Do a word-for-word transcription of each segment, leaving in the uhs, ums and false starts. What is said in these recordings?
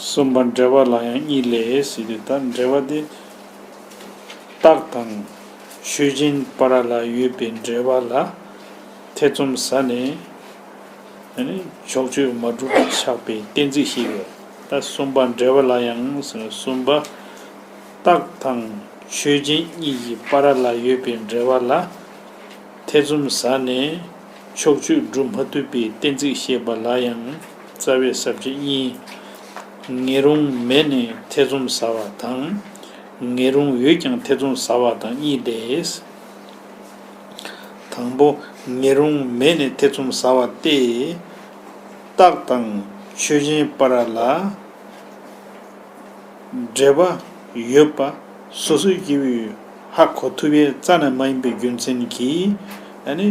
གསུམ་པ་འབྲེལ་བ་ལ་ཡང་གཉིས་ལས་ཟེར་དུས། ད་འབྲེལ་བ་དེ་རྟགས་དང་ཆོས་ཅན་བར་ལ་ཡོད་པའི་འབྲེལ་བ་ལ་ཐེ་ཚོམ་ཟ་ནས། ཨ་ནི་ཕྱོགས་ཆོས་མ་གྲུབ་པར་ཆགས་པའི་གཏན་ཚིགས་ཤིག་ཡོད། ད་གསུམ་པ་འབྲེལ་བ་ལ་ཡང་ཟེར་ན། གསུམ་པ་རྟགས་དང་ཆོས་ཅན་གཉིས་ཀྱི་བར་ལ་ཡོད་པའི་འབྲེལ་བ་ལ་ཐེ་ཚོམ་ཟ་ནས་ཕྱོགས་ཆོས་སྒྲུབ་མ་ཐུབ་པའི་གཏན་ཚིགས་བཤད་པ་ལ་ཡང་རྩ་བའི་ས་བཅད་གཉིས། ངེས་རུང་མེད་ནས་ཐེ་ཚོམ་ཟ་བ་དང་། ངེས་རུང་ཡོད་ཀྱང་ཐེ་ཚོམ་ཟ་བ་དང་གཉིས་ཏེ། དང་པོ། ངེས་རུང་མེད་ནས་ཐེ་ཚོམ་ཟ་བ་སྟེ། རྟགས་དང་ཆོས་ཅན་བར་ལ་འབྲེལ་བ་ཡོད་པ་སོ་སོའི་སྐྱེ་བོས་ཧ་གོ་ཐུབ་པའི་རྩ་ནས་མ་ཡིན་པའི་རྒྱུ་མཚན་གྱིས། ཨ་ནི་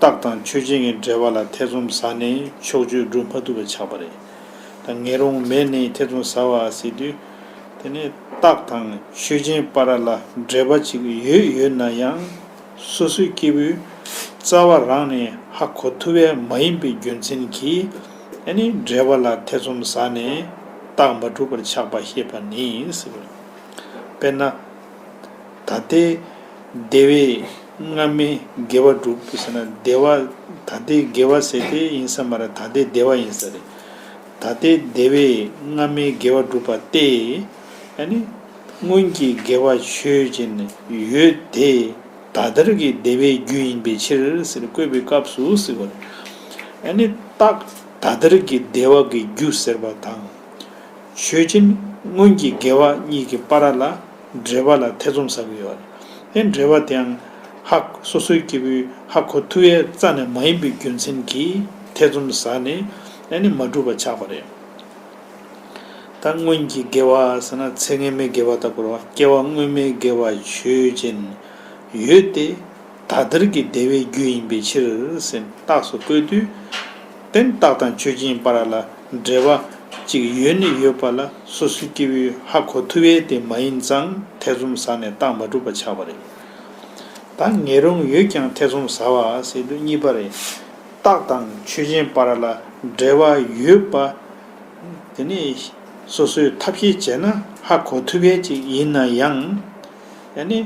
རྟགས་དང་ཆོས་ཅན་གྱི་འབྲེལ་བ་ལ་ཐེ་ཚོམ་ཟ་ནས་ཕྱོགས་ཆོས་སྒྲུབ་མ་ཐུབ་པ་ཆགས་པ་རེད། ད་ངེས་རུང་མེད་ནས་ཐེ་ཚོམ་ཟ་བ་ཟེར་དུས། དེ་ནི་རྟགས་དང་ཆོས་ཅན་བར་ལ་འབྲེལ་བ་ཅིག་ཡོད་ཡོད་ན་ཡང་། སོ་སོའི་སྐྱེ་བོས་རྩ་བ་རང་ནས་ཧ་གོ་ཐུབ་པ་མ་ཡིན་པའི་རྒྱུ་མཚན་གྱིས། ཨ་ནི་འབྲེལ་བ་ལ་ཐེ་ཚོམ་ཟ་ནས་རྟགས་མ་གྲུབ་པར་ཆགས་པ་ཞེས་པ་ནི་ཟེར་བ། དཔེར་ན། ད་ལྟའི་བདེ་བས་སྔ་མའི་དགེ་བ་སྒྲུབ་ཟེར་ན། བདེ་བ། ད་ལྟའི་དགེ་བ་ཟེར་དེ་ཡིན་ས་མ་རེད། ད་ལྟའི་བདེ་བ་ཡིན་ས་རེད། ད་ལྟའི་བདེ་བས་སྔ་མའི་དགེ་བ་སྒྲུབ་པ་སྟེ། ཨ་ནི་སྔོན་གྱི་དགེ་བ་ཆོས་ཅན་ཡོད་དེ། ད་ལྟར་གྱི་བདེ་བའི་རྒྱུ་ཡིན་པའི་ཕྱིར་ཟེར་བཀོད་པའི་སྐབས་སུ་ཟེར་བ་རེད། ཨ་ནི་རྟགས་ད་ལྟར་གྱི་བདེ་བ་གི་རྒྱུ་ཟེར་བ་དང་། ཆོས་ཅན་སྔོན་གྱི་དགེ་བ་གཉིས་ཀྱི་བར་ལ་འབྲེལ་བ་ལ་ཐེ་ཚོམ་ཟ་གི་ཡོད་རེད། དེ་འབྲེལ་བ་དེའང་ཧ། སོ་སོའི་སྐྱེ་བོས་ཧ་གོ་ཐུབ་པའི་རྩ་ནས་མ་ཡིན་པའི་རྒྱུ་མཚན་གྱིས་ཐེ་ཚོམ་ཟ་ནས། ཨ་ནི་མ་གྲུབ་པ་ཆགས་པ་རེད། ད་སྔོན་གྱི་དགེ་བ་ཟེར་ན། ཚེ་སྔ་མའི་དགེ་བ་ལྟ་བུར་བ། སྐྱེ་བ་སྔོན་མའི་དགེ་བ་ཆོས་ཅན་ཡོད་དེ། ད་ལྟར་གྱི་བདེ་བའི་རྒྱུ་ཡིན་པའི་ཕྱིར་ཟེར་རྟགས་སུ་བཀོད་དུས། དེ་རྟགས་དང་ཆོས་ཅན་བར་ལ་འབྲེལ་བ་ཅིག་ཡོད་ནི་ཡོད་པ་ལ་སོ་སོའི་སྐྱེ་བོས་ཧ་གོ་ཐུབ་པས་དེ་མ་ཡིན་ཙང་ཐེ་ཚོམ་ཟ་ནས་རྟགས་མ་གྲུབ་པ་ཆགས་པ་རེད། ད་ངེས་རུང་ཡོད་ཀྱང་ཐེ་ཚོམ་ཟ་བ་ཟེར་དུས་གཉིས་པ་རེད། རྟགས་དང་ཆོས་ཅན་བར་ལ་འབྲེལ་བ་ཡོད་པ། དེ་ནི་སོ་སོས་ཐབས་ཤེས་བྱས་ན་ཧ་གོ་ཐུབ་པ་ཅིག་ཡིན་ན་ཡང་། ཨ་ནི་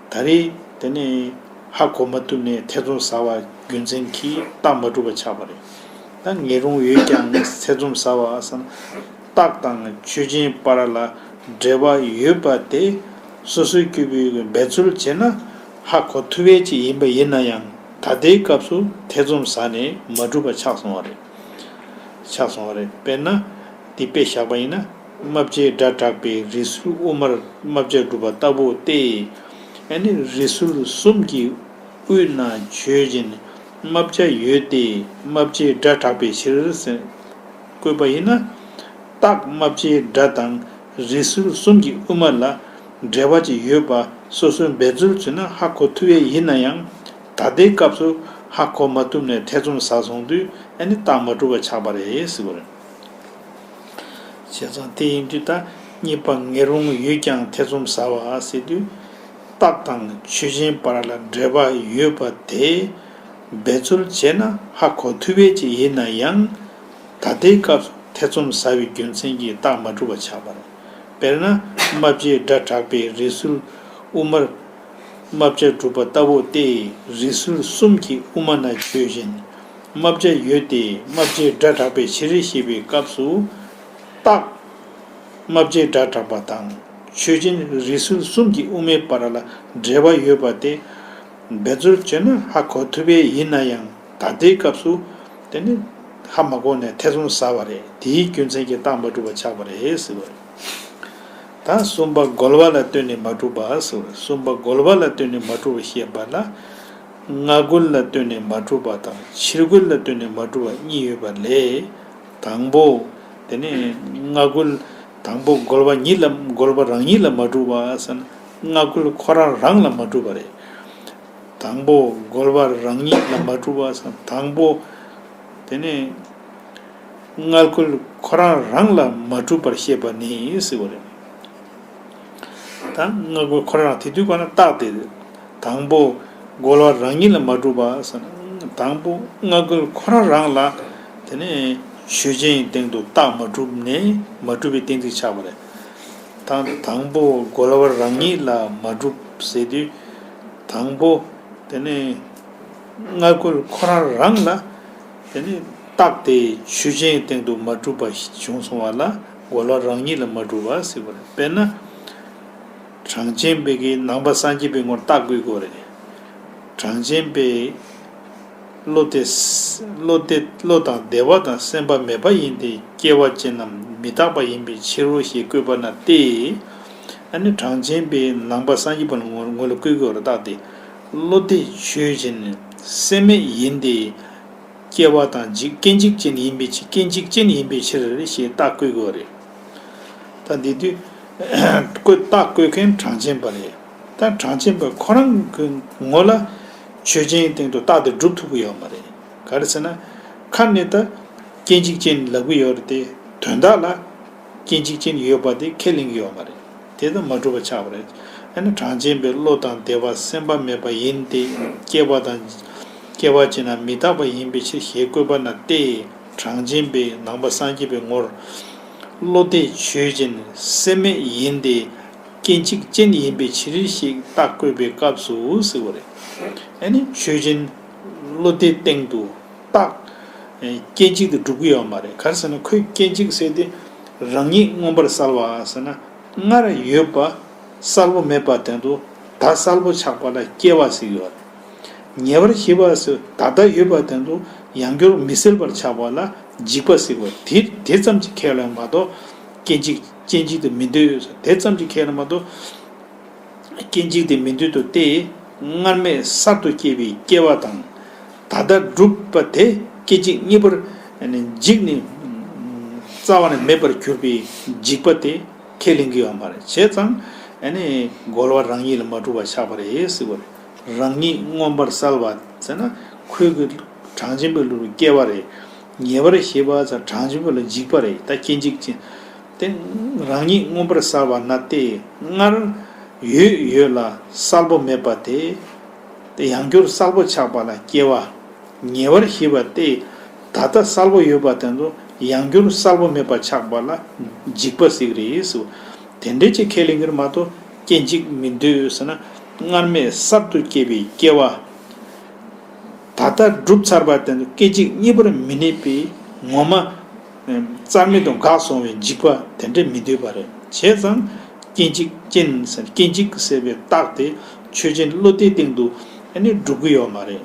ད་རེས་དེ་ནི་ཧ་གོ་མ་ཐུབ་ནས་ཐེ་ཚོམ་ཟ་བ་རྒྱུ་མཚན་གྱིས་རྟགས་མ་གྲུབ་པ་ཆགས་པ་རེད། ད་ངེས་རུང་ཡོད་ཀྱང་ཐེ་ཚོམ་ཟ་བ་ཟེར་ན། རྟགས་དང་ཆོས་ཅན་བར་ལ་འབྲེལ་བ་ཡོད་པ་དེ་སོ་སོའི་སྐྱེ་བོས་འབད་རྩོལ་བྱས་ན་ཧ་གོ་ཐུབ་པ་ཅིག་ཡིན་པ་ཡིན་ན་ཡང་། ད་ལྟའི་སྐབས་སུ་ཐེ་ཚོམ་ཟ་ནས་མ་གྲུབ་པ་ཆགས་སོང་བ་རེད། ཆགས་སོང་བ་རེད། དཔེར་ན། འདི་དཔེ་བཞག་པ་ཡིན་ན། རྨ་བྱའི་སྒྲ་གྲགས་པས་རི་སུལ་དབུ་མར་རྨ་བྱ་གྲུབ་པ་ལྟ་བུ་སྟེ། ཨ་ནི་རི་སུལ་གསུམ་གྱི་དབུས་ན་ཆོས་ཅན་རྨ་བྱ་ཡོད་དེ། རྨ་བྱའི་སྒྲ་གྲགས་པའི་ཕྱིར་ཟེར་བཀོད་པ་ཡིན་ན། རྟགས་རྨ་བྱའི་སྒྲ་དང་རི་སུལ་གསུམ་གྱི་དབུ་མ་ལ་འབྲེལ་བ་ཅིག་ཡོད་པ་སོ་སོས་འབད་རྩོལ་བྱས་ན་ཧ་གོ་ཐུབ་པ་ཡིན་ན་ཡང་། ད་ལྟའི་སྐབས་སུ་ཧ་གོ་མ་ཐུབ་ནས་ཐེ་ཚོམ་ཟ་སོང་དུས། ཨ་ནི་རྟགས་མ་གྲུབ་པ་ཆགས་པ་རེད་ཟེར་བ་རེད། བྱས་ཙང་དེ་ཡིན་དུས་ད་གཉིས་པ་ངེས་རུང་ཡོད་ཀྱང་ཐེ་ཚོམ་ཟ་བ་ཟེར་དུས། རྟགས་དང་ཆོས་ཅན་བར་ལ་འབྲེལ་བ་ཡོད་པ་དེ་འབད་རྩོལ་བྱས་ན་ཧ་གོ་ཐུབ་པ་ཅིག་ཡིན་ན་ཡང་། ད་ལྟའི་སྐབས་སུ་ཐེ་ཚོམ་ཟ་བའི་རྒྱུ་མཚན་གྱིས་རྟགས་མ་གྲུབ་པ་ཆགས་པ་རེད། དཔེར་ན། རྨ་བྱའི་སྒྲ་གྲགས་པས་རི་སུལ་དབུ་མར་རྨ་བྱ་གྲུབ་པ་ལྟ་བུ་སྟེ། རི་སུལ་གསུམ་གྱི་དབུ་མ་ན་ཆོས་ཅན་རྨ་བྱ་ཡོད་དེ། རྨ་བྱའི་སྒྲ་གྲགས་པའི་ཕྱིར་ཞེས་པའི་སྐབས་སུ། རྟགས་རྨ་བྱའི་སྒྲ་གྲགས་པ་དང་ཆོས་ཅན་རི་སུལ་གསུམ་གྱི་དབུ་མའི་བར་ལ་འབྲེལ་བ་ཡོད་པ་དེ་འབད་རྩོལ་བྱས་ན་ཧ་གོ་ཐུབ་པ་ཡིན་ན་ཡང་། ད་ལྟའི་སྐབས་སུ་དེ་ནི་ཧ་མ་གོ་ནས་ཐེ་ཚོམ་ཟ་བ་རེད། དེའི་རྒྱུ་མཚན་གྱིས་རྟགས་མ་གྲུབ་པ་ཆགས་པ་རེད་ཟེར་བ་རེད། ད་གསུམ་པ་རྒོལ་བ་ལ་ལྟོས་ནས་མ་གྲུབ་པ་ཟེར་བ་རེད། གསུམ་པ་རྒོལ་བ་ལ་ལྟོས་ནས་མ་གྲུབ་པ་ཞེས་པ་ལ། སྔ་རྒོལ་ལ་ལྟོས་ནས་མ་གྲུབ་པ་དང་ཕྱི་རྒོལ་ལ་ལྟོས་ནས་མ་གྲུབ་པ་གཉིས་ཡོད་པ་ལས། དང་པོ། དེ་ནི་སྔ་རྒོལ། དང་པོ་རྒོལ་བ་ཉིད་ལ། རྒོལ་བ་རང་ཉིད་ལ་མ་གྲུབ་པ་ཟེར་ན། སྔ་རྒོལ་ཁོ་རང་རང་ལ་མ་གྲུབ་པ་རེད། དང་པོ་རྒོལ་བ་རང་ཉིད་ལ་མ་གྲུབ་པ་ཟེར་ན། དང་པོ། དེ་ནི་སྔ་རྒོལ་ཁོ་རང་རང་ལ་མ་གྲུབ་པར་བཤད་པ་ནི་ཟེར་བ་རེད། ད་སྔ་རྒོལ་ཁོ་རང་དེ་དུས་ག་ན་རྟགས་དེ་རེད། དང་པོ་རྒོལ་བ་རང་ཉིད་ལ་མ་གྲུབ་པ་ཟེར་ན། དང་པོ་སྔ་རྒོལ་ཁོ་རང་རང་ལ་དེ་ནས་ ཆོས་ཅན་གྱི་སྟེང་དུ་རྟགས་མ་གྲུབ་ནས་མ་གྲུབ་པའི་གཏན་ཚིགས་ཆགས་པ་རེད། དང་དང་པོ་རྒོལ་བ་རང་ཉིད་ལ་མ་གྲུབ་ཟེར་དུས། དང་པོ། དེ་ནས་སྔ་རྒོལ་ཁོ་རང་རང་ལ། དེ་ནས་རྟགས་དེ་ཆོས་ཅན་གྱི་སྟེང་དུ་མ་གྲུབ་པ་བྱུང་སོང་བ་ལ་རྒོལ་བ་རང་ཉིད་ལ་མ་གྲུབ་པ་ཟེར་བ་རེད། དཔེར་ན། གྲངས་ཅན་པའི་གི་ནང་པ་སངས་རྒྱས་པའི་ངོར་རྟགས་བཀོད་དགོས་རེད། གྲངས་ཅན་པའི་བློ་དེ། བློ་དེ་བློ་དང་བདེ་བ་དང་སེམས་པ་མེད་པ་ཡིན་ཏེ་སྐྱེ་བ་ཅན་ནམ་མི་རྟག་པ་ཡིན་པའི་ཕྱིར་རོ་ཞེས་བཀོད་པ་ན་སྟེ། ཨ་ནི་གྲངས་ཅན་པའི་ནང་པ་སངས་རྒྱས་པ་ལ་ངོ་ངོ་ལ་བཀོད་དགོས་རེད་རྟགས་དེ། བློ་དེ་ཆོས་ཅན། སེམས་མེད་ཡིན་ཏེ། སྐྱེ་བ་དང་འཇིག་སྐྱེ་འཇིག་ཅན་ཡིན་པའི་ཕྱིར་སྐྱེ་འཇིག་ཅན་ཡིན་པའི་ཕྱིར་ཞེས་རྟགས་བཀོད་དགོས་རེད། ད་འདི་དུས་བཀོད་རྟགས་བཀོད་མཁན་གྲངས་ཅན་པ་རེད། ད་གྲངས་ཅན་པ་ཁོ་རང་གི་ངོ་ལ་ཆོས་ཅན་གྱི་སྟེང་དུ་རྟགས་དེ་སྒྲུབ་ཐུབ་ཀྱི་ཡོད་མ་རེད། ག་རེ་ཟེར་ན། ཁ་ནས་ད་སྐྱེ་འཇིག་ཅན་ལབ་ཀྱི་ཡོད་རེད་དེ། དོན་དག་ལ་སྐྱེ་འཇིག་ཅན་ཡོད་པ་དེ་ཁས་ལེན་གྱི་ཡོད་མ་རེད། དེ་དང་མ་གྲུབ་པ་ཆགས་པ་རེད། ཨ་ནི་གྲངས་ཅན་པའི་བློ་དང་བདེ་བ་སེམས་པ་མེད་པ་ཡིན་ཏེ། སྐྱེ་བ་དང་། སྐྱེ་བ་ཅན་ན་མི་རྟག་པ་ཡིན་པའི་ཕྱིར་ཞེས་བཀོད་པ་ན་སྟེ། གྲངས་ཅན་པའི་ནང་པ་སངས་རྒྱས་པའི་ངོར། བློ་དེ་ཆོས་ཅན། སེམས་མེད་ཡིན་ཏེ། སྐྱེ་འཇིག་ཅན་ཡིན་པའི་ཕྱིར་ཞེས་རྟགས་བཀོད་པའི་སྐབས་སུ་ཟེར་བ་རེད། ཨ་ནི་ཆོས་ཅན། བློ་དེ་སྟེང་དུ། རྟགས། སྐྱེ་འཇིག་ཏུ་འགྲུབ་ཀྱི་ཡོད་མ་རེད། ག་རེ་ཟེར་ན་ཁོས་སྐྱེ་འཇིག་ཟེར་དེ། རང་ཉིད་མངོན་པར་གསལ་བ་ཟེར་ན། སྔར་ཡོད་པ། གསལ་པོ་མེད་པ་དོན་དུ། ད་གསལ་པོ་ཆགས་པ་ལ་སྐྱེ་བ་ཟེར་གྱི་ཡོད་རེད། ཉེ་བར་ཞི་བ་ཟེར་ད་ལྟ་ཡོད་པ་དོན་དུ་ཡང་བསྐྱར་མི་གསལ་བར་ཆགས་པ་ལ་འཇིག་པ་ཟེར་གྱི་ཡོད་རེད། དེ་དེ་ཙམ་གྱིས་ཁས་ལེན་མ་གཏོགས། སྐྱེ་འཇིག་སྐྱེ་འཇིག་ཏུ་མི་འདོད་ཟེར་དེ་ཙམ་གྱིས་ཁས་ལེན་མ་གཏོགས། སྐྱེ་འཇིག་དེ་མི་འདོད་དོ་སྟེ། སྔར་མེད་གསར་དུ་སྐྱེ་བའི་སྐྱེ་བ་དང་། ད་ལྟ་གྲུབ་པ་དེ་སྐྱེ་འཇིག་གཉིས་པར་འཇིག་ནས་རྩ་བ་ནས་མེད་པར་གྱུར་པའི་འཇིག་པ་དེ་ཁས་ལེན་གྱི་ཡོད་མ་རེད། བྱས་ཙང་རྒོལ་བ་རང་ཉིད་ལ་མ་གྲུབ་པ་ཆགས་པ་རེད་ཟེར་བ་རེད། རང་ཉིད་མངོན་པར་གསལ་བ་ཟེར་ན་ཁོའི་གི་གྲངས་ཅན་པའི་ལུགས་སྐྱེ་བ་རེད། ཉེ་བར་ཞི་བ་ཟེར་གྲངས་ཅན་པ་ལ་འཇིག་པ་རེད། ད་སྐྱེ་འཇིག་ཅན། དེ་རང་ཉིད་མངོན་པར་གསལ་བ་ན་སྟེ། སྔར་ཡོད་ཡོད་ལ་གསལ་པོ་མེད་པ་དེ། དེ་ཡང་བསྐྱར་གསལ་པོ་ཆགས་པ་ལ་སྐྱེ་བ། ཉེ་བར་ཞི་བ་སྟེ། ད་ལྟ་གསལ་པོ་ཡོད་པ་དེ་ཚོ་ཡང་བསྐྱར་གསལ་པོ་མེད་པ་ཆགས་པ་ལ་འཇིག་པ་ཟེར་གྱི་རེད་ཟེར། དེ་འདྲའི་ཅིག་ཁས་ལེན་གྱི་རེད་མ་གཏོགས་སྐྱེ་འཇིག་མི་འདོད་ཟེར་ན། སྔར་མེད་གསར་དུ་སྐྱེ་བའི་སྐྱེ་བ། ད་ལྟ་གྲུབ་ཚར་བ་དེ་ཚོ་སྐད་ཅིག་གཉིས་པར་མི་གནས་པའི་ངོ་མ། རྩ་མེད་དུ་འགག་སོང་བའི་འཇིག་པ་དེ་འདྲ་མི་འདོད་པ་རེད། བྱས་ཙང་སྐྱེ་འཇིག་ཅན་ཟེར་སྐྱེ་འཇིག་ཟེར་བའི་རྟགས་དེ་ཆོས་ཅན་བློ་དེའི་སྟེང་དུ་ཨ་ནི་འགྲུབ་ཀྱི་ཡོད་མ་རེད།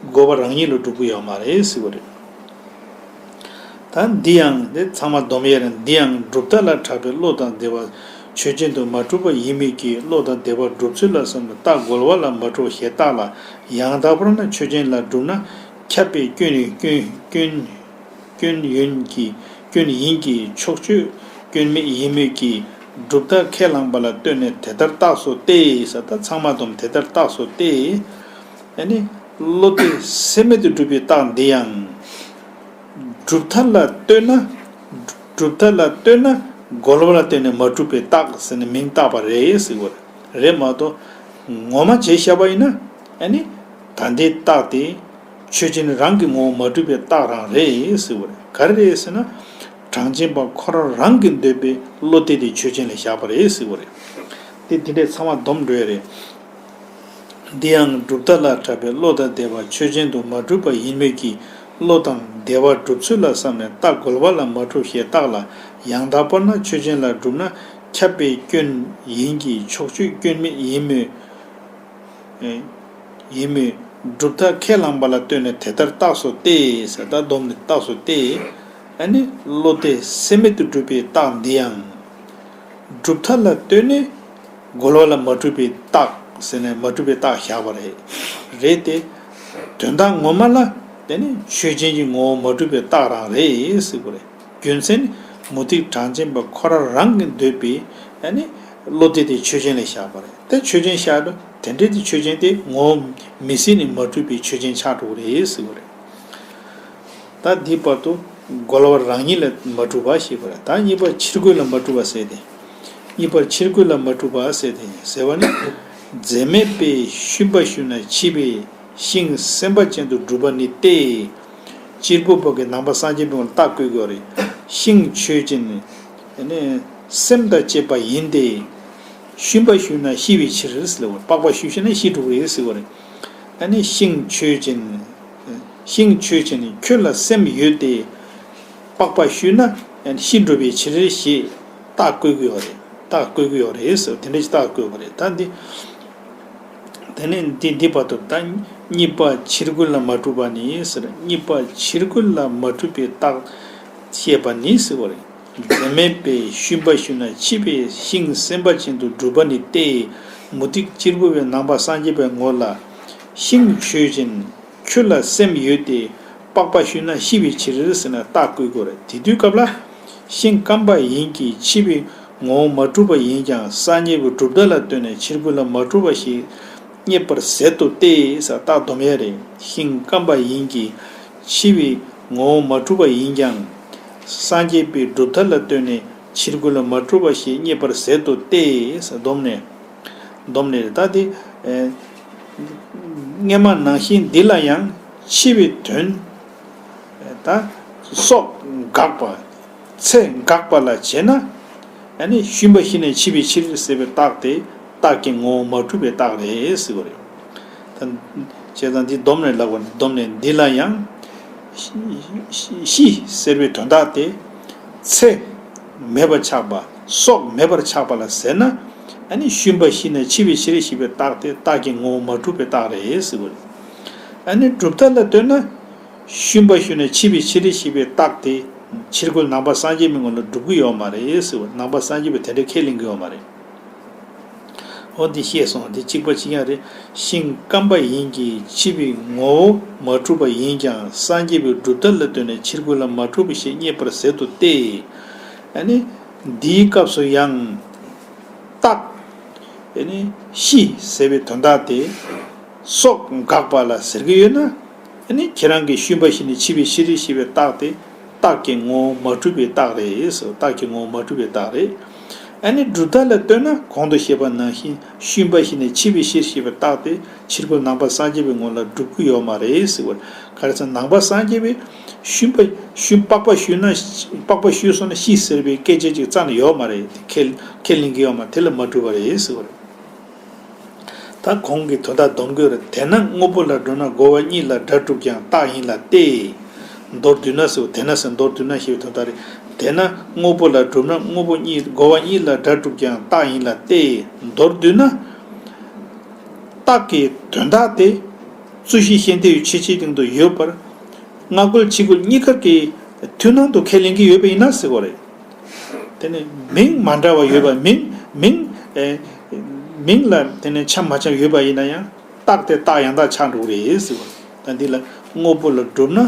རྒོལ་བ་རང་ཉིད་ལ་འགྲུབ་ཀྱི་ཡོད་མ་རེད་ཟེར་བ་རེད། ད་འདི་ཡང་དེ་ཚང་མ་སྡོམ་ཡས་རེད། འདི་ཡང་གྲུབ་མཐའ་ལ་གྲགས་པའི་བློ་དང་བདེ་བ་ཆོས་ཅན་དུ་མ་གྲུབ་པ་ཡིན་མོད་ཀྱི། བློ་དང་བདེ་བ་གྲུབ་ཚུལ་ལ་བསམ་པའི་རྟགས་རྒོལ་བ་ལ་མ་གྲུབ་ཞེས་རྟགས་ལ་ཡང་དག་པར་ན་ཆོས་ཅན་ལ་གྲུབ་ན་ཁྱབ་པའི་སྐྱོན་ཡིན་སྐྱོན་སྐྱོན་སྐྱོན་ཡིན་གྱི་སྐྱོན་ཡིན་གྱི་ཕྱོགས་ཆོས་སྐྱོན་མེད་ཡིན་མོད་ཀྱི། གྲུབ་མཐའ་ཁས་བླངས་པ་ལ་ལྟོས་ནས་དེ་ལྟར་རྟགས་སོ་སྟེ་ཟེར། ད་ཚང་མ་སྡོམ་དེ་ལྟར་རྟགས་སོ་སྟེ། ཨ་ནི་བློ་དེ་སེམས་མེད་དུ་གྲུབ་པའི་རྟགས་འདི་ཡང་། གྲུབ་མཐའ་ལ་ལྟོས་ན། གྲུབ་མཐའ་ལ་ལྟོས་ན་རྒོལ་བ་ལ་ལྟོས་ནས་མ་གྲུབ་པའི་རྟགས་ཟེར་ནས་མིང་བཏགས་པ་རེད་ཟེར་བ་རེད་མ་གཏོགས། ངོ་མ་བྱས་བཞག་པ་ཡིན་ན་ཨ་ནི་ད་ལྟའི་རྟགས་དེ་ཆོས་ཅན་རང་གི་ངོ་བོ་མ་གྲུབ་པའི་རྟགས་རང་རེད་ཟེར་བ་རེད། ག་རེ་རེད་ཟེར་ན། གྲངས་ཅན་པ་ཁོ་རང་རང་གིས་འདོད་པའི་བློ་དེ་དེ་ཆོས་ཅན་ལ་བཞག་པ་རེད་ཟེར་བ་རེད། དེ་དེ་འདྲས་ཚང་མ་སྡོམ་འགྲོ་ཡ་རེད། འདི་ཡང་གྲུབ་མཐའ་ལ་གྲགས་པའི་བློ་དང་བདེ་བ་ཆོས་ཅན་དུ་མ་གྲུབ་པ་ཡིན་མོད་ཀྱི། བློ་དང་བདེ་བ་གྲུབ་ཚུལ་ལ་བསམ་ནས་རྟགས་རྒོལ་བ་ལ་མ་གྲུབ་ཞེས་རྟགས་ལ་ཡང་དག་པར་ན་ཆོས་ཅན་ལ་གྲུབ་ན་ཁྱབ་པའི་སྐྱོན་ཡིན་གྱི་ཕྱོགས་ཆོས་སྐྱོན་མེད་ཡིན་མོད། ཡིན་མོད། གྲུབ་མཐའ་ཁས་བླངས་པ་ལ་ལྟོས་ནས་དེ་ལྟར་རྟགས་སོ་སྟེ་ཟེར། ད་སྡོམ་ནས་རྟགས་སོ་སྟེ། ཨ་ནི་བློ་དེ་སེམས་མེད་དུ་གྲུབ་པའི་རྟགས་འདི་ཡང་། གྲུབ་མཐའ་ལ་ལྟོས་ནས་རྒོལ་བ་ལ་མ་གྲུབ་པའི་རྟགས་ཟེར་ནས་མ་གྲུབ་པའི་རྟགས་བཞག་པ་རེད། རེད་དེ། དོན་དག་ངོ་མ་ལ་དེ་ནི་ཆོས་ཅན་གྱི་ངོ་བོ་མ་གྲུབ་པའི་རྟགས་རང་རེད་ཟེར་བ་རེད། རྒྱུ་མཚན་ནི་མུ་སྟེགས་གྲངས་ཅན་པ་ཁོ་རང་རང་གིས་འདོད་པའི་ཨ་ནི་བློ་དེ་དེ་ཆོས་ཅན་ལ་བཞག་པ་རེད། དེ་ཆོས་ཅན་བཞག་ན་དེ་འདྲའི་དེ་ཆོས་ཅན་དེ་ངོ་བོ་མི་ཟད་ནས་མ་གྲུབ་པའི་ཆོས་ཅན་ཆགས་འགྲོ་གི་རེད་ཟེར་བ་རེད། ད་འདི་བར་དུ་རྒོལ་བ་རང་ཉིད་ལ་མ་གྲུབ་པ་ཞེས་པ་རེད། ད་གཉིས་པ་ཕྱིར་རྒོལ་ལ་མ་གྲུབ་པ་ཟེར་ཏེ། གཉིས་པ་ཕྱིར་རྒོལ་ལ་མ་གྲུབ་པ་ཟེར་ཏེ་ཟེར་བ་ནི། འཛད་མེད་པས་ཤུན་པ་ཞུ་ན་འཆི་བའི་ཤིང་སེམས་དཔའ་ཅན་དུ་གྲུབ་པ་ནི་སྟེ། གཅེར་བུ་པོ་གིས་ནང་པ་སངས་རྒྱས་པའི་ངོ་ལ་རྟགས་བཀོད་ཀྱི་ཡོད་རེད། ཤིང་ཆོས་ཅན། ཨ་ནི་སེམས་དང་བཅས་པ་ཡིན་ཏེ། ཤུན་པ་ཞུས་ན་ཤི་བའི་ཕྱིར་ཟེར་བ། པགས་པ་ཞུས་ཤི་ན་ཤི་འགྲོ་གི་རེད་ཟེར་བ་རེད། ཨ་ནི་ཤིང་ཆོས་ཅན། ཤིང་ཆོས་ཅན་ཁྱོད་ལ་སེམས་ཡོད་དེ། པགས་པ་ཞུས་ན་ཤི་འགྲོ་བའི་ཕྱིར་ཞེས་རྟགས་བཀོད་ཀྱི་ཡོད་རེད། རྟགས་བཀོད་ཀྱི་ཡོད་རེད་ཟེར། དེ་འདྲ་ཞིག་རྟགས་བཀོད་པ་རེད། ད་འདི། དེ་ནས་འདི་འདི་བར་དུ་ད་གཉིས་པ་ཕྱིར་རྒོལ་ལ་མ་གྲུབ་པ་ནི་ཟེར། གཉིས་པ་ཕྱིར་རྒོལ་ལ་མ་གྲུབ་པའི་རྟགས་བཤད་པ་ནི་ཟེར་བ་རེད། དེ་མེད་པའི་ཤུན་པ་ཞུས་ན་འཆི་བའི་ཤིང་སེམས་པ་ཅན་དུ་གྲུབ་པ་ནི་སྟེ། མུ་སྟེགས་གཅེར་བུ་པས་ནང་པ་སངས་རྒྱས་པའི་ངོ་ལ། ཤིང་ཆོས་ཅན། ཁྱོད་ལ་སེམས་ཡོད་དེ། པགས་པ་ཞུས་ན་ཤི་བའི་ཕྱིར་ཟེར་ན་རྟགས་བཀོད་དགོས་རེད། དེ་དུས་སྐབས་ལ། ཤིང་སྐམ་པ་ཡིན་གྱི་འཆི་བའི་ངོ་བོ་མ་གྲུབ་པ་ཡིན་ཀྱང་སངས་རྒྱས་པའི་གྲུབ་མཐའ་ལ་ལྟོས་ནས་ཕྱིར་རྒོལ་ལ་མ་གྲུབ་པ་ཞིག་རྙེད་པར་ཟད་དོ་སྟེ་ཟེར་རྟགས་སྡོམ་ཡས་རེད། ཤིང་སྐམ་པ་ཡིན་གྱི་འཆི་བའི་ངོ་བོ་མ་གྲུབ་པ་ཡིན་ཀྱང་། སངས་རྒྱས་པའི་གྲུབ་མཐའ་ལ་ལྟོས་ནས་ཕྱིར་རྒོལ་ལ་མ་གྲུབ་པ་ཞིག་རྙེད་པར་ཟད་དོ་སྟེ་ཟེར་སྡོམ་ནས། སྡོམ་ནས་རེད། ད་དེ། ཨེ། སྔ་མ་ནང་བཞིན་འདི་ལ་ཡང་འཆི་བའི་དོན། ད་སྲོག་འགག་པ། ཚེ་འགག་པ་ལ་བྱས་ན། ཨ་ནི་ཤུན་པ་ཤི་ནས་འཆི་བའི་ཕྱིར་ཟེར་བའི་རྟགས་དེ་རྟགས་ཀྱི་ངོ་བོ་མ་གྲུབ་པའི་རྟགས་རེད་ཟེར་བ་རེད། ད་བྱས་ཙང་འདི་སྡོམ་ནས་ལབ་པ་ནི། སྡོམ་ནས་འདི་ལ་ཡང་ཤི་ཟེར་བའི་དོན་དག་དེ་ཚེ་མེད་པར་ཆགས་པ། སྲོག་མེད་པར་ཆགས་པ་ལ་ཟེར་ན། ཨ་ནི་ཤུན་པ་ཤི་ནས་འཆི་བའི་ཕྱིར་ཞེས་པའི་རྟགས་དེ་རྟགས་ཀྱི་ངོ་བོ་མ་གྲུབ་པའི་རྟགས་རེད་ཟེར་བ་རེད། ཨ་ནི་གྲུབ་མཐའ་ལ་ལྟོས་ན། ཤུན་པ་ཞུས་ནས་འཆི་བའི་ཕྱིར་ཞེས་པའི་རྟགས་དེ་ཕྱིར་རྒོལ་ནང་པ་སངས་རྒྱས་པའི་ངོ་ལ་གྲུབ་ཀྱི་ཡོད་མ་རེད་ཟེར་བ། ནང་པ་སངས་རྒྱས་པས་དེ་འདྲ་ཁས་ལེན་གྱི་ཡོད་མ་རེད། འོ་འདི་ཤེས་སོང་། འདི་གཅིག་པ་གཅིག་རྐྱང་རེད། ཤིང་སྐམ་པ་ཡིན་གྱི་འཆི་བའི་ངོ་བོ་མ་གྲུབ་པ་ཡིན་ཀྱང་སངས་རྒྱས་པའི་གྲུབ་མཐའ་ལ་ལྟོས་ནས་ཕྱིར་རྒོལ་ལ་མ་གྲུབ་པ་ཞིག་རྙེད་པར་ཟད་དོ་སྟེ། ཨ་ནི་འདིའི་སྐབས་སུ་ཡང་རྟགས། ཨ་ནི་ཤི་ཟེར་བའི་དོན་དག་དེ་སྲོག་འགག་པ་ལ་ཟེར་གྱི་ཡོད་ན། ཨ་ནི་ཁྱེད་རང་གིས་ཤུན་པ་ཤི་ནས་འཆི་བའི་ཕྱིར་ཞེས་པའི་རྟགས་དེ་རྟགས་ཀྱི་ངོ་བོ་མ་གྲུབ་པའི་རྟགས་རེད་ཟེར། རྟགས་ཀྱི་ངོ་བོ་མ་གྲུབ་པའི་རྟགས་རེད། ཨ་ནི་གྲུབ་མཐའ་ལ་ལྟོས་ན་གོང་དུ་བཤད་པ་ནང་བཞིན་ཤུན་པ་ཤི་ནས་འཆི་བའི་ཕྱིར་ཞེས་པའི་རྟགས་དེ་ཕྱིར་རྒོལ་ནང་པ་སངས་རྒྱས་པའི་ངོ་ལ་གྲུབ་ཀྱི་ཡོད་མ་རེད་ཟེར་བ། ག་རེ་ཟེར་ན་ནང་པ་སངས་རྒྱས་པས་ཤུན་པ་ཤུན་པགས་པ་ཞུས་ན། པགས་པ་ཞུས་སོང་ན་ཤི་ཟེར་བའི་སྐད་ཆ་ཅིག་རྩ་ནས་ཡོད་མ་རེད། དེ་ཁས་ཁས་ལེན་གྱི་ཡོད་མ་རེད། དེ་ལ་མ་གྲུབ་པ་རེད་ཟེར་བ་རེད། ད་གོང་གི་དོན་དག་སྡོམ་དགོས་རེད། དེས་ན་དངོས་པོ་ལ་གྲུབ་ན་རྒོལ་བ་གཉིས་ལ་སྒྲ་གྲུབ་ཀྱང་རྟགས་ཡིན་ལ་སྟེ། མདོར་བསྡུས་ན་ཟེར་བ། དེས་ན་ཟེར་མདོར་བསྡུས་ན་ཞེས་པའི་དོན་དག་རེད། དེས་ན་དངོས་པོ་ལ་གྲུབ་ན་དངོས་པོ་གཉིས་རྒོལ་བ་གཉིས་ལ་སྒྲ་གྲུབ་ཀྱང་རྟགས་ཡིན་ལ་སྟེ། མདོར་བསྡུས་ན། རྟགས་ཀྱི་དོན་དག་དེ་རྩོད་གཞི་ཤེས་འདོད་ཆོས་ཅན་སྟེང་དུ་ཡོད་པར། སྔ་རྒོལ་ཕྱི་རྒོལ་གཉིས་ཀར་གྱི་མཐུན་སྣང་དུ་ཁས་ལེན་གྱི་ཡོད་པ་ཡིན་ན་ཟེར་བ་རེད། དེ་ནི་མིང་མ་འདྲ་བ་ཡོད་པ། མིང་མིང་ཨེ་མིང་ལ་དེ་ནི་འཆམ་མ་འཆམ་ཡོད་པ་ཡིན་ན་ཡང་རྟགས་དེ་རྟགས་ཡང་དག་ཆགས་འགྲོ་གི་རེད་ཟེར་བ། ད་འདི་ལ་དངོས་པོ་ལ་གྲུབ་ན་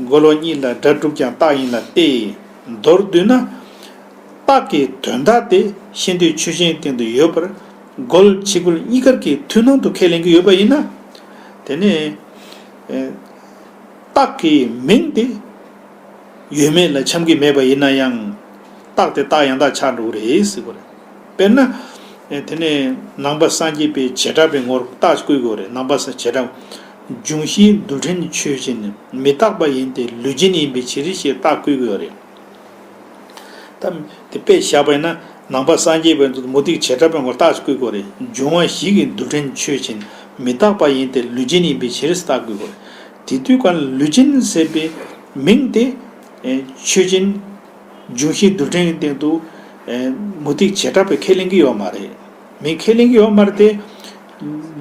རྒོལ་བ་གཉིས་ལ་སྒྲ་གྲུབ་ཀྱང་རྟགས་ཡིན་ལ་སྟེ། མདོར་བསྡུས་ན། རྟགས་ཀྱི་དོན་དག་དེ་ཤེས་འདོད་ཆོས་ཅན་སྟེང་དུ་ཡོད་པར། རྒོལ་ཕྱི་རྒོལ་གཉིས་ཀར་གྱི་མཐུན་སྣང་དུ་ཁས་ལེན་གྱི་ཡོད་པ་ཡིན་ན། དེ་ནི། ཨེ། རྟགས་ཀྱི་མིང་དེ་ཡོད་མེད་ལ་འཆམ་གྱི་མེད་པ་ཡིན་ན་ཡང་། རྟགས་དེ་རྟགས་ཡང་དག་ཆགས་འགྲོ་གི་རེད་ཟེར་བ་རེད། དཔེར་ན། ཨེ། དེ་ནས་ནང་པ་སངས་རྒྱས་པའི་བྱེ་བྲག་པའི་ངོར་རྟགས་བཀོད་དགོས་རེད། ནང་པ་སངས་བྱེ་བྲག་འབྱུང་བཞིའི་རྡུལ་ཕྲན་ཆོས་ཅན། མི་རྟག་པ་ཡིན་ཏེ་ལུས་ཅན་ཡིན་པའི་ཕྱིར་ཞེས་རྟགས་བཀོད་དགོས་རེད། ད་དེ་དཔེ་བཞག་པ་ཡིན་ན། ནང་པ་སངས་རྒྱས་པའི་མུ་སྟེགས་བྱེ་བྲག་པའི་ངོར་རྟགས་བཀོད་དགོས་རེད། འབྱུང་བ་བཞི་གི་རྡུལ་ཕྲན་ཆོས་ཅན། མི་རྟག་པ་ཡིན་ཏེ་ལུས་ཅན་ཡིན་པའི་ཕྱིར་རྟགས་བཀོད་དགོས་རེད། དེ་དུས་གང་ལུས་ཅན་ཟེར་བའི་མིང་དེ། ཨེ། ཆོས་ཅན། འབྱུང་བཞིའི་རྡུལ་ཕྲན་གྱི་སྟེང་དུ། ཨེ། མུ་སྟེགས་བྱེ་བྲག་པས་ཁས་ལེན་གྱི་ཡོད་མ་རེད། མི་ཁས་ལེན་གྱི་ཡོད་མ་རེད་དེ།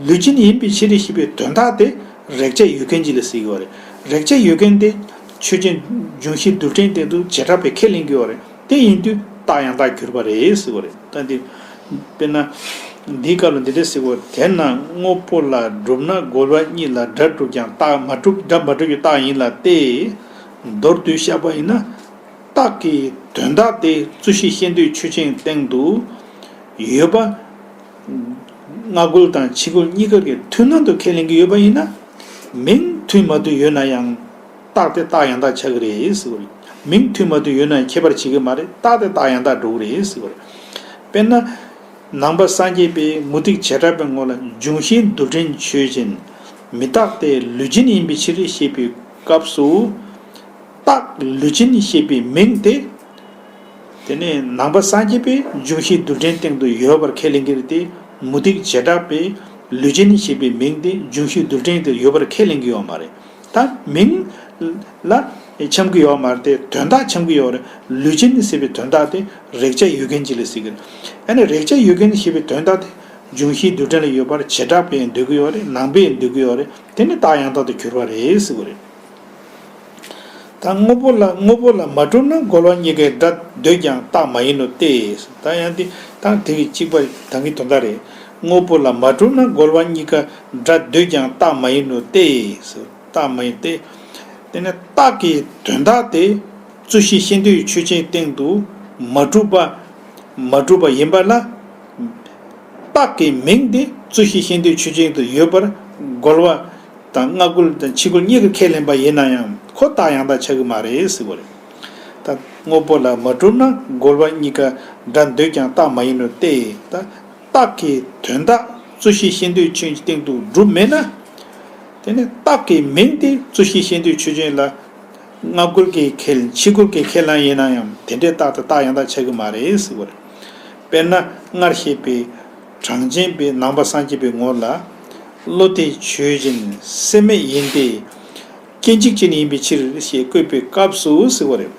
ལུས་ཅན་ཡིན་པའི་ཕྱིར་ཞེས་པའི་དོན་དག་དེ་རེག་བྱ་ཡོད་མཁན་ཅིག་ལ་ཟེར་གྱི་ཡོད་རེད། རེག་བྱ་ཡོད་མཁན་དེ་ཆོས་ཅན། འབྱུང་བཞིའི་རྡུལ་ཕྲན་སྟེང་དུ་བྱེ་བྲག་པས་ཁས་ལེན་གྱི་ཡོད་རེད། དེ་ཡིན་དུས་རྟགས་ཡང་དག་གྱུར་པ་རེད་ཟེར་གྱི་ཡོད་རེད། ད་འདི། དཔེར་ན། འདིའི་སྐབས་ལ་འདི་འདྲ་ཟེར་གྱི་ཡོད་རེད། དེས་ན་དངོས་པོ་ལ་གྲུབ་ན་རྒོལ་བ་གཉིས་ལ་སྒྲ་གྲུབ་ཀྱང་རྟགས་མ་གྲུབ། སྒྲ་མ་གྲུབ་ཀྱི་རྟགས་ཡིན་ལ་སྟེ། མདོར་བསྡུས་བཤད་པ་ཡིན་ན། རྟགས་ཀྱི་དོན་དག་དེ་རྩོད་གཞི་ཤེས་འདོད་ཆོས་ཅན་སྟེང་དུ་ཡོད་པ། སྔ་རྒོལ་དང་ཕྱི་རྒོལ་གཉིས་ཀར་གྱི་མཐུན་སྣང་དུ་ཁས་ལེན་གྱི་ཡོད་པ་ཡིན་ན། མིང་མཐུན་མ་མཐུན་ཡོད་ན་ཡང་རྟགས་དེ་རྟགས་ཡང་དག་ཆགས་ཀྱི་རེད་ཟེར་བ་རེད། མིང་མཐུན་མ་མཐུན་ཡོད་ན་ཡང་ཁྱད་པར་བྱེད་ཀྱི་མ་རེད། རྟགས་དེ་རྟགས་ཡང་དག་འགྲོ་གི་རེད་ཟེར་བ་རེད། དཔེར་ན། ནང་པ་སངས་རྒྱས་པས་མུ་སྟེགས་བྱེ་བྲག་པའི་ངོ་ལ་འབྱུང་བཞིའི་རྡུལ་ཕྲན་ཆོས་ཅན། མི་རྟག་སྟེ་ལུས་ཅན་ཡིན་པའི་ཕྱིར་ཞེས་པའི་སྐབས་སུ། རྟགས་ལུས་ཅན་ཞེས་པའི་མིང་དེ། དེ་ནས་ནང་པ་སངས་རྒྱས་པའི་འབྱུང་བཞིའི་རྡུལ་ཕྲན་སྟེང་དུ་ཡོད་པར་ཁས་ལེན་གྱི་རེད་དེ། མུ་སྟེགས་བྱེ་བྲག་པས་ལུས་ཅན་ཞེས་པའི་མིང་དེ་འབྱུང་བཞིའི་རྡུལ་ཕྲན་དུ་ཡོད་པར་ཁས་ལེན་གྱི་ཡོད་མ་རེད། ད་མིང་ལ་འཆམ་གྱི་ཡོད་མ་རེད་དེ། དོན་དག་འཆམ་གྱི་ཡོད་རེད། ལུས་ཅན་ཟེར་བའི་དོན་དག་དེ་རེག་བྱ་ཡུལ་ཅན་ཅིག་ལ་ཟེར་གྱི་རེད། ཨ་ནི་རེག་བྱ་ཡུལ་ཅན་ཞེས་པའི་དོན་དག་དེ་འབྱུང་བཞིའི་རྡུལ་ཕྲན་ལ་ཡོད་པར་བྱེ་བྲག་པས་འདོད་ཀྱི་ཡོད་རེད། ནང་པས་འདོད་ཀྱི་ཡོད་རེད། དེ་ནི་རྟགས་ཡང་དག་ཏུ་གྱུར་པ་རེད་ཟེར་གྱི་རེད། ད་དངོས་པོ་ལ་དངོས་པོ་ལ་མ་གྲུབ་ན་རྒོལ་བ་གཉིས་ཀའི་སྒྲ་འདོད་ཀྱང་རྟགས་མ་ཡིན་ནོ་སྟེ། ད་ཡང་འདི་ད་དེ་གི་གཅིག་པ་ད་གི་དོན་དག་རེད། དངོས་པོ་ལ་མ་གྲུབ་ན་རྒོལ་བ་གཉིས་ཀ་སྒྲ་འདོད་ཀྱང་རྟགས་མ་ཡིན་ནོ་སྟེ། རྟགས་མ་ཡིན་ཏེ། དེ་ནི་རྟགས་ཀྱི་དོན་དག་དེ་རྩོད་གཞི་ཤེས་འདོད་ཆོས་ཅན་སྟེང་དུ་མ་གྲུབ་པ། མ་གྲུབ་པ་ཡིན་པ་ལ། རྟགས་ཀྱི་མིང་དེ་རྩོད་གཞི་ཤེས་འདོད་ཆོས་ཅན་དུ་ཡོད་པར་རྒོལ་བ་དང་སྔ་རྒོལ་དང་ཕྱི་རྒོལ་གཉིས་ཀྱིས་ཁས་ལེན་པ་ཡིན་ན་ཡང་ཁོ་རྟགས་ཡང་དག་ཆགས་ཀྱི་མ་རེད་ཟེར་བ་རེད། ད་དངོས་པོ་ལ་མ་གྲུབ་ན་རྒོལ་བ་གཉིས་ཀ་སྒྲ་འདོད་ཀྱང་རྟགས་མ་ཡིན་ནོ་སྟེ། ད་རྟགས་ཀྱི་དོན་དག་རྩོད་གཞི་ཤེས་འདོད་ཆོས་ཅན་སྟེང་དུ་གྲུབ་མེད་ན། དེ་ནི་རྟགས་ཀྱི་མིང་དེ་རྩོད་གཞི་ཤེས་འདོད་ཆོས་ཅན་ལ། སྔ་རྒོལ་གྱིས་ཁས་ཕྱི་རྒོལ་གྱིས་ཁས་ལེན་ཡིན་ན་ཡང་དེ་འདྲའི་རྟགས་དེ་རྟགས་ཡང་དག་ཆགས་ཀྱི་མ་རེད་ཟེར་བ་རེད། དཔེར་ན་སྔར་བཤད་པའི་གྲངས་ཅན་པའི་ནང་པ་སངས་རྒྱས་པའི་ངོ་ལ། བློ་དེ་ཆོས་ཅན་སེམས་མེད་ཡིན་ཏེ། སྐྱེ་འཇིག་ཅན་ཡིན་པའི་ཕྱིར་ཞེས་བཀོད་པའི་སྐབས་སུ་ཟེར་བ་རེད།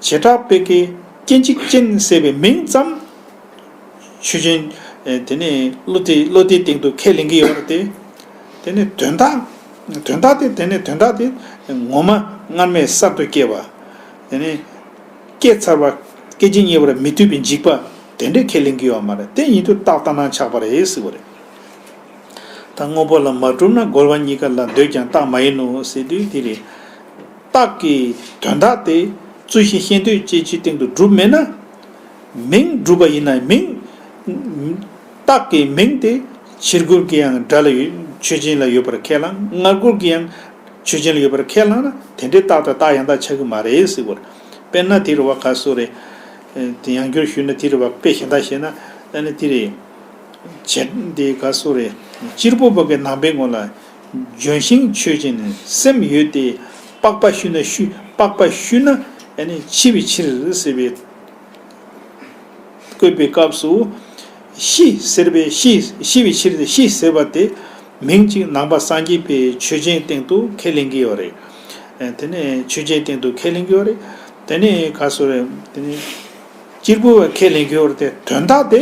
བྱེ་བྲག་པའི་ཀྱི་སྐྱེ་འཇིག་ཅན་ཟེར་བའི་མིང་ཙམ། ཆོས་ཅན། ཨེ། དེ་ནས་བློ་དེ་བློ་དེའི་སྟེང་དུ་ཁས་ལེན་གྱི་ཡོད་རེད་དེ། དེ་ནས་དོན་དག་དོན་དག་དེ་དེ་ནས་དོན་དག་དེ་ངོ་མ་སྔར་མེད་གསར་དུ་སྐྱེ་བ། དེ་ནས་སྐྱེས་ཚར་བ་སྐད་ཅིག་གཉིས་པར་མི་མཐུན་པའི་འཇིག་པ་དེ་འདྲས་ཁས་ལེན་གྱི་ཡོད་མ་རེད། དེ་ཡིན་དུས་རྟགས་ལྟར་སྣང་ཆགས་པ་རེད་ཟེར་བ་རེད། ད་དངོས་པོ་ལ་མ་གྲུབ་ན་རྒོལ་བ་གཉིས་ཀ་ལ་འདོད་ཀྱང་རྟགས་མ་ཡིན་ནོ་ཟེར་དུས་དེ་རེད། རྟགས་ཀྱི་དོན་དག་དེ་རྩོད་གཞི་ཤེས་འདོད་ཅན་གྱི་སྟེང་དུ་གྲུབ་མེད་ན། མིང་གྲུབ་པ་ཡིན་ན་མིང་། རྟགས་ཀྱི་མིང་དེ་ཕྱི་རྒོལ་གྱི་ཡང་སྒྲ་ལ་ཡོད་ཆོས་ཅན་ལ་ཡོད་པར་ཁས་བླངས། སྔ་རྒོལ་གྱི་ཡང་ཆོས་ཅན་ལ་ཡོད་པར་ཁས་བླངས་ན་དེ་འདྲའི་རྟགས་དང་རྟགས་ཡང་དག་ཆགས་ཀྱི་མ་རེད་ཟེར་བ་རེད། དཔེར་ན་དེ་རུ་བ་ག་སོ་རེད། དེ་ཡང་བསྐྱར་ཞུས་ན་དེ་རུ་བ་དཔེ་གཞན་དག་བཤད་ན་ཨ་ནི་དེ་རེད། བྱེད་འདི་ག་སོ་རེད། གཅེར་བུ་པ་གི་ནང་པའི་ངོ་ལ། ལྗོན་ཤིང་ཆོས་ཅན་སེམས་ཡོད་དེ། པགས་པ་བཤུས་ན་བཤུས་པགས་པ་བཤུས་ན་ཨ་ནི་འཆི་བའི་ཕྱིར་ཟེར་བའི། བཀོད་པའི་སྐབས་སུ། ཤི་ཟེར་བའི་ཤི་ཤི་བའི་ཕྱིར་ཤི་ཟེར་བ་དེ་མིང་གཅིག་ནང་པ་སངས་རྒྱས་པའི་ཆོས་ཅན་སྟེང་དུ་ཁས་ལེན་གྱི་ཡོད་རེད། དེ་ནས་ཆོས་ཅན་སྟེང་དུ་ཁས་ལེན་གྱི་ཡོད་རེད། དེ་ནས་ག་སོ་རེད། དེ་ནས་གཅེར་བུ་བས་ཁས་ལེན་གྱི་ཡོད་རེད་དེ། དོན་དག་དེ།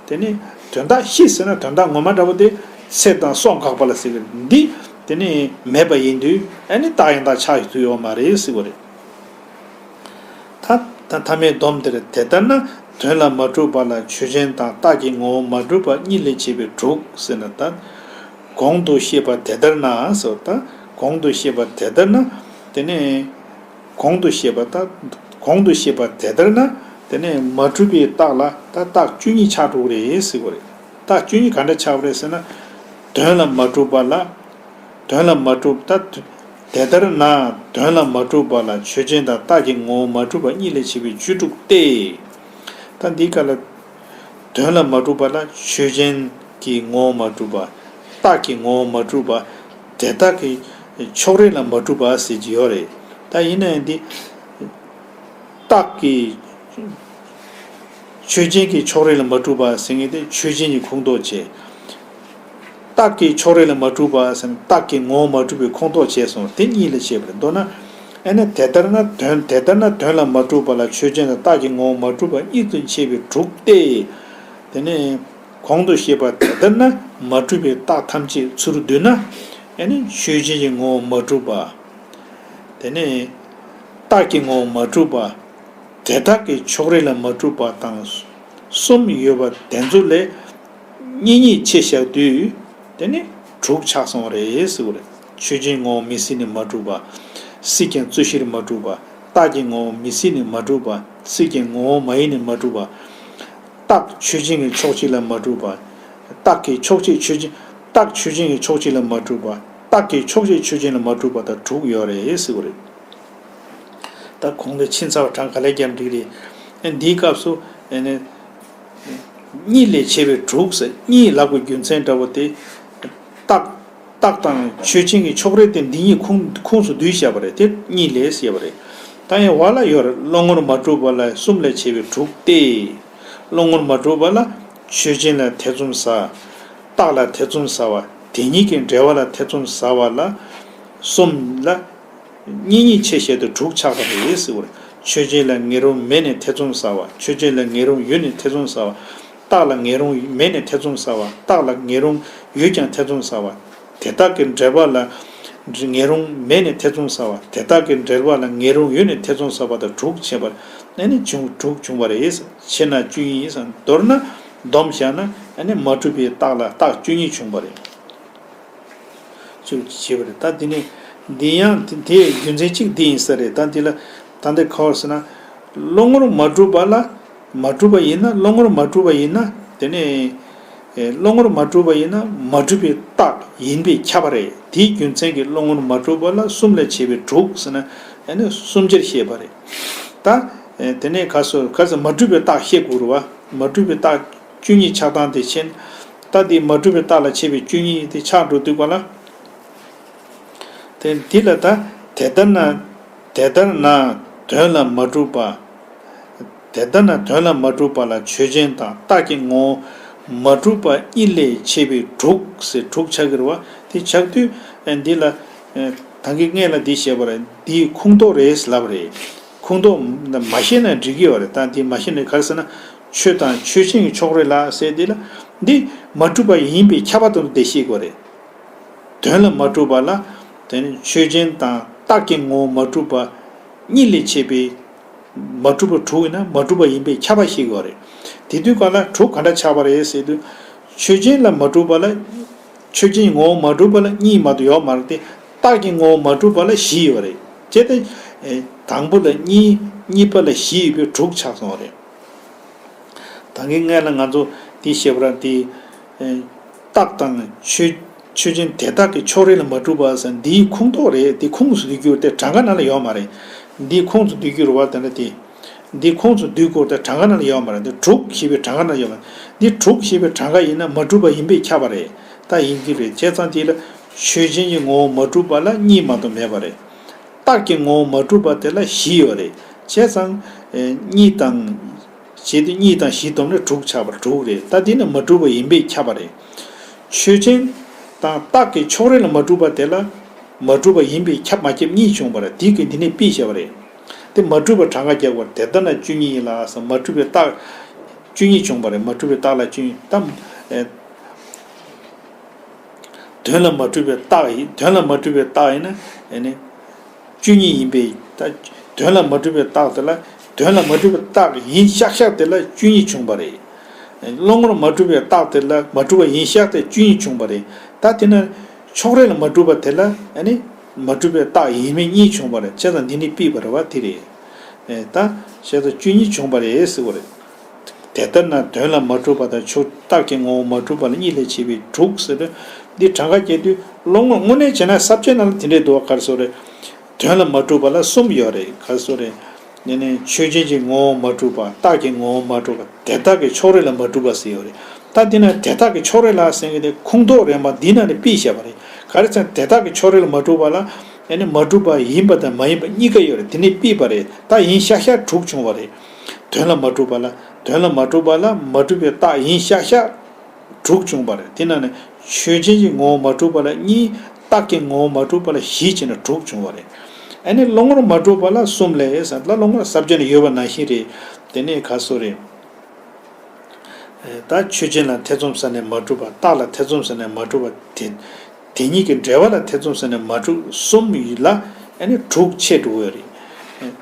དེ་ནས་དོན་དག་ཤི་ཟེར་ན་དོན་དག་ངོ་མ་འདྲ་པོ་དེ་ཚེ་དང་སྲོག་འགག་པ་ལ་ཟེར་གྱི་རེད། འདི་དེ་ནས་མེད་པ་ཡིན་དུས་ཨ་ནི་རྟགས་ཡང་དག་ཆགས་ཐུབ་ཡོད་མ་རེད་ཟེར་བ་རེད། ད་ད་མཐའ་མའི་སྡོམ་དེར་དེ་ལྟར་ན་དོན་ལ་མ་གྲུབ་པ་ལ་ཆོས་ཅན་དང་རྟགས་ཀྱི་ངོ་བོ་མ་གྲུབ་པ་གཉིས་ལས་བྱས་པའི་དྲུག་ཟེར་ན། ད་གོང་དུ་བཤད་པ་དེ་ལྟར་ན་ཟེར། ད་གོང་དུ་བཤད་པ་དེ་ལྟར་ན་དེ་ནས་གོང་དུ་བཤད་པ་ད་གོང་དུ་བཤད་པ་དེ་ལྟར་ན་དེ་ནས་མ་གྲུབ་པའི་རྟགས་ལ་ད་རྟགས་བཅུ་གཉིས་ཆགས་འགྲོ་གི་རེད་ཟེར་གྱི་རེད། རྟགས་བཅུ་གཉིས་ག་འདྲ་ཆགས་པ་རེད་ཟེར་ན། དོན་ལ་མ་གྲུབ་པ་ལ། དོན་ལ་མ་གྲུབ་ད། དེ་ལྟར་ན་དོན་ལ་མ་གྲུབ་པ་ལ་ཆོས་ཅན་དང་རྟགས་ཀྱི་ངོ་བོ་མ་གྲུབ་པ་གཉིས་ལས་བྱས་པའི་བཅུ་དྲུག་སྟེ། ད་འདི་ག་ལ། དོན་ལ་མ་གྲུབ་པ་ལ་ཆོས་ཅན་གྱི་ངོ་བོ་མ་གྲུབ་པ། རྟགས་ཀྱི་ངོ་བོ་མ་གྲུབ་པ། དེ་དག་གི་ཕྱོགས་རིས་ལ་མ་གྲུབ་པ་ཟེར་གྱི་ཡོད་རེད། ད་ཡིན་ན་ཡང་འདི། རྟགས་ཀྱི། ཆོས་ཅན་གྱི་ཕྱོགས་རིས་ལ་མ་གྲུབ་པ་ཟེར་མཁན་དེ་ཆོས་ཅན་གྱི་ཁོངས་གཏོགས་བྱས། རྟགས་ཀྱི་ཕྱོགས་རིས་ལ་མ་གྲུབ་པ་ཟེར་ན་རྟགས་ཀྱི་ངོ་བོ་མ་གྲུབ་པའི་ཁོངས་གཏོགས་བྱས་སོང་། དེ་གཉིས་ལ་བྱས་པ་རེད། མདོར་ན། ཨ་ནི་དེ་ལྟར་ན་དོན་དེ་ལྟར་ན་དོན་ལ་མ་གྲུབ་པ་ལ་ཆོས་ཅན་དང་རྟགས་ཀྱི་ངོ་བོ་མ་གྲུབ་པ་གཉིས་སུ་ཕྱེ་བའི་དྲུག་སྟེ། དེ་ནས་གོང་དུ་བཤད་པ་དེ་ལྟར་ན་མ་གྲུབ་པའི་རྟགས་ཐམས་ཅད་ཚུར་བསྡུས་ན། ཨ་ནི་ཆོས་ཅན་གྱི་ངོ་བོ་མ་གྲུབ་པ། དེ་ནས་རྟགས་ཀྱི་ངོ་བོ་མ་གྲུབ་པ། དེ་དག་གི་ཕྱོགས་རིས་ལ་མ་གྲུབ་པ་དང་གསུམ་ཡོད་པ་དེ་ཚོ་ལས་གཉིས་གཉིས་ཕྱེ་བཞག་དུས་དེ་ནི་དྲུག་ཆགས་སོང་བ་རེད་ཟེར་བ་རེད། ཆོས་ཅན་ངོ་བོ་མི་སྲིད་ནས་མ་གྲུབ་པ། སྲིད་ཀྱང་རྩོད་གཞིར་མ་གྲུབ་པ། རྟགས་ཀྱི་ངོ་བོ་མི་སྲིད་ནས་མ་གྲུབ་པ། སྲིད་ཀྱང་ངོ་བོ་མ་ཡིན་ནས་མ་གྲུབ་པ། རྟགས་ཆོས་ཅན་གྱི་ཕྱོགས་གཅིག་ལ་མ་གྲུབ་པ། རྟགས་ཀྱི་ཕྱོགས་གཅིག་ཆོས་ཅན། རྟགས་ཆོས་ཅན་གྱི་ཕྱོགས་གཅིག་ལ་མ་གྲུབ་པ། རྟགས་ཀྱི་ཕྱོགས་གཅིག་ཆོས་ཅན་ལ་མ་གྲུབ་པ་དང་དྲུག་ཡོད་རེད་ཟེར་བ་རེད། ད་གོང་དུ་ཕྱིན་ཚར་བ་གྲངས་ག་ལེར་རྒྱབ་འགྲིག་རེད། ཨ་འདིའི་སྐབས་སུ་ཨ་ནི་གཉིས་ལས་བྱས་པའི་དྲུག་ཟེར་གཉིས་ལབ་པའི་རྒྱུ་མཚན་འདྲ་བོ་དེ། རྟགས་ རྟགས་དང་ཆོས་ཅན་གྱི་ཕྱོགས་རེ་སྟེ་འདི་གཉིས་ཁུངས་ཁུངས་སུ་བསྡུས་བཞག་པ་རེད། དེ་གཉིས་ལས་ཞེས་པ་རེད། ད་ཡང་བ་ལ་ཡོད་རེད། བློ་ངོར་མ་གྲུབ་པ་ལ་གསུམ་ལས་བྱས་པའི་དྲུག་སྟེ། བློ་ངོར་མ་གྲུབ་པ་ལ་ཆོས་ཅན་ལ་ཐེ་ཚོམ་ཟ། རྟགས་ལ་ཐེ་ཚོམ་ཟ་བ། དེ་གཉིས་ཀྱི་འབྲེལ་བ་ལ་ཐེ་ཚོམ་ཟ་བ་ལ་གསུམ་ལ། གཉིས་གཉིས་ཕྱེ་བྱས་ཏེ་དྲུག་ཆགས་པ་རེད་ཟེར་བ་རེད། ཆོས་ཅན་ལ་ངེས་རུང་མེད་ནས་ཐེ་ཚོམ་ཟ་བ། ཆོས་ཅན་ལ་ངེས་རུང་ཡོད་ནས་ཐེ་ཚོམ་ཟ་བ། རྟགས་ལ་ངེས་རུང་མེད་ནས་ཐེ་ཚོམ་ཟ་བ། རྟགས་ལ་ངེས་རུང་ཡོད་ཀྱང་ཐེ་ཚོམ་ཟ་བ། དེ་དག་གི་འབྲེལ་བ་ལ་ངེས་རུང་མེད་ནས་ཐེ་ཚོམ་ཟ་བ། དེ་དག་གི་འབྲེལ་བ་ལ་ངེས་རུང་ཡོད་ནས་ཐེ་ཚོམ་ཟ་བ་དང་དྲུག་བྱས་པར་ཨ་ནི་བྱུང་དྲུག་བྱུང་བ་རེད། ཕྱེ་ན་བཅུ་གཉིས་ཡིན་ཙང་མདོར་ན་བསྡོམས་བཞག་ན་ཨ་ནི་མ་གྲུབ་པའི་རྟགས་ལ་རྟགས་བཅུ་གཉིས་བྱུང་བ་རེད། ཅིག་བྱས་པ་རེད། ད་འདི་ནི་འདི་ཡང་དེ་དེའི་རྒྱུ་མཚན་གཅིག་འདི་ཡིན་ས་རེད། ད་འདི་ལ་ད་འདི་ག་བར་ཟེར་ན། བློ་ངོར་མ་གྲུབ་པ་ལ་མ་གྲུབ་པ་ཡིན་ན། བློ་ངོར་མ་གྲུབ་པ་ཡིན་ན་དེ་ནི་ཨེ་བློ་ངོར་མ་གྲུབ་པ་ཡིན་ན་མ་གྲུབ་པའི་རྟགས་ཡིན་པས་ཁྱབ་པ་རེད། དེའི་རྒྱུ་མཚན་གྱིས་བློ་ངོར་མ་གྲུབ་པ་ལ་གསུམ་ལས་བྱས་པའི་དྲུག་ཟེར་ན་ཨ་ནི་གསུམ་ཆར་བཤད་པ་རེད། ད་ཨེ་དེ་ནས་ག་སོ་ག་ས་མ་གྲུབ་པའི་རྟགས་བཤད་དགོས་རེད་བ། མ་གྲུབ་པའི་རྟགས་བཅུ་གཉིས་ཆགས་སྟངས་དེ་ཕྱིན། ད་འདི་མ་གྲུབ་པའི་རྟགས་ལ་བྱས་པའི་བཅུ་གཉིས་དེ་ཆགས་འགྲོ་དུས་ག་ལ། དེ་འདི་ལ་ད་དེ་ལྟར་ན། དེ་ལྟར་ན་དོན་ལ་མ་གྲུབ་པ། དེ་ལྟར་ན་དོན་ལ་མ་གྲུབ་པ་ལ་ཆོས་ཅན་དང་རྟགས་ཀྱི་ངོ་བོ་མ་གྲུབ་པ་གཉིས་ལས་ཕྱེ་བའི་དྲུག་ཟེར་དྲུག་ཆགས་ཀྱི་རེད་བ། དེ་ཆགས་དུས་འདི་ལ་ད་གིན་སྔོན་ལ་འདི་བཤད་པ་རེད། འདི་ཁུངས་གཏོགས་རེད་ལབ་རེད། ཁུངས་གཏོགས་མ་བཤད་ན་འགྲིག་གི་ཡོད་རེད། ད་འདི་མ་བཤད་ན་ག་རེ་ཟེར་ན། ཆོས་དང་ཆོས་ཅན་གྱི་ཕྱོགས་རེ་ལ་ཟེར་དེ་ལ་འདི་མ་གྲུབ་པ་ཡིན་པས་ཁྱབ་པ་དང་དེ་ཤེས་དགོས་རེད། དོན་ལ་མ་གྲུབ་པ་ལ་དེ་ནི་ཆོས་ཅན་དང་རྟགས་ཀྱི་ངོ་བོ་མ་གྲུབ་པ་གཉིས་ལས་ཕྱེ་བའི་མ་གྲུབ་པ་དྲུག་ཡིན་ན་མ་གྲུབ་པ་ཡིན་པས་ཁྱབ་པ་ཤེས་དགོས་རེད། དེ་དུས་ག་ལ་དྲུག་ག་འདྲ་ཆགས་པ་རེད་ཟེར་དུས། ཆོས་ཅན་ལ་མ་གྲུབ་པ་ལ། ཆོས་ཅན་ངོ་བོ་མ་གྲུབ་པ་ལ་གཉིས་མ་གཏོགས་ཡོད་མ་རེད་དེ། རྟགས་ཀྱི་ངོ་བོ་མ་གྲུབ་པ་ལ་བཞི་ཡོད་རེད། བྱས་ཏེ། ཨེ། དང་པོ་ལ་གཉིས། གཉིས་པ་ལ་བཞི་ཡོད་པའི་དྲུག་ཆགས་སོང་བ་རེད། ད་གིན་སྔོན་ལ་ང་ཚོ་འདི་བཤད་པ་ར་འདི། ཨེ། རྟགས་དང་ཆོས་ཆོས་ཅན་དེ་དག་གི་ཕྱོགས་རེ་ལ་མ་གྲུབ་པ་ཟེར་འདིའི་ཁུངས་གཏོགས་རེད། འདི་ཁུངས་སུ་འདི་རྒྱུ་དེ་གྲངས་ཀ་ནང་ལ་ཡོད་མ་རེད། འདི་ཁུངས་སུ་འདི་རྒྱུ་རུ་བ་དེ་འདྲ་དེ། འདི་ཁུངས་སུ་འདུས་སྐོར་དེ་གྲངས་ཀ་ནང་ལ་ཡོད་མ་རེད། འདི་དྲུག་ཞེས་པའི་གྲངས་ཀ་ནང་ཡོད་མ་རེད། འདི་དྲུག་ཞེས་པའི་གྲངས་ཀ་ཡིན་ན་མ་གྲུབ་པ་ཡིན་པས་ཁྱབ་པ་རེད། ད་ཡིན་གྱི་རེད། བྱས་ཙང་དེ་ལ་ཆོས་ཅན་གྱི་ངོ་བོ་མ་གྲུབ་པ་ལ་གཉིས་མ་གཏོགས་མེད་པ་རེད། རྟགས་ཀྱི་ངོ་བོ་མ་གྲུབ་པ་དེ་ལ་བཞི་ཡོད་རེད། བྱས་ཙང་། ཨེ། གཉིས་དང་། བྱས་ཏེ་གཉིས་དང་བཞི་བསྡོམས་ནས་དྲུག་ཆགས་པ་དྲུག་རེད། ད་འདི་ནི་མ་གྲུབ་པ་ཡིན་པས་ཁྱབ་པ་རེད། ཆོས་ཅན་དང་རྟགས་ཀྱི་ཕྱོགས་རེ་ལ་མ་གྲུབ་པ་དེ་ལ་མ་གྲུབ་པ་ཡིན་པས་ཁྱབ་མ་ཁྱབ་གཉིས་བྱུང་བ་རེད། དེ་གིས་འདི་ནས་ཕུད་བྱས་པ་རེད། དེ་མ་གྲུབ་པ་གྲངས་ཀ་རྒྱག་པར་དེ་ལྟ་ན་བཅུ་གཉིས་ཡིན་ལ་ཟེར། མ་གྲུབ་པའི་རྟགས་བཅུ་གཉིས་བྱུང་བ་རེད། མ་གྲུབ་པའི་རྟགས་ལ་བཅུ་གཉིས་དམ། ཨེ། དོན་ལ་མ་གྲུབ་པའི་རྟགས་ཡིན། དོན་ལ་མ་གྲུབ་པའི་རྟགས་ཡིན་ན་ཨེ་ནི། བཅུ་གཉིས་ཡིན་པས་ད། དོན་ལ་མ་གྲུབ་པའི་རྟགས་དེ་ལ། དོན་ལ་མ་གྲུབ་པའི་རྟགས་ཡིན་ཤག་ཤག་དེ་ལ་བཅུ་གཉིས་བྱུང་བ་རེད། བློ་ངོར་མ་གྲུབ་པའི་རྟགས་དེ་ལ་མ་གྲུབ་པ་ཡིན་ཤག་དེ་བཅུ་གཉིས་བྱུང་བ་རེད། ད་དེ་ན་ཕྱོགས་རེ་ལ་མ་གྲུབ་པ་དེ་ལ་ཨ་ནི་མ་གྲུབ་པའི་རྟགས་ཡིན་མིན་གཉིས་བྱུང་བ་རེད། བྱས་ཙང་འདི་ནི་ཕུད་པ་རེད་བ། དེ་རེད། ཨེ། ད་བྱས་ཙང་བཅུ་གཉིས་བྱུང་བ་རེད་ཟེར་བ་རེད། དེ་ལྟར་ན་དོན་ལ་མ་གྲུབ་པ་དང་ཆོས་རྟགས་ཀྱི་ངོ་བོ་མ་གྲུབ་པ་ལ་གཉིས་ལས་བྱས་པའི་དྲུག་ཟེར་དུས། འདི་གྲངས་ཀ་བརྒྱབ་དུས་བློ་ངོར་དངོས་གནས་བྱས་ན་ས་བཅད་ནང་ལ་དེ་འདྲས་འདུག་བ། ག་རེ་ཟེར་རེད། དོན་ལ་མ་གྲུབ་པ་ལ་གསུམ་ཡོད་རེད། ག་རེ་ཟེར་རེད། ནི་ནི་ཆོས་ཅན་གྱི་ངོ་བོ་མ་གྲུབ་པ། རྟགས་ཀྱི་ངོ་བོ་མ་གྲུབ་པ། དེ་དག་གི་ཕྱོགས་རེ་ལ་མ་གྲུབ་པ་ཟེར་ཡོད་རེད། ད་འདི་ན་དེ་དག་གི་ཕྱོགས་རེ་ལ་ཟེར་མཁན་དེ་ཁུངས་གཏོགས་རེད་མ། འདི་ནང་ནས་ཕུད་བཞག་པ་རེད། ག་རེ་ཟེར་ན་དེ་དག་གི་ཕྱོགས་རེ་ལ་མ་གྲུབ་པ་ལ་ཨ་ནི་མ་གྲུབ་པ་ཡིན་པ་དང་མ་ཡིན་པ་གཉིས་ཀ་ཡོད་རེད། དེ་ནས་ཕུད་པ་རེད། ད་ཡིན་ཤག་ཤག་དྲུག་བྱུང་བ་རེད། དོན་ལ་མ་གྲུབ་པ་ལ། དོན་ལ་མ་གྲུབ་པ་ལ་མ་གྲུབ་པའི་རྟགས་ཡིན་ཤག་ཤག་དྲུག་བྱུང་བ་རེད། དེ་ནང་ནས་ཆོས་ཅན་གྱི་ངོ་བོ་མ་གྲུབ་པ་ལ་གཉིས། རྟགས་ཀྱི་ངོ་བོ་མ་གྲུབ་པ་ལ་བཞི་བྱས་ན་དྲུག་བྱུང་བ་རེད། ཨ་ནི་བློ་ངོར་མ་གྲུབ་པ་ལ་གསུམ་ལས་ཟེར་ལ། བློ་ངོར་ས་བཅད་ནས་ཡོད་པ་ནང་བཞིན་རེད། དེ་ནས་ག་རེ་ཟེར་རེད། ད་ཆོས་ཅན་ལ་ཐེ་ཚོམ་ཟ་ནས་མ་གྲུབ་པ། རྟགས་ལ་ཐེ་ཚོམ་ཟ་ནས་མ་གྲུབ་པ། དེ་དེ་གཉིས་ཀྱི་འབྲེལ་བ་ལ་ཐེ་ཚོམ་ཟ་ནས་མ་གྲུབ། གསུམ་ཡིན་ལ་ཨ་ནི་དྲུག་ཕྱེ་འགྲོ་གི་ཡོད་རེད།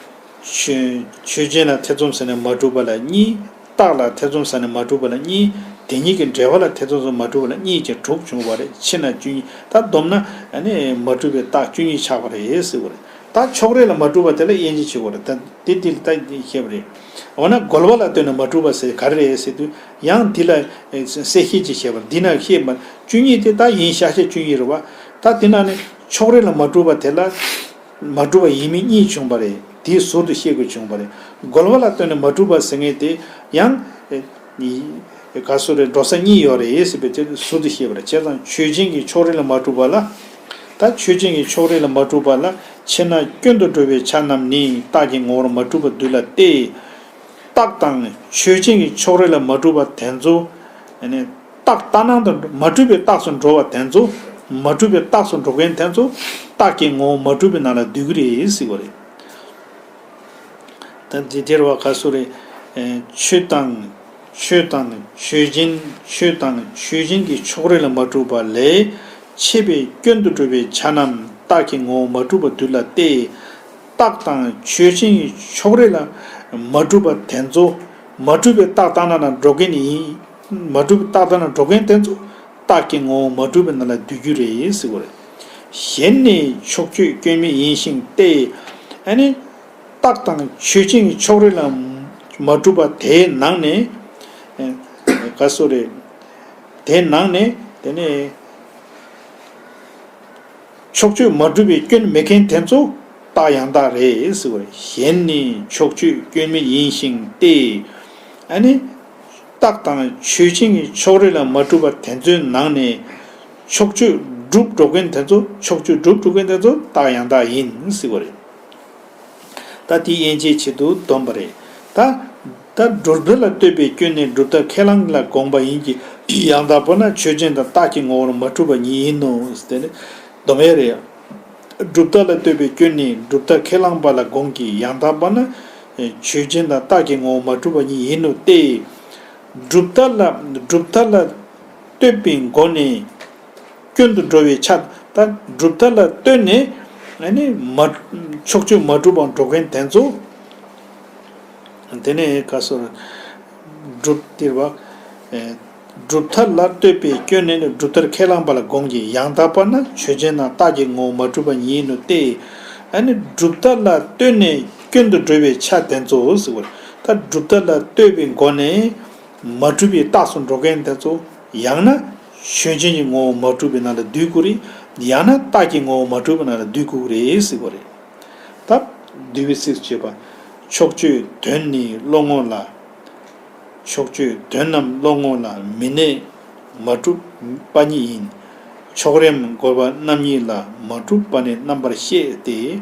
ཆོས་ཆོས་ཅན་ལ་ཐེ་ཚོམ་ཟ་ནས་མ་གྲུབ་པ་ལ་གཉིས། རྟགས་ལ་ཐེ་ཚོམ་ཟ་ནས་མ་གྲུབ་པ་ལ་གཉིས། དེ་གཉིས་ཀྱི་འབྲེལ་བ་ལ་ཐེ་ཚོམ་ཟ་ནས་མ་གྲུབ་པ་ལ་གཉིས་ཀྱི་དྲུག་བྱུང་བ་རེད། ཕྱེ་ན་བཅུ་གཉིས། ད་བསྡོམས་ན་ཨ་ནི་མ་གྲུབ་པའི་རྟགས་བཅུ་གཉིས་ཆགས་པ་རེད་ཟེར་བ་རེད། ད་ཕྱོགས་རེ་ལ་མ་གྲུབ་པ་དེ་ལ་དབྱེ་འབྱེད་བྱེད་དགོས་རེད། ད་དེ་དེ་ལ་ད་བཤད་པ་རེད། འོ་ན་རྒོལ་བ་ལ་ལྟོས་ནས་མ་གྲུབ་པ་ཟེར་ག་རེ་རེད་ཟེར་དུས། ཡང་འདི་ལ་གསལ་བཤད་ཅིག་བྱས་པ། འདི་ན་བཤད་པ་བཅུ་གཉིས་དེ་ད་ཡིན་ཤག་ཤག་བཅུ་གཉིས་རེད་བ། ད་དེ་ན་ནི་ཕྱོགས་རེ་ལ་མ་གྲུབ་པ་དེ་ལ་མ་གྲུབ་པ་ཡིན་མིན་གཉིས་བྱུང་བ་རེད། དེའི་ཟུར་དུ་བཤད་དགོས་བྱུང་བ་རེད། རྒོལ་བ་ལ་ལྟོས་ནས་མ་གྲུབ་པ་ཟེར་མཁན་དེ་ཡང་། ག་སུ་རེད། འགྲོ་ས་གཉིས་ཡོད་རེད་ཟེར་བའི་ཚེ་ཟུར་དུ་བཤད་པ་རེད། བྱས་ཙང་ཆོས་ཅན་གྱི་ཕྱོགས་རིས་ལ་མ་གྲུབ་པ་ལ། ད་ཆོས་ཅན་གྱི་ཕྱོགས་རིས་ལ་མ་གྲུབ་པ་ལ་ཕྱིར་ན་སྐྱོན་དུ་འགྲོ་བའི་ཆ་རྣམས་ནི། རྟགས་ཀྱི་ངོ་བོར་མ་གྲུབ་པ་འདུས་ལ་སྟེ། རྟགས་དང་ཆོས་ཅན་གྱི་ཕྱོགས་རིས་ལ་མ་གྲུབ་པ་དེ་ཚོ། ཨ་ནི་རྟགས་ལྟར་སྣང་དུ་མ་གྲུབ་པའི་རྟགས་སུ་འགྲོ་བ་དེ་ཚོ། མ་གྲུབ་པའི་རྟགས་སུ་འགྲོ་མཁན་དེ་ཚོ་རྟགས་ཀྱི་ངོ་བོ་མ་གྲུབ་པའི་ནང་ལ་འདུས་ཀྱི་རེད་ཟེར་བ་རེད། ད་འདི་དེར་བ་ག་སུ་རེད། ཨེ། ཆོས་དང་། ཆོས་དང་ཆོས་ཅན། ཆོས་དང་ཆོས་ཅན་གྱི་ཕྱོགས་རིས་ལ་མ་གྲུབ་པ་ལས་ཆད་པའི་སྐྱོན་དུ་འགྲོ་བའི་ཆ་རྣམས་རྟགས་ཀྱི་ངོ་བོ་མ་གྲུབ་པ་འདུས་ལ་སྟེ། རྟགས་དང་ཆོས་ཅན་གྱི་ཕྱོགས་རིས་ལ་མ་གྲུབ་པ་དེ་ཚོ། མ་གྲུབ་པའི་རྟགས་ལྟར་སྣང་ལ་འགྲོ་མཁན་ཡིན། མ་གྲུབ་པའི་རྟགས་ལྟར་སྣང་འགྲོ་མཁན་དེ་ཚོ་རྟགས་ཀྱི་ངོ་བོ་མ་གྲུབ་པའི་ནང་ལ་འདུས་རྒྱུ་རེད་ཟེར་བ་རེད། གཞན་ནི་ཕྱོགས་ཆོས་སྐྱོན་མེད་ཡིན་ཞིང་སྟེ། ཨ་ནི། རྟགས་དང་ཆོས་ཅན་གྱི་ཕྱོགས་རིས་ལ་མ་གྲུབ་པ་དེའི་ནང་ནས། ཨ། ག་སུ་རེད། དེའི་ནང་ནས་དེ་ནས་ཕྱོགས་ཆོས་མ་གྲུབ་པའི་སྐྱོན་མེད་མཁན་དེ་ཚོ་རྟགས་ཡང་དག་རེད་ཟེར་བ་རེད། གཞན་ནི་ཕྱོགས་ཆོས་སྐྱོན་མེད་ཡིན་ཞིང་སྟེ། ཨ་ནི། རྟགས་དང་ཆོས་ཅན་གྱི་ཕྱོགས་རིས་ལ་མ་གྲུབ་པ་དེ་ཚོའི་ནང་ནས་ཕྱོགས་ཆོས་གྲུབ་འགྲོ་མཁན་དེ་ཚོ། ཕྱོགས་ཆོས་གྲུབ་འགྲོ་མཁན་དེ་ཚོ་རྟགས་ཡང་དག་ཡིན་ཟེར་བ་རེད། ད་དེ་དབྱེ་འབྱེད་ཆེད་དུ་འདོམས་པ་རེད། ད། ད་སྒྲུབ་ཐབས་ལ་ལྟོས་པའི་སྐྱོན་ནི་སྒྲུབ་ཐབས་ཁས་བླངས་ལ་དགོངས་པ་ཡིན་གྱི། ཡང་དག་པ་ན་ཆོས་ཅན་དང་རྟགས་ཀྱི་ངོ་བོར་མ་གྲུབ་པ་ཉིད་ཡིན་ནོ། དེ་ནི་སྡོམ་ཡས་རེད། སྒྲུབ་ཐབས་ལ་ལྟོས་པའི་སྐྱོན་ནི་སྒྲུབ་ཐབས་ཁས་བླངས་པ་ལ་དགོངས་ཀྱི། ཡང་དག་པ་ན་ཆོས་ཅན་དང་རྟགས་ཀྱི་ངོ་བོར་མ་གྲུབ་པ་ཉིད་ཡིན་ནོ་སྟེ། སྒྲུབ་ཐབས་ལ། སྒྲུབ་ཐབས་ལ་ལྟོས་པའི་སྒོ་ནས། སྐྱོན་དུ་འགྲོ་བའི་ཆ། ད་སྒྲུབ་ཐབས་ལ་ལྟོས་ནས། ཨ་ནི་མ། ཕྱོགས་ཆོས་མ་གྲུབ་པར་འགྲོ་མཁན་དེ་ཚོ། དེ་ནས་ག་སོ། སྒྲུབ་སྟེར་བ། ཨེ། སྒྲུབ་ཐབས་ལ་ལྟོས་པའི་སྐྱོན་ནི་སྒྲུབ་ཐབས་ཁས་བླངས་པ་ལ་དགོངས་ཀྱི། ཡང་དག་པ་ན་ཆོས་ཅན་དང་རྟགས་ཀྱི་ངོ་བོ་མ་གྲུབ་པ་ཉིད་ཡིན་ནོ་སྟེ། ཨ་ནི་སྒྲུབ་ཐབས་ལ་ལྟོས་ནས་སྐྱོན་དུ་འགྲོ་བའི་ཆ་དེ་ཚོ་ཟེར་བ། ད་སྒྲུབ་ཐབས་ལ་ལྟོས་པའི་སྒོ་ནས། མ་གྲུབ་པའི་རྟགས་སུ་འགྲོ་མཁན་དེ་ཚོ། ཡང་ན་ཆོས་ཅན་གྱི་ངོ་བོ་མ་གྲུབ་པའི་ནང་ལ་འདུས་དགོས་རེད། ཡང་ན་རྟགས་ཀྱི་ངོ་བོ་མ་གྲུབ་པའི་ནང་ལ་འདུས་དགོས་རེད་ཟེར་བ་རེད། ད་འདུས་པའི་ཚིགས་སུ་བཅད་པ། ཕྱོགས་ཆོས་དོན་ནི་བློ་ངོ་ལ། ཕྱོགས་ཆོས་དོན་རྣམས་བློ་ངོ་ལ་མི་གནས་མ་གྲུབ་པ་ཉིད་ཡིན། ཕྱོགས་རིས་རྒོལ་བ་རྣམ་གཉིས་ལ་མ་གྲུབ་པ་ནི་རྣམ་པར་བཤད་དེ།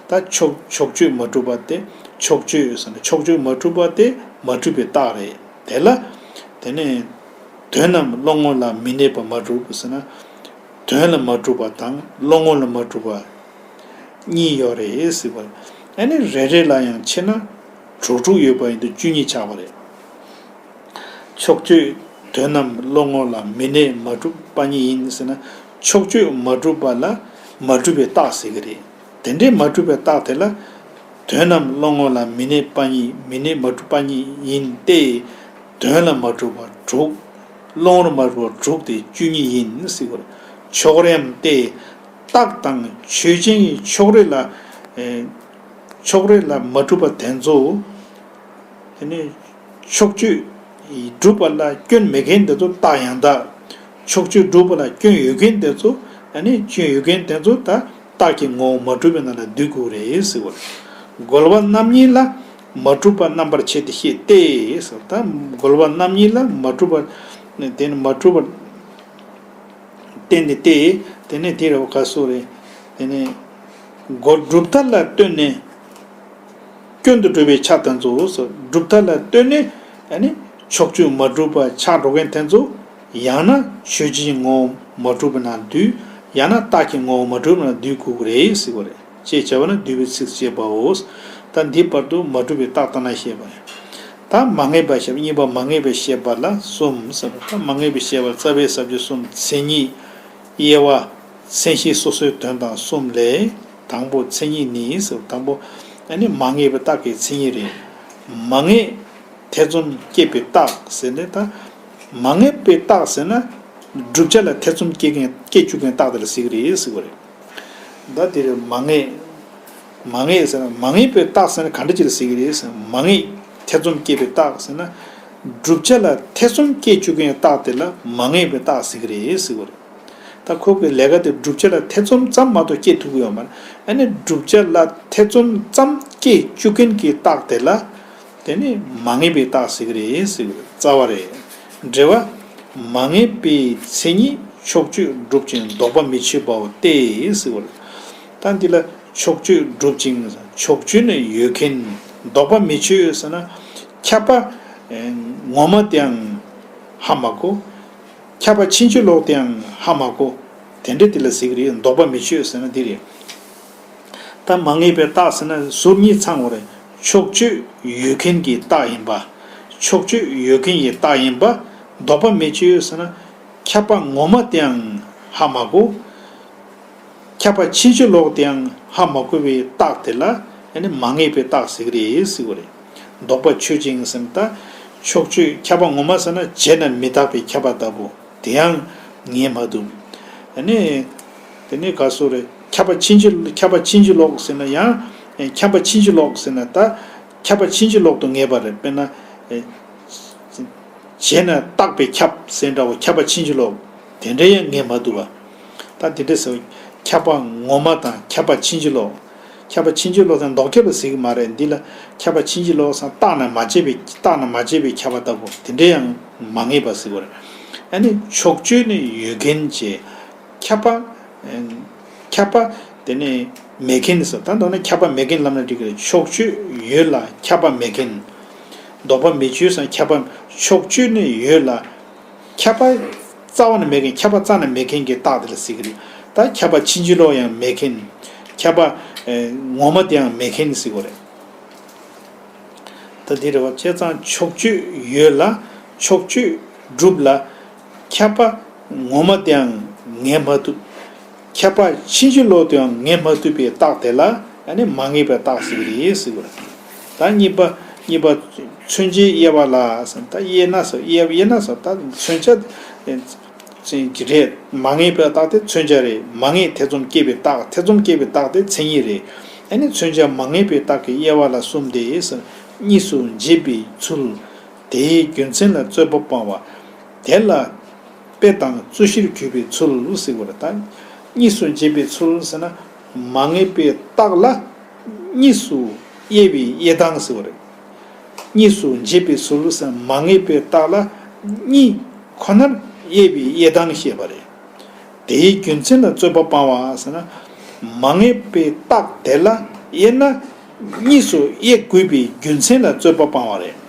ད་ཕྱོགས། ཕྱོགས་ཆོས་མ་གྲུབ་པ་དེ། ཕྱོགས་ཆོས་ཟེར་ན་ཕྱོགས་ཆོས་མ་གྲུབ་པ་དེ་མ་གྲུབ་པའི་རྟགས་རེད། དེ་ལ། དེ་ནས་དོན་རྣམས་བློ་ངོ་ལ་མི་གནས་པ་མ་གྲུབ་ཟེར་ན། དོན་ལ་མ་གྲུབ་པ་དང་བློ་ངོ་ལ་མ་གྲུབ་པ་གཉིས་ཡོད་རེད་ཟེར་བ། ཨ་ནི་རེ་རེ་ལ་ཡང་ཕྱེ་ན་དྲུག་དྲུག་ཡོད་པ་ཡིན་དུས་བཅུ་གཉིས་ཆགས་པ་རེད། ཕྱོགས་ཆོས་དོན་རྣམས་བློ་ངོ་ལ་མི་གནས་མ་གྲུབ་པ་ཉིད་ཡིན་ཟེར་ན། ཕྱོགས་ཆོས་མ་གྲུབ་པ་ལ་མ་གྲུབ་པའི་རྟགས་ཟེར་གྱི་རེད། དེ་འདྲའི་མ་གྲུབ་པའི་རྟགས་དེ་ལ། དོན་རྣམས་བློ་ངོ་ལ་མི་གནས་པ་ཉིད། མི་གནས་མ་གྲུབ་པ་ཉིད་ཡིན་ཏེ། དོན་ལ་མ་གྲུབ་པ་དྲུག་བློ་ངོ་ལ་མ་གྲུབ་པ་དྲུག་སྟེ་བཅུ་གཉིས་ཡིན་ཟེར་བ་རེད། ཕྱོགས་རིས་ཏེ། རྟགས་དང་ཆོས་ཅན་གྱི་ཕྱོགས་རིས་ལ། ཨེ། ཕྱོགས་རིས་ལ་མ་གྲུབ་པ་དེ་ཚོ། དེ་ནས་ཕྱོགས་ཆོས་གྲུབ་པ་ལ་སྐྱོན་མེད་མཁན་དེ་ཚོ་རྟགས་ཡང་དག་ཕྱོགས་ཆོས་གྲུབ་པ་ལ་སྐྱོན་ཡོད་མཁན་དེ་ཚོ། ཨ་ནི་སྐྱོན་ཡོད་མཁན་དེ་ཚོ་ད་རྟགས་ཀྱི་ངོ་བོ་མ་གྲུབ་པའི་ནང་ལ་འདུས་དགོས་རེད་ཟེར་བ་རེད། རྒོལ་བ་རྣམ་གཉིས་ལ་མ་གྲུབ་པ་རྣམ་པར་ཕྱེ་སྟེ་བཤད་དེ་ཟེར། ད་རྒོལ་བ་རྣམ་གཉིས་ལ་མ་གྲུབ་པ། དེ་ནི་མ་གྲུབ་པ། བསྟན་ཏེ་སྟེ། དེ་ནས་དེ་ར་བ་ག་སོ་རེད། དེ་ནས་སྒོ་སྒྲུབ་ཐབས་ལ་ལྟོས་ནས་སྐྱོན་དུ་འགྲོ་བའི་ཆ་དེ་ཚོ། སྒྲུབ་ཐབས་ལ་ལྟོས་ནས་ཨ་ནི་ཕྱོགས་ཆོས་མ་གྲུབ་པ་ཆགས་འགྲོ་མཁན་དེ་ཚོ། ཡང་ན་ཆོས་ཅན་གྱི་ངོ་བོ་མ་གྲུབ་པའི་ནང་འདུས། ཡང་ན་རྟགས་ཀྱི་ངོ་བོ་མ་གྲུབ་པའི་ནང་འདུས་དགོས་ཀྱི་རེད་ཟེར་བ་རེད། ཅེས་བྱ་བ་ནི་འདུས་པའི་ཚིགས་སུ་བཅད་པའོ། ད་འདིའི་བར་དུ་མ་གྲུབ་པའི་རྟགས་ལྟར་སྣང་བཤད་པ་རེད། ད་མ་ངེས་པའི་བཤད་པ། གཉིས་པ་མ་ངེས་པའི་བཤད་པ་ལ་གསུམ་ཟེར་བ། ད་མ་ངེས་པའི་བཤད་པ་རྩ་བའི་ས་བཅད་གསུམ། མཚན་ཉིད། དབྱེ་བ། མཚན་གཞི་སོ་སོའི་དོན་དང་གསུམ་ལས། དང་པོ་མཚན་ཉིད་ནི་ཟེར་བ། དང་པོ་ཨ་ནི་མ་ངེས་པའི་རྟགས་ཀྱི་མཚན་ཉིད་རེད། མ་ངེས་ཐེ་ཚོམ་སྐྱེད་པའི་རྟགས་ཟེར་ནས། ད་མ་ངེས་པའི་རྟགས་ཟེར་ན་བསྒྲུབ་བྱ་ལ་ཐེ་ཚོམ་སྐྱེ་མཁན། སྐྱེ་བཅུག་མཁན་རྟགས་དེ་ལ་ཟེར་གྱི་རེད་ཟེར་བ་རེད། ད་དེ་རེད། མ་ངེས། མ་ངེས་ཟེར་ན། མ་ངེས་པའི་རྟགས་ཟེར་ན་ག་འདྲ་ཅིག་ལ་ཟེར་གྱི་རེད་ཟེར་ན། མ་ངེས་ཐེ་ཚོམ་སྐྱེད་པའི་རྟགས་ཟེར་ན། བསྒྲུབ་བྱ་ལ་ཐེ་ཚོམ་སྐྱེ་བཅུག་མཁན་རྟགས་དེ་ལ་མ་ངེས་པའི་རྟགས་ཟེར་གྱི་རེད་ཟེར་བ་རེད། ད་ཁོ་གི་ལས་ཀ་དེ་བསྒྲུབ་བྱ་ལ་ཐེ་ཚོམ་ཙམ་མ་གཏོགས་སྐྱེ་ཐུབ་ཀྱི་ཡོད་མ་རེད། ཨ་ནི་བསྒྲུབ་བྱ་ལ་ཐེ་ཚོམ་ཙམ་སྐྱེ་བཅུག་མཁན་གྱི་རྟགས་དེ་ལ། དེ་ནི་མ་ངེས་པའི་རྟགས་ཟེར་གྱི་རེད་ཟེར་བའི་རྩ་བ་རེད། འགྲེལ་བ། མ་ངེས་པའི་མཚན་ཉིད་ཕྱོགས་ཆོས་སྒྲུབ་ཅིང་ལྡོག་པ་མི་ཆོད་པའོ་སྟེ་ཟེར་བ་རེད། ད་འདི་ལ་ཕྱོགས་ཆོས་སྒྲུབ་ཅིང་། ཕྱོགས་ཆོས་ནི་ཡོད་མཁན། ལྡོག་པ་མི་ཆོད་ཟེར་ན། ཁྱབ་པ་ངོ་མ་དེའང་ཧ་མ་གོ། ཁྱབ་པ་ཕྱིན་ཅི་ལོག་དེའང་ཧ་མ་གོ། དེ་འདྲ་དེ་ལ་ཟེར་གི་རེད། ལྡོག་པ་མི་ཆོད་ཟེར་ན་འདི་རེད། ད་མ་ངེས་པའི་རྟགས་ཟེར་ན་ཟུར་གཉིས་ཚང་བ་རེད། ཕྱོགས་ཆོས་ཡོད་མཁན་གྱི་རྟགས་ཡིན་པ། ཕྱོགས་ཆོས་ཡོད་མཁན་གྱི་རྟགས་ཡིན་པ། ལྡོག་པ་མི་ཆོད་ཟེར་ན། ཁྱབ་པ་ངོ་མ་དེའང་ཧ་མ་གོ། ཁྱབ་པ་ཕྱིན་ཅི་ལོག་དེའང་ཧ་མ་གོ་བའི་རྟགས་དེ་ལ་ཨ་ནི་མ་ངེས་པའི་རྟགས་ཟེར་གི་རེད་ཟེར་བ་རེད། ལྡོག་པ་ཆོད་ཅིང་ཟེར་ན། ད་ཕྱོགས་ཆོས་ཁྱབ་པ་ངོ་མ་ཟེར་ན་བྱས་ན་མི་རྟག་པའི་ཁྱབ་པ་ལྟ་བུ། དེ་ཡང་ངེས་མ་ཐུབ། ཨ་ནི། དེ་ནས་ག་སོ་རེད། ཁྱབ་པ་ཕྱིན་ཅི་ཁྱབ་པ་ཕྱིན་ཅི་ལོག་ཟེར་ན་ཡང་། ཁྱབ་པ་ཕྱིན་ཅི་ལོག་ཟེར་ན་ད། ཁྱབ་པ་ཕྱིན་ཅི་ལོག་ཏུ་ངེས་པ་རེད། དཔེར་ན། བྱས་ན་རྟག་པས་ཁྱབ་ཟེར་འདྲ་བོ་ཁྱབ་པ་ཕྱིན་ཅི་ལོག་དེ་འདྲ་ཡང་ངེས་མ་ཐུབ་པ། ད་དེ་འདྲ་ཟེར་བ། ཁྱབ་པ་ངོ་མ་དང་ཁྱབ་པ་ཕྱིན་ཅི་ལོག་ཁྱབ་པ་ཕྱིན་ཅི་ལོག་དང་ལྡོག་ཁྱབ་པ་ཟེར་གི་མ་རེད། འདི་ལ་ཁྱབ་པ་ཕྱིན་ཅི་ལོག་ཟེར་ན་རྟག་ན་མ་བྱས་པའི་རྟག་ན་མ་བྱས་པའི་ཁྱབ་པ་ལྟ་བུ་དེ་འདྲ་ཡང་མ་ངེས་པ་ཟེར་བ་རེད། ཨ་ནི་ཕྱོགས་ཆོས་ནི་ཡོད་མཁན་བྱས། ཁྱབ་པ། ཁྱབ་པ། དེ་ནས་མེད་མཁན་ཟེར། ད་མདོར་ན་ཁྱབ་པ་མེད་མཁན་ལབ་ན་འགྲིག་གི་རེད། ཕྱོགས་ཆོས་ཡོད་ལ་ཁྱབ་པ་མེད་མཁན། ལྡོག་པ་མི་ཆོད་ཟེར་ན་ཁྱབ་པ་ཕྱོགས་ཆོས་ནི་ཡོད་ལ། ཁྱབ་པ་རྩ་བ་ནས་མེད་མཁན། ཁྱབ་པ་རྩ་ནས་མེད་མཁན་གྱི་རྟགས་དེ་ལ་ཟེར་གི་རེད། ད་ཁྱབ་པ་ཕྱིན་ཅི་ལོག་ཡང་མེད་མཁན། ཁྱབ་པ་ངོ་མ་དེའང་མེད་མཁན་ཟེར་གི་རེད། ད་འདི་རེད་བ། བྱས་ཙང་ཕྱོགས་ཆོས་ཡོད་ལ་ཕྱོགས་ཆོས་སྒྲུབ་ལ། ཁྱབ་པ་ངོ་མ་དེའང་ངེས་མ་ཐུབ། ཁྱབ་པ་ཕྱིན་ཅི་ལོག་ཏུའང་ངེས་མ་ཐུབ་པའི་རྟགས་དེ་ལ་ཨ་ནི་མ་ངེས་པའི་རྟགས་ཟེར་གི་རེད་ཟེར་གི་རེད། ད་གཉིས་པ། གཉིས་པ། མཚོན་བྱའི་དབྱེ་བ་ལ་ཟེར། ད་དབྱེ་ན་ཟེར། དབྱེ་དབྱེ་ན་ཟེར། ད་མཚོན་བྱ་ཅན་གྱི་རེད། མ་ངེས་པའི་རྟགས་དེ་མཚོན་བྱ་རེད། མ་ངེས་ཐེ་ཚོམ་སྐྱེ་བའི་རྟགས། ཐེ་ཚོམ་སྐྱེ་བའི་རྟགས་དེ་མཚན་ཉིད་རེད། ཨ་ནི་མཚོན་བྱ་མ་ངེས་པའི་རྟགས་ཀྱི་དབྱེ་བ་ལ་གསུམ་སྟེ་ཟེར། གཉིས་སུ་འབྱེད་པའི་ཚུལ། དེའི་རྒྱུ་མཚན་ལ་རྩོད་པ་སྤང་བ། དེ་ལ་དཔེ་དང་རྩོད་གཞིར་གྱུར་པའི་ཚུལ་ཟེར་བ་རེད། ད་གཉིས་སུ་འབྱེད་པའི་ཚུལ་ཟེར་ན། མ་ངེས་པའི་རྟགས་ལ་གཉིས་སུ་དབྱེ་བའི་དབྱེ་སྟངས་ཟེར་བ་རེད། གཉིས་སུ་འབྱེད་པའི་ཚུལ་ཟེར་ན། མ་ངེས་པའི་རྟགས་ལ་གཉིས་ཁོ་ནར་དབྱེ་བའི་དབྱེ་སྟངས་བཤད་པ་རེད། དེའི་རྒྱུ་མཚན་ལ་རྩོད་པ་སྤང་བ་ཟེར་ན། མ་ངེས་པའི་རྟགས་དེ་ལ་དབྱེ་ན་གཉིས་སུ་དབྱེ་དགོས་པའི་རྒྱུ་མཚན་ལ་རྩོད་པ་སྤང་བ་རེད།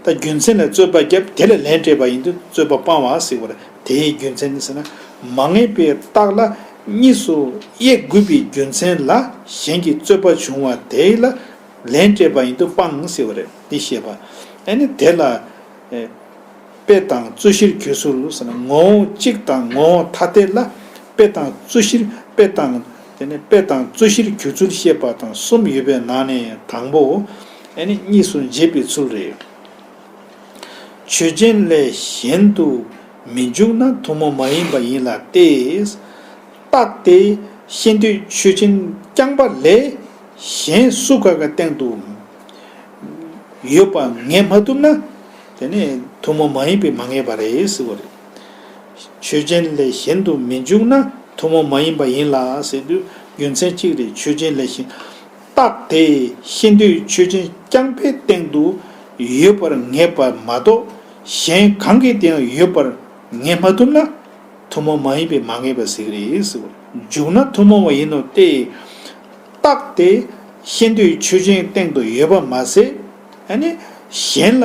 ད་རྒྱུ་མཚན་ལ་རྩོད་པ་བརྒྱབ། དེ་ལ་ལན་སྤྲད་པ་ཡིན་དུས་རྩོད་པ་སྤང་བ་ཟེར་བ་རེད། དེའི་རྒྱུ་མཚན་ཟེར་ན། མ་ངེས་པའི་རྟགས་ལ་གཉིས་སུ་དབྱེ་དགོས་པའི་རྒྱུ་མཚན་ལ་གཞན་གྱི་རྩོད་པ་བྱུང་བ་དེ་ལ་ལན་སྤྲད་པ་ཡིན་དུས་སྤང་ཟེར་བ་རེད། འདི་བཤད་པ། ཨ་ནི་དེ་ལ། ཨེ། དཔེ་དང་རྩོད་གཞིར་གྱུར་ཚུལ་ཟེར་ན། ངོ་བོ་གཅིག་དང་ངོ་བོ་ཐ་དད་ལ་དཔེ་དང་རྩོད་གཞིར། དཔེ་དང་། དེ་ནས་དཔེ་དང་རྩོད་གཞིར་གྱུར་ཚུལ་བཤད་པ་དང་གསུམ་ཡོད་པའི་ནང་ནས་དང་པོ། ཨ་ནི་གཉིས་སུ་འབྱེད་པའི་ཚུལ་རེད། ཆོས་ཅན་ལས་གཞན་དུ་མི་འཇུག་ན་ཐུན་མོང་མ་ཡིན་པ་ཡིན་ལ་སྟེ། རྟགས་དེ་ཤེས་འདོད་ཆོས་ཅན་རྐྱང་པ་ལས་གཞན་སུ་ག་གི་སྟེང་དུ་ཡོད་པ་ངེས་མ་ཐུབ་ན། དེ་ནི་ཐུན་མོང་མ་ཡིན་པས་མ་ངེས་པ་རེད་ཟེར་བ་རེད། ཆོས་ཅན་ལས་གཞན་དུ་མི་འཇུག་ན་ཐུན་མོང་མ་ཡིན་པ་ཡིན་ལ་ཟེར་དུས་རྒྱུ་མཚན་གཅིག་རེད། ཆོས་ཅན་ལས་གཞན། རྟགས་དེ་ཤེས་འདོད་ཆོས་ཅན་རྐྱང་པའི་སྟེང་དུ་ཡོད་པར་ངེས་པ་མ་གཏོགས་གཞན་གང་གི་སྟེང་ཡོད་པར་ངེས་མ་ཐུབ་ན། ཐུན་མོང་མ་ཡིན་པས་མ་ངེས་པ་ཟེར་གི་རེད་ཟེར་བ། འཇུག་ན་ཐུན་མོང་བ་ཡིན་ནོ་སྟེ། རྟགས་དེ་ཤེས་འདོད་ཆོས་ཅན་སྟེང་དུ་ཡོད་པ་མ་ཟད། ཨ་ནི་གཞན་ལ་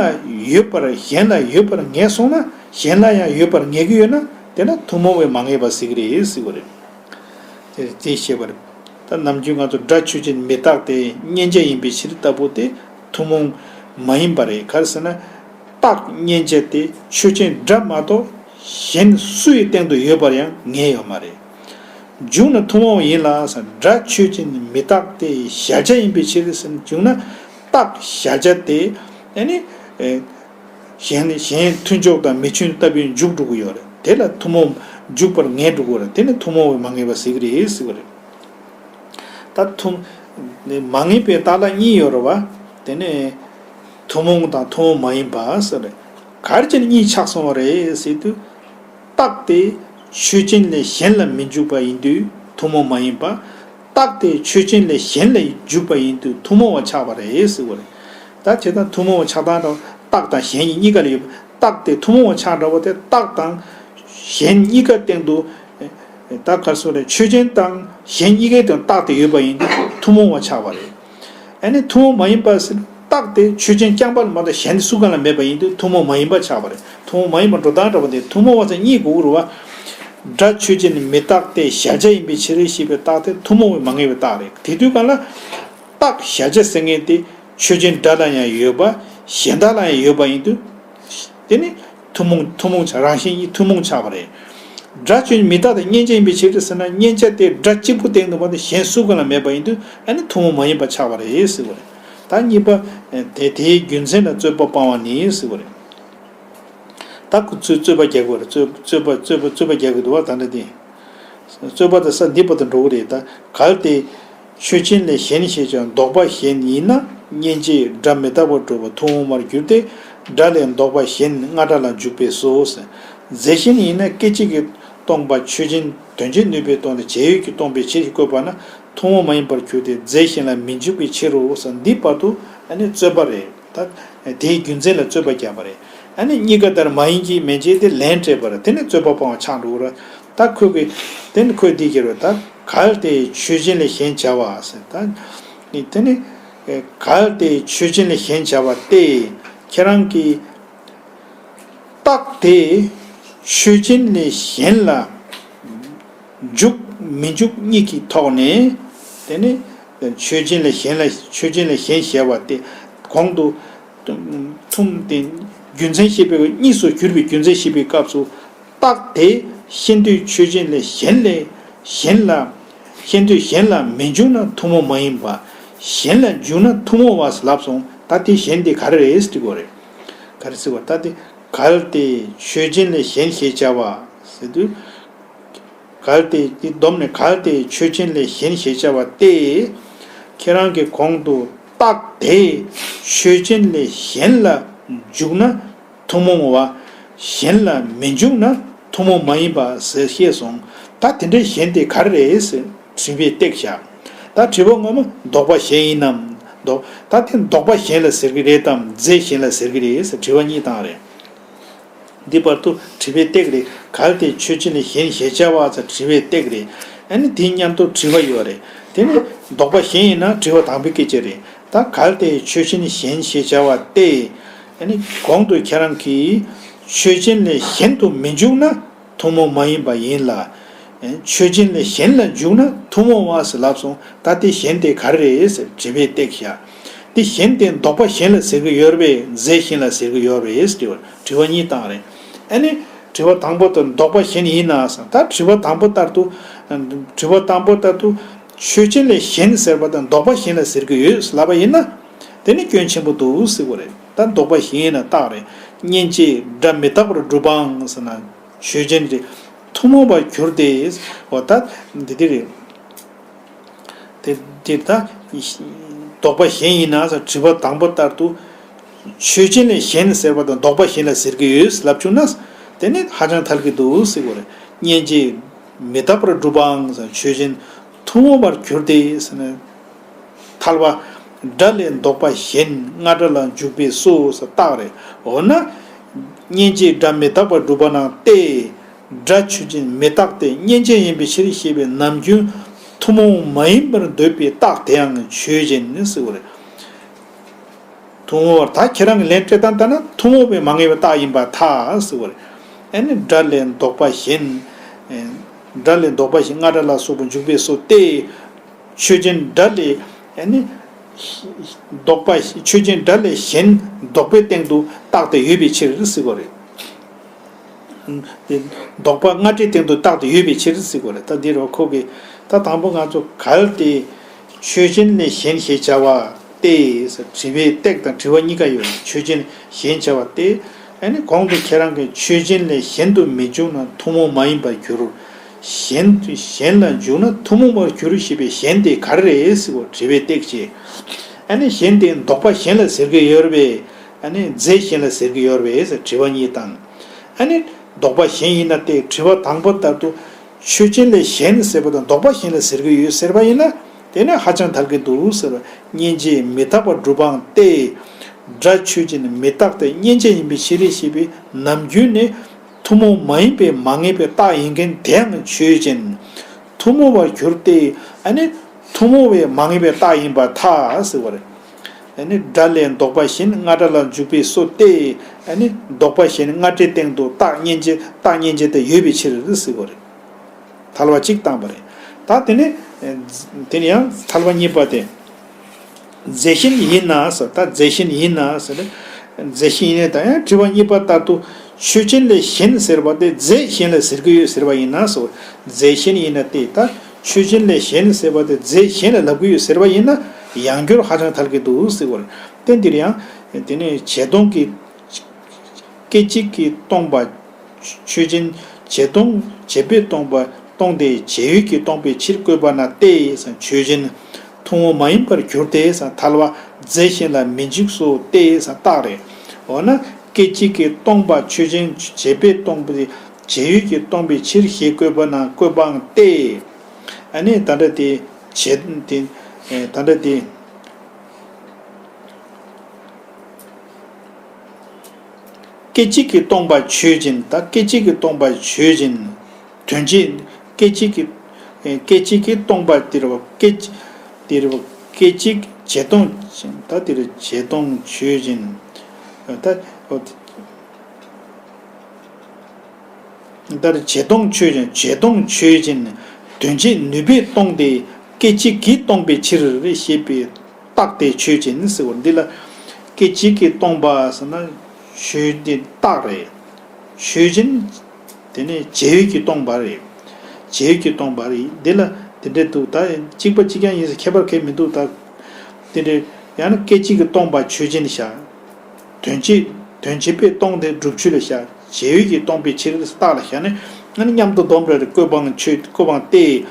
ཡོད་པར། གཞན་ལ་ཡོད་པར་ངེས་སོང་ན། གཞན་ལ་ཡང་ཡོད་པར་ངེས་ཀྱི་ཡོད་ན། དེ་ན་ཐུན་མོང་བས་མ་ངེས་པ་ཟེར་གི་རེད་ཟེར་བ་རེད། དེ་དེ་བཤད་པ་རེད། ད་ནམ་རྒྱུན་ང་ཚོ་སྒྲ་ཆོས་ཅན་མི་རྟག་སྟེ་མཉན་བྱ་ཡིན་པའི་ཕྱིར་ལྟ་བུ་དེ་ཐུན་མོང་མ་ཡིན་པ་རེད། ག་རེ་ཟེར་ན། རྟགས་མཉན་བྱ་དེ་ཆོས་ཅན་སྒྲ་མ་གཏོགས་གཞན་སུ་ཡི་སྟེང་དུ་ཡོད་པར་ཡང་ངེས་ཡོད་མ་རེད། འཇུག་ན་ཐུན་མོང་བ་ཡིན་ལ་ཟེར། སྒྲ་ཆོས་ཅན་མི་རྟག་སྟེ་གཞལ་བྱ་ཡིན་པའི་ཕྱིར་ཟེར་ན། འཇུག་ན་རྟགས་གཞལ་བྱ་དེ་ཨ་ནི། ཨེ། གཞན་གཞན་མཐུན་ཕྱོགས་དང་མི་མཐུན་ལྟ་བུའི་འཇུག་འགྲོ་གི་ཡོད་རེད། དེ་ལ་ཐུན་མོང་འཇུག་པར་ངེས་འགྲོ་གི་རེད། དེ་ནི་ཐུན་མོང་བས་མ་ངེས་པ་ཟེར་གི་རེད་ཟེར་བ་རེད། ད་ཐུན། མ་ངེས་པའི་རྟགས་ལ་གཉིས་ཡོད་རེད་བ། དེ་ནས་ཐུན་མོང་དང་ཐུན་མོང་མ་ཡིན་པ་ཟེར་རེད། ག་རེ་བྱས་ནས་གཉིས་ཆགས་སོང་བ་རེད་ཟེར་དུས། རྟགས་དེ་ཆོས་ཅན་ལས་གཞན་ལ་མི་འཇུག་པ་ཡིན་དུས་ཐུན་མོང་མ་ཡིན་པ། རྟགས་དེ་ཆོས་ཅན་ལས་གཞན་ལ་འཇུག་པ་ཡིན་དུས་ཐུན་མོང་བ་ཆགས་པ་རེད་ཟེར་བ་རེད། ད་བྱས་ཙང་ཐུན་མོང་བ་ཆགས་སྟངས་དང་རྟགས་དང་གཞན་གཉིས་གཉིས་ཀ་ལ་ཡོད་པ། རྟགས་དེ་ཐུན་མོང་བ་ཆགས་འདྲ་བོ་དེ་རྟགས་དང་གཞན་གཉིས་ཀ་སྟེང་དུ། ད་ག་རེ་ཟེར་རེད། ཆོས་ཅན་དང་གཞན་གཉིས་ཀའི་སྟེང་རྟགས་དེ་ཡོད་པ་ཡིན་དུས་ཐུན་མོང་བ་ཆགས་པ་རེད། ཨ་ནི་ཐུན་མོང་མ་ཡིན་པ་ཟེར་རྟགས་དེ་ཆོས་ཅན་རྐྱང་པ་ལ་མ་གཏོགས་གཞན་དེ་སུ་གང་ལ་མེད་པ་ཡིན་དུས་ཐུན་མོང་མ་ཡིན་པ་ཆགས་པ་རེད། ཐུན་མོང་མ་ཡིན་པ་འགྲོ་སྟངས་འདྲ་བོ་དེ་ཐུན་མོང་བ་ཚང་གཉིས་དགོས་ཀྱི་རེད་བ། སྒྲ་ཆོས་ཅན་མི་རྟག་སྟེ་གཞལ་བྱ་ཡིན་པའི་ཕྱིར་ཞེས་པའི་རྟགས་དེ་ཐུན་མོང་བས་མ་ངེས་པའི་རྟགས་རེད། དེ་དུས་གང་ལ། རྟགས་གཞལ་བྱ་ཟེར་མཁན་དེ་ཆོས་ཅན་སྒྲ་ལ་ཡང་ཡོད་པ། གཞན་དག་ལ་ཡང་ཡོད་པ་ཡིན་དུས། དེ་ནི་ཐུན་མོང་ཐུན་མོང་ཆ་རང་བཞིན་གཉིས་ཐུན་མོང་ཆགས་པ་རེད། སྒྲ་ཆོས་ཅན་མི་རྟག་སྟེ་མཉན་བྱ་ཡིན་པའི་ཕྱིར་ཟེར་ན། མཉན་བྱ་དེ་སྒྲ་གཅིག་པུ་སྟེང་དུ་མ་གཏོགས་གཞན་སུ་གང་ལ་མེད་པ་ཡིན་དུས་ཨ་ནི་ཐུན་མོང་མ་ཡིན་པ་ཆགས་པ་རེད་ཟེར་བ་རེད། ད་གཉིས་པ། དེ་དེའི་རྒྱུ་མཚན་ལ་རྩོད་པ་སྤང་བ་ནི་ཟེར་བ་རེད། ད་ཁོ་ཚོས་རྩོད་པ་རྒྱག་གི་རེད། རྩོད་རྩོད་པ་རྩོད་པ་རྩོད་པ་རྒྱག་གི་འདུག་བ། ད་འདྲ་དེ། རྩོད་པ་དེ་ས་འདི་བར་དུ་འགྲོ་གི་རེད། ད་གལ་ཏེ་ཆོས་ཅན་ལས་གཞན་ཞེས་བྱ་ལྡོག་པ་གཞན་ཡིན་ན། མཉན་བྱས་སྒྲ་མི་རྟག་པར་གྲུབ་པ་ཐུན་མོང་མར་འགྱུར་ཏེ། སྒྲ་ལས་ལྡོག་པ་གཞན་རྔ་སྒྲ་ལ་འཇུག་པས་སོ། རྫས་གཞན་ཡིན་ན་སྐད་ཅིག་གིས་སྟོང་པ་ཆོས་ཅན། དོན་བྱེད་ནུས་པས་སྟོང་སྟེ་བྱེད་ཡུལ་གྱིས་སྟོང་པའི་ཕྱིར་ཞེས་བཀོད་པ་ན་ཐུན་མོང་མ་ཡིན་པར་འགྱུར་ཏེ་རྫས་གཞན་ལ་མི་འཇུག་པའི་ཕྱིར་རོ། འདི་བར་དུ་ཨ་ནི་རྩོད་པ་རེད། ད་དེའི་རྒྱུ་མཚན་ལ་རྩོད་པ་རྒྱག་པ་རེད། ཨ་ནི་གཉིས་ཀ་ལྟར་མ་ཡིན་གྱི་མན་ཆད་དེ་ལན་སྤྲད་པ་རེད། དེ་ནི་རྩོད་པ་སྤང་བ་ཆགས་འགྲོ་གི་རེད། ད་ཁོས་གི་དེ་ནི་ཁོས་འདི་ཟེར་བ། ད་གལ་ཏེ་ཆོས་ཅན་ལས་གཞན་བྱ་བ་ཟེར། ད་ནི་དེ་ནི་གལ་ཏེ་ཆོས་ཅན་ལས་གཞན་བྱ་བ་སྟེ། ཁྱེད་རང་གི་རྟགས་དེ་ཆོས་ཅན་ལས་གཞན་ལ་འཇུག་མི་འཇུག་གཉིས་ཀྱི་ཐོག་ནས། དེ་ནི་ཆོས་ཅན་ལས་གཞན་ལ་ཆོས་ཅན་ལས་གཞན་ཞེས་པ་སྟེ། གོང་དུ་ཐུམ་སྟེ་རྒྱུ་མཚན་བཤད་པའི་གཉིས་སུ་གྱུར་པའི་རྒྱུ་མཚན་བཤད་པའི་སྐབས་སུ། རྟགས་དེ་ཤེས་འདོད་ཆོས་ཅན་ལས་གཞན་ལས་གཞན་ལ། ཤེས་འདོད་གཞན་ལ་མི་འཇུག་ན་ཐུན་མོང་མ་ཡིན་པ། གཞན་ལ་འཇུག་ན་ཐུན་མོང་བ་ལབ་སོང་། ད་དེ་གཞན་དེ་ག་རེ་རེད་ཟེར་དགོས་རེད། ག་རེ་ཟེར་བ། ད་དེ་གལ་ཏེ་ཆོས་ཅན་ལས་གཞན་ཞེས་བྱ་བ་ཟེར་དུས། གལ་ཏེ་དེ་བསྡོམས་ནས་གལ་ཏེ་ཆོས་ཅན་ལས་གཞན་ཞེས་བྱ་བ་སྟེ། ཁྱེད་རང་གི་གོང་དུ་རྟགས་དེ་ཆོས་ཅན་ལས་གཞན་ལ་འཇུག་ན་ཐུན་མོང་བ། གཞན་ལ་མི་འཇུག་ན་ཐུན་མོང་མ་ཡིན་པ་ཟེར་བཤད་སོང་། ད་དེ་འདྲའི་གཞན་དེ་ག་རེ་རེད་ཟེར་དྲི་བས་བཏེགས་བཞག། ད་དྲི་བ་སྔོན་མ་ལྡོག་པ་གཞན་ཡིན་ནམ། ལྡོག་ད་དེ་ལྡོག་པ་གཞན་ལ་ཟེར་གི་རེད་དམ་རྫས་གཞན་ལ་ཟེར་གི་རེད་ཟེར་དྲི་བ་གཉིས་བཏང་རེད། འདི་བར་དུ་དྲི་བས་བཏེགས་རེད། གལ་ཏེ་ཆོས་ཅན་ལས་གཞན་ཞེས་བྱ་བ་ཟེར་དྲི་བས་བཏེགས་རེད། ཨ་ནི་དེའི་མཉམ་དུ་དྲི་བ་ཡོད་རེད། དེ་ནི་ལྡོག་པ་གཞན་ཡིན་ན་དྲི་བ་དང་པོའི་སྐད་ཆ་རེད། ད་གལ་ཏེ་ཆོས་ཅན་གཞན་ཞེས་བྱ་བ་སྟེ། ཨ་ནི་གོང་དུ་ཁྱེད་རང་གིས་ཆོས་ཅན་ལས་གཞན་དུ་མི་འཇུག་ན་ཐུན་མོང་མ་ཡིན་པ་ཡིན་ལ། ཆོས་ཅན་ལས་གཞན་ལ་འཇུག་ན་ཐུན་མོང་བ་ཟེར་ལབ་སོང་། ད་དེ་གཞན་དེ་ག་རེ་རེད་ཟེར་དྲི་བས་བཏེགས་བཞག། དེ་གཞན་དེ་ལྡོག་པ་གཞན་ལ་ཟེར་གི་ཡོད་རེད་པས་རྫས་གཞན་ལ་ཟེར་གི་ཡོད་རེད་ཟེར་དྲི་བ་དྲི་བ་གཉིས་བཏང་རེད། ཨ་ནི་དྲི་བ་དང་པོ་དེ་ལྡོག་པ་གཞན་ཡིན་ན་ཟེར། ད་དྲི་བ་དང་པོ་ལྟར་དུ། དྲི་བ་དང་པོ་ལྟར་དུ་ཆོས་ཅན་ལས་གཞན་ཟེར་བ་དང་ལྡོག་པ་གཞན་ལ་ཟེར་གི་ཡོད་ལབ་པ་ཡིན་ན། དེ་ནི་སྐྱོན་ཆེན་པོ་འདུག་ཟེར་གི་རེད། ད་ལྡོག་པ་གཞན་ཡིན་ན་རྟགས་རེད། མཉན་བྱས་སྒྲ་མི་རྟག་པར་སྒྲུབ་པའང་ཟེར་ན། ཆོས་ཅན་དེ་ཐུན་མོང་བར་གྱུར་ཏེ། འོ་ད་འདི་དེ་རེད། དེ་དེ་ད་ལྡོག་པ་གཞན་ཡིན་ན་ཟེར་དྲི་བ་དང་པོ་ལྟར་དུ། ཆོས་ཅན་ལས་གཞན་ཟེར་བ་དང་ལྡོག་པ་གཞན་ལ་ཟེར་གི་ཡོད་ལབ་བྱུང་ན། དེ་ནི་ཧ་ཅང་ཐལ་གི་འདུག་ཟེར་གི་རེད། མཉན་བྱས་མི་རྟག་པར་སྒྲུབ་པའང་ཟེར་ཆོས་ཅན་ཐུན་མོང་བར་གྱུར་ཏེ་ཟེར་ན། ཐལ་བ། སྒྲ་ལས་ལྡོག་པ་གཞན་རྔ་སྒྲ་ལ་འཇུག་པས་སོ་ཟེར་རྟགས་རེད། འོ་ན། མཉན་བྱས་སྒྲ་མི་རྟག་པར་སྒྲུབ་པ་ན་སྟེ། སྒྲ་ཆོས་ཅན་མི་རྟག་སྟེ་མཉན་བྱ་ཡིན་པའི་ཕྱིར་ཞེས་པའི་ནམ་རྒྱུན་ཐུན་མོང་མ་ཡིན་པར་འདོད་པའི་རྟགས་དེའང་ཆོས་ཅན་ནི་ཟེར་བ་རེད། ཐུན་མོང་བར་ད་ཁྱེད་རང་གི་ལན་སྤྲད་སྟངས་ལྟར་ན་ཐུན་མོང་བས་མ་ངེས་པའི་རྟགས་ཡིན་པར་ཐལ་ཟེར་བ་རེད། ཨ་ནི་སྒྲ་ལས་ལྡོག་པ་གཞན། སྒྲ་ལས་ལྡོག་པ་གཞན་རྔ་སྒྲ་ལ་སོགས་པ་འཇུག་པས་སོ་སྟེ། ཆོས་ཅན་སྒྲ་ལས། ཨ་ནི། ལྡོག་པ་ཆོས་ཅན་སྒྲ་ལས་གཞན་ལྡོག་པའི་སྟེང་དུ་རྟགས་དེ་ཡོད་པའི་ཕྱིར་ཟེར་གོ་རེད། དེ་ལྡོག་པ་རྔ་སྒྲའི་སྟེང་དུ་རྟགས་དེ་ཡོད་པའི་ཕྱིར་ཟེར་གོ་རེད། ད་འདི་རུ་ཁོ་གིས་ད་དང་པོ་ང་ཚོ་གལ་ཏེ་ཆོས་ཅན་ལས་གཞན་ཞེས་བྱ་བ་སྟེ་ཟེར་དྲི་བའི་སྟེགས་དང་དྲི་བ་གཉིས་ཀ་ཡོད་རེད། ཆོས་ཅན་གཞན་བྱ་བ་སྟེ། ཨ་ནི་གོང་དུ་ཁྱེད་རང་གིས་ཆོས་ཅན་ལས་གཞན་དུ་མི་འཇུག་ན་ཐུན་མོང་མ་ཡིན་པར་འགྱུར། གཞན་གཞན་ལ་འཇུག་ན་ཐུན་མོང་བར་འགྱུར་ཞེས་པའི་གཞན་དེ་ག་རེ་རེད་ཟེར་བ་དྲི་བའི་སྟེགས་བྱས། ཨ་ནི་གཞན་དེ་ལྡོག་པ་གཞན་ལ་ཟེར་གྱི་ཡོད་རེད་པས། ཨ་ནི་རྫས་གཞན་ལ་ཟེར་གྱི་ཡོད་རེད་པས་ཟེར་དྲི་བ་གཉིས་བཏང་། ཨ་ནི་ལྡོག་པ་གཞན་ཡིན་ན་སྟེ་དྲི་བ་དང་པོ་ལྟར་དུ། ཆོས་ཅན་ལས་གཞན་ཟེར་བ་དང་ལྡོག་པ་གཞན་ལ་ཟེར་གྱི་ཡོད་ཟེར་བ་ཡིན་ན། དེ་ནི་ཧ་ཅང་ཐལ་གྱི་འདུག་ཟེར་བ། མཉན་བྱས་མི་རྟག་པར་སྒྲུབ་པའང་སྟེ། སྒྲ་ཆོས་ཅན། མི་རྟག་སྟེ་མཉན་བྱ་ཡིན་པའི་ཕྱིར་ཞེས་པའི་ནམ་རྒྱུན་ནི་ཐུན་མོང་མ་ཡིན་པའི་མ་ངེས་པའི་རྟགས་ཡིན་མཁན་དེའང་ཆོས་ཅན། ཐུན་མོང་བར་གྱུར་ཏེ། ཨ་ནི་ཐུན་མོང་བའི་མ་ངེས་པའི་རྟགས་ཡིན་པར་ཐལ་ཟེར་བ་རེད། ཨ་ནི་སྒྲ་ལས་ལྡོག་པ་གཞན་རྔ་སྒྲ་ལ་འཇུག་པའི་སོ་སྟེ། ཨ་ནི་ལྡོག་པ་གཞན་རྔ་སྒྲའི་སྟེང་དུ་རྟགས་མཉན་བྱ། རྟགས་མཉན་བྱ་དེ་ཡོད་པའི་ཕྱིར་ཟེར་བ་རེད། ཐལ་བ་གཅིག་བཏང་བ་རེད། ད་དེ་ནས་དེ་ནས་ཡང་ཐལ་བ་གཉིས་པ་དེ། རྫས་གཞན་ཡིན་ན་ཟེར། ད་རྫས་གཞན་ཡིན་ན་ཟེར་ནས། རྫས་གཞན་ཡིན་ན། ད་ཡང་དྲི་བ་གཉིས་པ་ལྟར་དུ་ཆོས་ཅན་ལས་གཞན་ཟེར་བ་དེ་རྫས་གཞན་ལ་ཟེར་གྱི་ཡོད་ཟེར་བ་ཡིན་ན་ཟེར། རྫས་གཞན་ཡིན་ན་སྟེ། ད་ཆོས་ཅན་ལས་གཞན་ཟེར་བ་དེ་རྫས་གཞན་ལ་ལབ་ཀྱི་ཡོད་ཟེར་བ་ཡིན་ན། ཡང་སྐྱར་ཧ་ཅང་ཐལ་གྱི་འདུག་ཟེར་བ་རེད། དེ་འདིར་ཡང་དེ་ནས་བྱས་སྟོང་གི། སྐད་ཅིག་གིས་སྟོང་པ་ཆོས་ཅན། བྱས་སྟོང་། བྱས་པས་སྟོང་པ་སྟོང་སྟེ་བྱས་ཡུལ་གྱིས་སྟོང་པའི་ཕྱིར་བཀོད་པ་ན་སྟེ་ཟེར། ཆོས་ཅན། ཐུན་མོང་མ་ཡིན་པར་གྱུར་ཏེ་ཟེར། ཐལ་བ། རྫས་གཞན་ལ་མི་འཇུག་སོ་སྟེ་ཟེར་རྟགས་རེད། འོ་ན་སྐད་ཅིག་གིས་སྟོང་པ་ཆོས་ཅན། བྱས་པས་སྟོང་པ་བྱས་ཡུལ་གྱིས་སྟོང་པའི་ཕྱིར་ཞེས་བཀོད་པ་ན། བཀོད་པའང་སྟེ། ཨ་ནི་ད་ལྟ་དེ་བྱས་དེ། ད་ལྟ་དེ། སྐད་ཅིག་གིས་སྟོང་པ་ཆོས་ཅན། ད་སྐད་ཅིག་གིས་སྟོང་པ་ཆོས་ཅན། དོན་བྱེད། སྐད་ཅིག་གིས། སྐད་ཅིག་གིས་སྟོང་པ་དེ་རེད་བ། སྐད་དེ་རེད་བ། སྐད་ཅིག་བྱས་སྟོང་། ད་དེ་རེད། བྱས་སྟོང་ཆོས་ཅན། ད་འོ་དེ། ལྟར་བྱས་སྟོང་ཆོས་ཅན། བྱས་སྟོང་ཆོས་ཅན། དོན་བྱེད་ནུས་པས་སྟོང་སྟེ། སྐད་ཅིག་གིས་སྟོང་པའི་ཕྱིར་ཞེས་པའི་རྟགས་དེ་ཆོས་ཅན་ཟེར་བ། འདི་ལ་སྐད་ཅིག་གིས་སྟོང་པ་ཟེར་ན་ཆོས་དེ་རྟགས་རེད། ཆོས་ཅན། དེ་ནས་བྱས་ཡུལ་གྱིས་སྟོང་པ་རེད། བྱས་ཡུལ་གྱིས་སྟོང་པ་རེད། འདི་ལ་དེ་འདྲས་འདུག་ད་གཅིག་པ་གཅིག་རྐྱང་ཡིན་ཟེར་ཁྱད་པར་གང་ཡང་མི་འདུག་ད་དེ་འདྲས་ཡང་ན་སྐད་ཅིག་གིས་སྟོང་པ་ཆོས་ཅན་བཞག་དོན་བྱེད། དོན་བྱེད་པས་སྟོང་སྟེ་སྒྲུབ་ཆོས་ལ་བཞག་བྱས་ཡུལ་གྱིས་སྟོང་པའི་ཕྱིར་རྟགས་ལ་བཞག་ནས། ཨ་ནི་མཉམ་དུ་སྡོམ་རེ་རེ། བཀོད་པའང་ཆོས། བཀོད་པའང་སྟེ།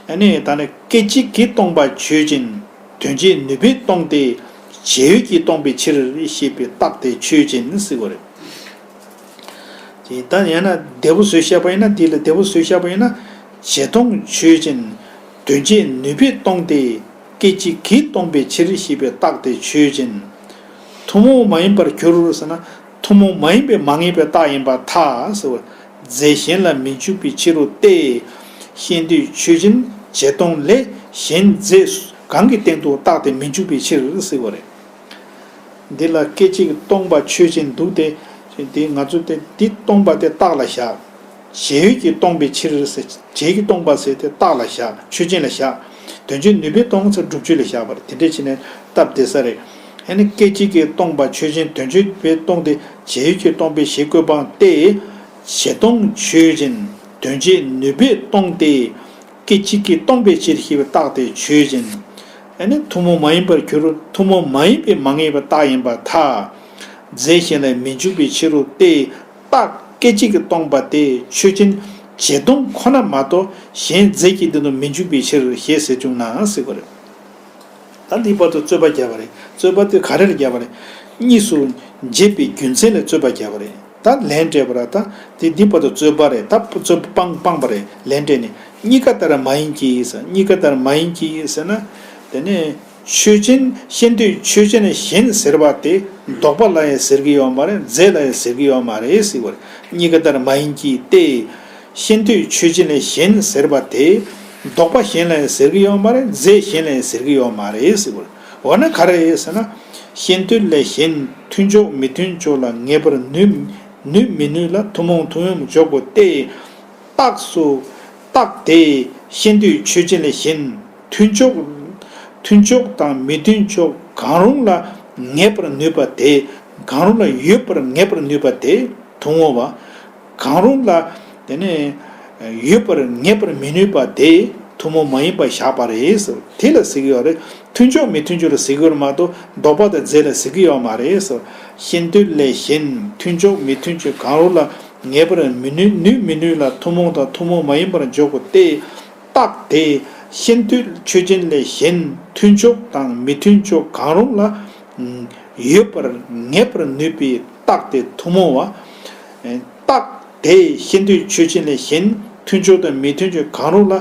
ཨ་ནི་ད་ནི་སྐད་ཅིག་གིས་སྟོང་པ་ཆོས་ཅན། དོན་བྱེད་ནུས་པས་སྟོང་སྟེ། བྱས་ཡུལ་གྱིས་སྟོང་པའི་ཕྱིར་ཞེས་པའི་རྟགས་དེ་ཆོས་ཅན་ཟེར་བ་རེད། དེ་ད་ཡང་ན་བདེ་པོ་བཟོས་བཤད་པ་ཡིན་ན། དེ་ལ་བདེ་པོ་བཟོས་བཤད་པ་ཡིན་ན། བྱས་སྟོང་ཆོས་ཅན། དོན་བྱེད་ནུས་པས་སྟོང་སྟེ། སྐད་ཅིག་གིས་སྟོང་པའི་ཕྱིར་ཞེས་པའི་རྟགས་དེ་ཆོས་ཅན། ཐུན་མོང་མ་ཡིན་པར་གྱུར་ཟེར་ན། ཐུན་མོང་མ་ཡིན་པའི་མ་ངེས་པའི་རྟགས་ཡིན་པར་ཐལ་ཟེར་བ། རྫས་གཞན་ལ་མི་འཇུག་པའི་ཕྱིར་རོ་སྟེ། ཤེས་འདོད་ཆོས་ཅན་བྱས་སྟོང་ལས་གཞན་རྫས་གང་གི་སྟེང་དུ་རྟགས་དེ་མི་འཇུག་པའི་ཕྱིར་ཟེར་བ་རེད། འདི་ལ་སྐད་ཅིག་སྟོང་པ་ཆོས་ཅན་འདུག་སྟེ། དེ་ང་ཚོ་དེ་འདི་སྟོང་པ་དེ་རྟགས་ལ་བཞག་བྱས་ཡུལ་གྱིས་སྟོང་པའི་ཕྱིར་ཟེར། བྱས་ཀྱིས་སྟོང་པ་ཟེར་དེ་རྟགས་ལ་བཞག་ཆོས་ཅན་ལ་བཞག་དོན་བྱེད་ནུས་པས་སྟོང་ཟེར་སྒྲུབ་ཆོས་ལ་བཞག་པ་རེད། དེ་འདྲས་བྱས་ནས་སྟབས་བདེ་ས་རེད། ཨ་ནི་སྐད་ཅིག་གིས་སྟོང་པ་ཆོས་ཅན། དོན་བྱེད་པས་སྟོང་སྟེ། བྱས་ཡུལ་གྱིས་སྟོང་པའི་ཞེས་བཀོད་པའང་སྟེ། བྱས་སྟོང་ཆོས་ཅན། དོན་བྱེད་ནུས་པས་སྟོང་སྟེ། སྐད་ཅིག་གིས་སྟོང་པའི་ཕྱིར་ཞེས་པའི་རྟགས་དེ་ཆོས་ཅན། ཨ་ནི་ཐུན་མོང་མ་ཡིན་པར་གྱུར། ཐུན་མོང་མ་ཡིན་པའི་མ་ངེས་པའི་རྟགས་ཡིན་པར་ཐལ། རྫས་གཞན་ལ་མི་འཇུག་པའི་ཕྱིར་རོ་སྟེ། རྟགས་སྐད་ཅིག་གིས་སྟོང་པ་དེ་ཆོས་ཅན། བྱས་སྟོང་ཁོ་ན་མ་གཏོགས་གཞན་རྫས་ཀྱི་སྟེང་དུ་མི་འཇུག་པའི་ཕྱིར་ཞེས་ཟེར་བྱུང་ན་ཟེར་བ་རེད། ད་འདིའི་བར་དུ་རྩོད་པ་བརྒྱབ་པ་རེད། རྩོད་པ་དེ་ག་རེར་བརྒྱབ་པ་རེད། གཉིས་སུ་འབྱེད་པའི་རྒྱུ་མཚན་ལ་རྩོད་པ་བརྒྱབ་པ་རེད། ད་ལན་སྤྲད་པ་ར། ད་དེ་འདི་བར་དུ་རྩོད་པ་རེད། ད་རྩོད་པ་སྤངས་སྤངས་པ་རེད། ལན་སྤྲད་ནས་གཉིས་ཀ་ལྟར་མ་ཡིན་གྱི་ཟེར། གཉིས་ཀ་ལྟར་མ་ཡིན་གྱི་ཟེར་ན། དེ་ནས་ཆོས་ཅན། ཤེས་འདོད་ཆོས་ཅན་གཞན་ཟེར་བ་དེ་ལྡོག་པ་ལ་ཡང་ཟེར་གྱི་ཡོད་མ་རེད། རྫས་ལ་ཡང་ཟེར་གྱི་ཡོད་མ་རེད་ཟེར་བ་རེད། གཉིས་ཀ་ལྟར་མ་ཡིན་གྱི་སྟེ། ཤེས་འདོད་ཆོས་ཅན་ལས་གཞན་ཟེར་བ་དེ་ལྡོག་པ་གཞན་ལ་ཡང་ཟེར་གྱི་ཡོད་མ་རེད། རྫས་གཞན་ལ་ཡང་ཟེར་གྱི་ཡོད་མ་རེད་ཟེར་བ་རེད། འོ་ན་ག་རེ་རེད་ཟེར་ན། ཤེས་འདོད་ལས་གཞན་མཐུན་ཕྱོགས་མི་མཐུན་ཕྱོགས་ལ་ངེས་པར་ནུས་ནུས་མི་ནུས་ལ་ཐུན་མོང་ཐུན་མོང་འཇོག་དགོས་ཏེ། རྟགས་སུ། རྟགས་དེ་ཤེས་འདོད་ཆོས་ཅན་ལས་གཞན་མཐུན་ཕྱོགས། མཐུན་ཕྱོགས་དང་མི་མཐུན་ཕྱོགས་གང་རུང་ལ་ངེས་པར་ནུས་པ་དེ། གང་རུང་ལ་ཡོད་པར་ངེས་པར་ནུས་པ་དེ་ཐུན་མོང་བ། གང་རུང་ལ་དེ་ནས་ཡོད་པར་ངེས་པར་མི་ནུས་པ་དེ་ཐུན་མོང་མ་ཡིན་པ་བཞག་པ་རེད་ཟེར། དེ་ལ་ཟེར་གྱི་ཡོད་རེད། མཐུན་ཕྱོགས་མི་མཐུན་ཕྱོགས་ལ་ཟེར་གྱི་ཡོད་རེད་མ་གཏོགས་ལྡོག་པ་དང་རྫས་ལ་ཟེར་གྱི་ཡོད་མ་རེད་ཟེར། ཤེས་འདོད་ལས་གཞན་མཐུན་ཕྱོགས་མི་མཐུན་ཕྱོགས་གང་རུང་ལ་ངེས་པར་མི་ནུས་ནུས་མི་ནུས་ལ་ཐུན་མོང་དང་ཐུན་མོང་མ་ཡིན་པར་འཇོག་དགོས་ཏེ། རྟགས་དེ་ཤེས་འདོད་ཆོས་ཅན་ལས་གཞན་མཐུན་ཕྱོགས་དང་མི་མཐུན་ཕྱོགས་གང་རུང་ལ་ཡོད་པར་ངེས་པར་ནུས་པའི་རྟགས་དེ་ཐུན་མོང་བ། རྟགས་དེ་ཤེས་འདོད་ཆོས་ཅན་ལས་གཞན་མཐུན་ཕྱོགས་དང་མི་མཐུན་ཕྱོགས་གང་རུང་ལ་